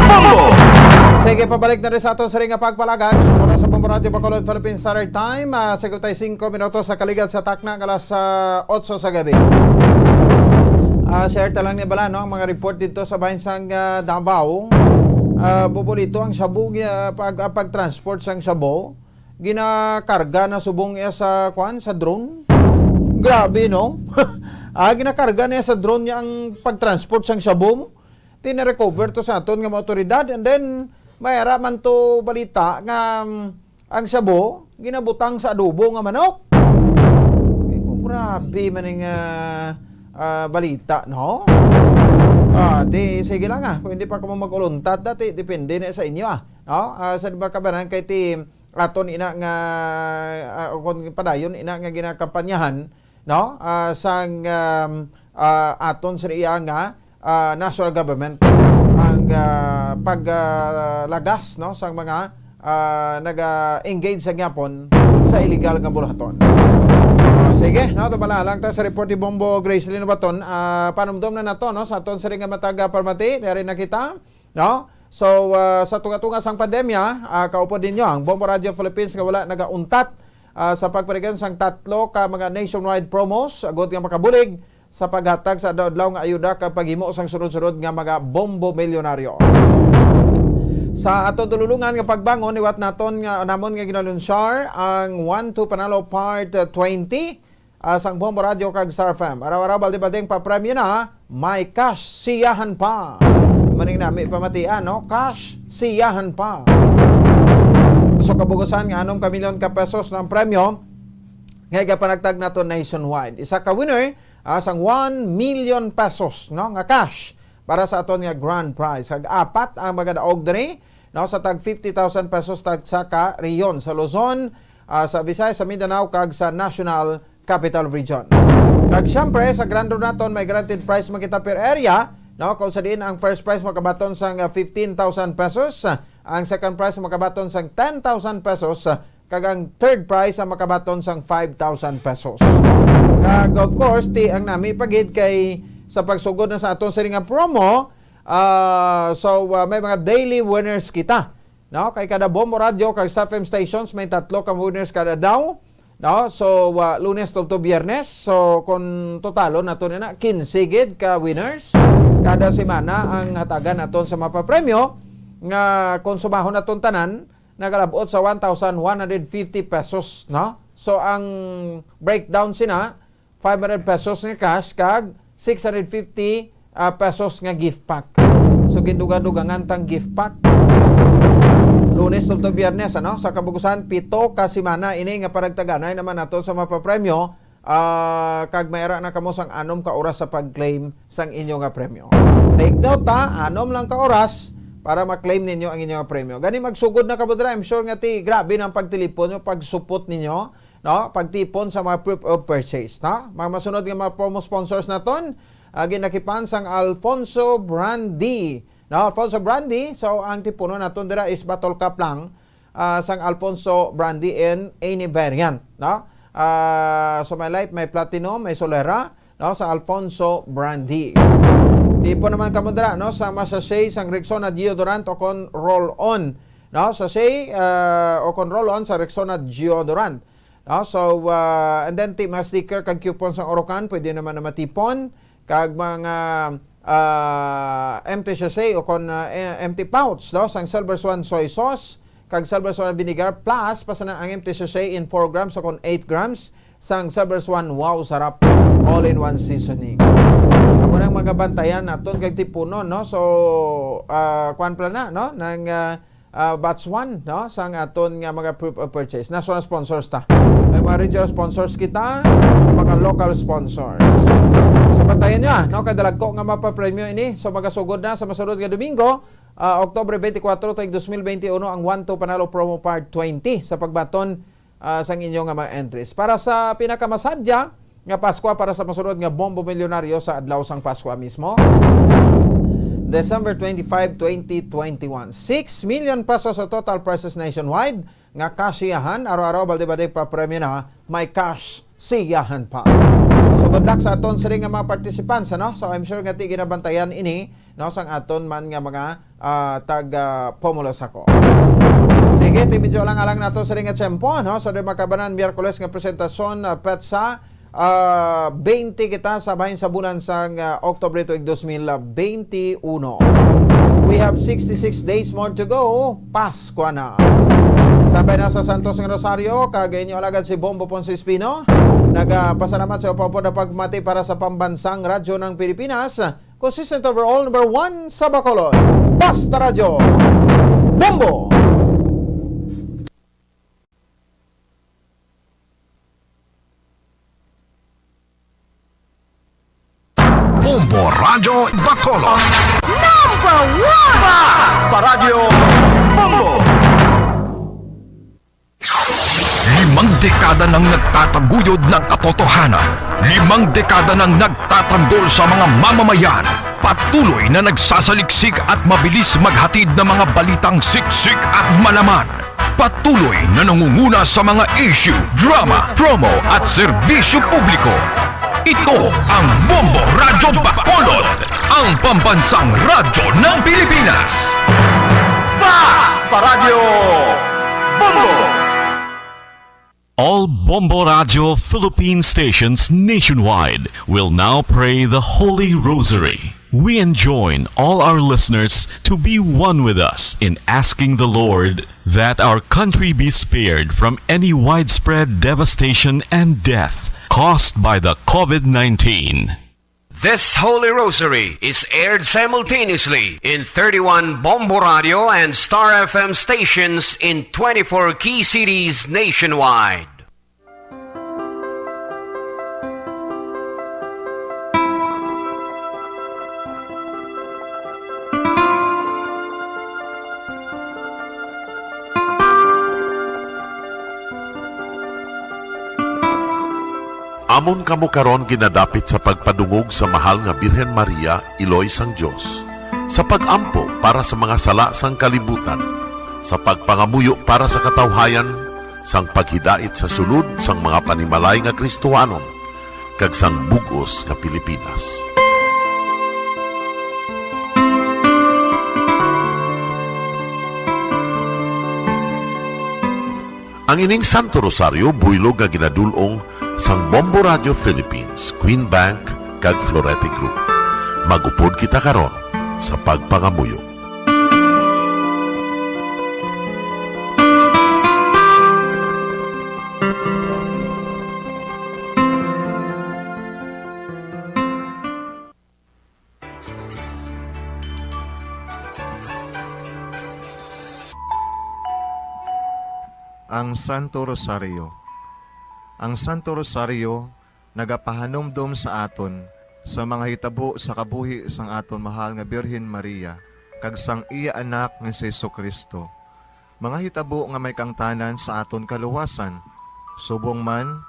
Bombo! Sige, pabalik na rin sa aton sa ring nga pagpalagad. Oras sa Bombo Radyo Bacolod, Philippine Standard Time. Ah, sa gutay singko minutos sa kaligad sa takna nga alas, ah, otso sa gabi. Ah, share ta lang ni bala, no, ang mga report dito sa bahin sang, ah, Davao. Ah, bubolito ang shabu, ah, pag, ah, pag-transport sang shabu. Ginakarga na subong iya sa, kwan, sa drone. Grabe, no? Ah, ginakarga niya sa drone niya ang pag-transport sang shabu. Tinarecover to sa aton nga mga otoridad. And then, may ara man to balita nga, um, ang shabu ginabutang sa adobo nga manok. Eh, kung grabe man ang, ah, ah, balita, no? Ah, di, sige lang, ah. Kung hindi pa kamo mag-uluntad, dati, depende na sa inyo, ah. No? Ah, sa di ba kabanan kay ti aton ina nga, ah, o kung padayon ina nga ginakampanyahan, no? Ah, sang, um, ah, aton sa iya nga, ah, national government ang, ah, pag, ah, lagas, no, sang mga, ah, naga-engage sa gyapon sa illegal nga buluhaton. Ah, sige, no, tumala lang ta sa report ni Bombo Grace Lino Baton. Ah, panumdom na nato, no, sa aton sa ring nga matag, ah, parmati, diri na kita. No? So, ah, sa tunga-tunga sang pandemya, ah, kaupod ninyo ang Bombo Radio Philippines nga wala nagauntat, ah, sa pagparigayon sang tatlo ka mga nationwide promos agod nga makabulig sa paghatag sa adlaw-adlaw nga ayuda kag paghimo sang sunod-sunod nga mga Bombo Milyonaryo. Sa aton dululungan nga pagbangon, liwat naton nga namon nga ginalunsyar ang One to Panalo Part twenty, ah, sang Bombo Radio kag Star F M. Araw-araw, balde-baldeng papremyo na, may cash siyahan pa. Maning nami pamatian, no? Cash siyahan pa. So, kabugasan nga anom ka milyon ka pesos ng premyo nga igapanagtag nato nationwide. Isa ka winner, ah, sang one million pesos, no, nga cash para sa aton nga grand prize. Kag apat ang magadaog diri, no, sa tag fifty thousand pesos tag sa ka rehiyon sa Luzon, ah, sa Visayas, sa Mindanao, kag sa National Capital Region. Kag siyempre, sa Grand Draw naton, may granted prize man kita per area, no? Kung sa diin ang first prize makabaton sang, ah, fifteen thousand pesos, ang second prize makabaton sang ten thousand pesos, kag ang third prize ang makabaton sang five thousand pesos. Kag of course, ti ang nami pagid kay sa pagsugod na sa aton sini nga promo, ah, so, ah, may mga daily winners kita. No? Kay kada Bombo Radio kag Star F M stations, may tatlo ka winners kada daw. No? So, ah, Lunes tubtob Biyernes. So, kung totalon nato na, quince gid ka winners kada semana ang hatagan naton sa mapapremyo nga kung sumahon naton tanan, nagalabot sa one thousand one hundred fifty pesos, no? So, ang breakdown sina, five hundred pesos nga cash kag six hundred fifty, ah, pesos nga gift pack. So, ginduga-dugangan tang gift pack. Lunes tubtob Biyernes, ano? Sa kabugusan, pito ka semana ini nga panagtaganay naman nato sa mapapremyo. Ah, kag may ara na kamo sang anom ka oras sa pag-claim sang inyo nga premyo. Take note, ha, anom lang ka oras para ma-claim ninyo ang inyo nga premyo. Gani, magsugod na kamo dira. I'm sure nga ti grabe na ang pagtilipon nyo, pagsupot ninyo, no? Pagtipon sa mga proof of purchase, no? Mga masunod nga mga promo sponsors naton, ah, ginakipan sang Alfonso Brandy, no? Alfonso Brandy, so ang tipunon naton dira is bottle cap lang, ah, sang Alfonso Brandy in any variant, no? Ah, so may light, may platinum, may solera, no, sa Alfonso Brandy. Tipon naman kamo dira, no, sa mga sachet sang Rexona deodorant o kon roll-on, no, sachet, ah, o kon roll-on sa Rexona deodorant, no? So, ah, and then ti mga sticker kag coupon sang Orocan, pwede naman na matipon, kag mga, ah, empty sachet o kon, ah, eh, empty pouch, no, sang Silver Swan soy sauce kag Silver Swan vinegar, plus pa sana ang empty sachet in four grams o kon eight grams sang Silver Swan Wow Sarap all-in-one seasoning. Amo nang mga bantayan naton kag tipunon, no? So, ah, kuan pala na, no? Nang, ah, ah, batch one, no, sang aton nga mga proof of purchase. National sponsors ta. May mga regional sponsors kita, mga local sponsors. So, bantayan nyo, ah, no, kay dalagko nga mapapremyo ini. So, magasugod na sa masunod nga Domingo, ah, Oktubre twenty-four tuig dos mil twenty-one, ang One to Panalo Promo Part twenty sa pagbaton, ah, sang inyo nga mga entries. Para sa pinakamasadya nga Paskwa, para sa masunod nga Bombo Milyonaryo sa adlaw sang Paskwa mismo, December twenty-five, twenty twenty-one. Six million pesos sa total prizes nationwide nga cash siyahan. Araw-araw, balde-balde pa premyo na, may cash siyahan pa. So, good luck sa aton sini nga mga participants, ano? So, I'm sure nga ti ginabantayan ini, no, sang aton man nga mga, ah, tag, ah, pumulos ako. Sige, ti medyo lang alang nato sa ring tiyempo, no? Sa di makabanan, Miyerkules nga presentasyon, ah, petsa, ah, twenty kita sa bahin sa bulan sang, ah, Oktubre tuig dos mil twenty-uno. We have sixty-six days more to go. Paskwa na. Sabay na sa Santos nga Rosario, kag inyo alagad si Bombo Ponce Espino. Nagapasalamat sa upod na pagmati para sa pambansang radyo ng Pilipinas. Consistent overall, number one sa Bacolod. Basta Radyo, Bombo! Bombo Radyo Bacolod. Number one! Basta Radyo, Bombo! Limang dekada nang nagtataguyod ng katotohanan. Limang dekada nang nagtatanggol sa mga mamamayan. Patuloy na nagsasaliksik at mabilis maghatid ng mga balitang siksik at malaman. Patuloy na nangunguna sa mga issue, drama, promo at serbisyo publiko. Ito ang Bombo Radyo Bacolod, ang pambansang radyo ng Pilipinas. Basta Radyo Bombo! All Bombo Radyo Philippine stations nationwide will now pray the Holy Rosary. We enjoin all our listeners to be one with us in asking the Lord that our country be spared from any widespread devastation and death caused by the COVID nineteen. This Holy Rosary is aired simultaneously in thirty-one Bombo Radio and Star F M stations in twenty-four key cities nationwide. Amon kamo karon ginadapit sa pagpadungog sa Mahal nga Birhen Maria, Iloy sang Dios, sa pag-ampo para sa mga sala sang kalibutan, sa pagpangamuyo para sa katawhayan, sang paghidait sa sulod sang mga panimalay nga Kristohanon, kag sang bug-os nga Pilipinas. Ang ining Santo Rosario buylog nga ginadul-ong sang Bombo Radio Philippines, Queen Bank, kag Florete Group. Mag-upod kita karon sa pagpangamuyo. Ang Santo Rosario. Ang Santo Rosario nagapahanumdom sa aton sa mga hitabo sa kabuhi sang aton mahal nga Birhen Maria kag sang iya Anak nga si Jesu-Cristo, mga hitabo nga may kangtanan sa aton kaluwasan, subong man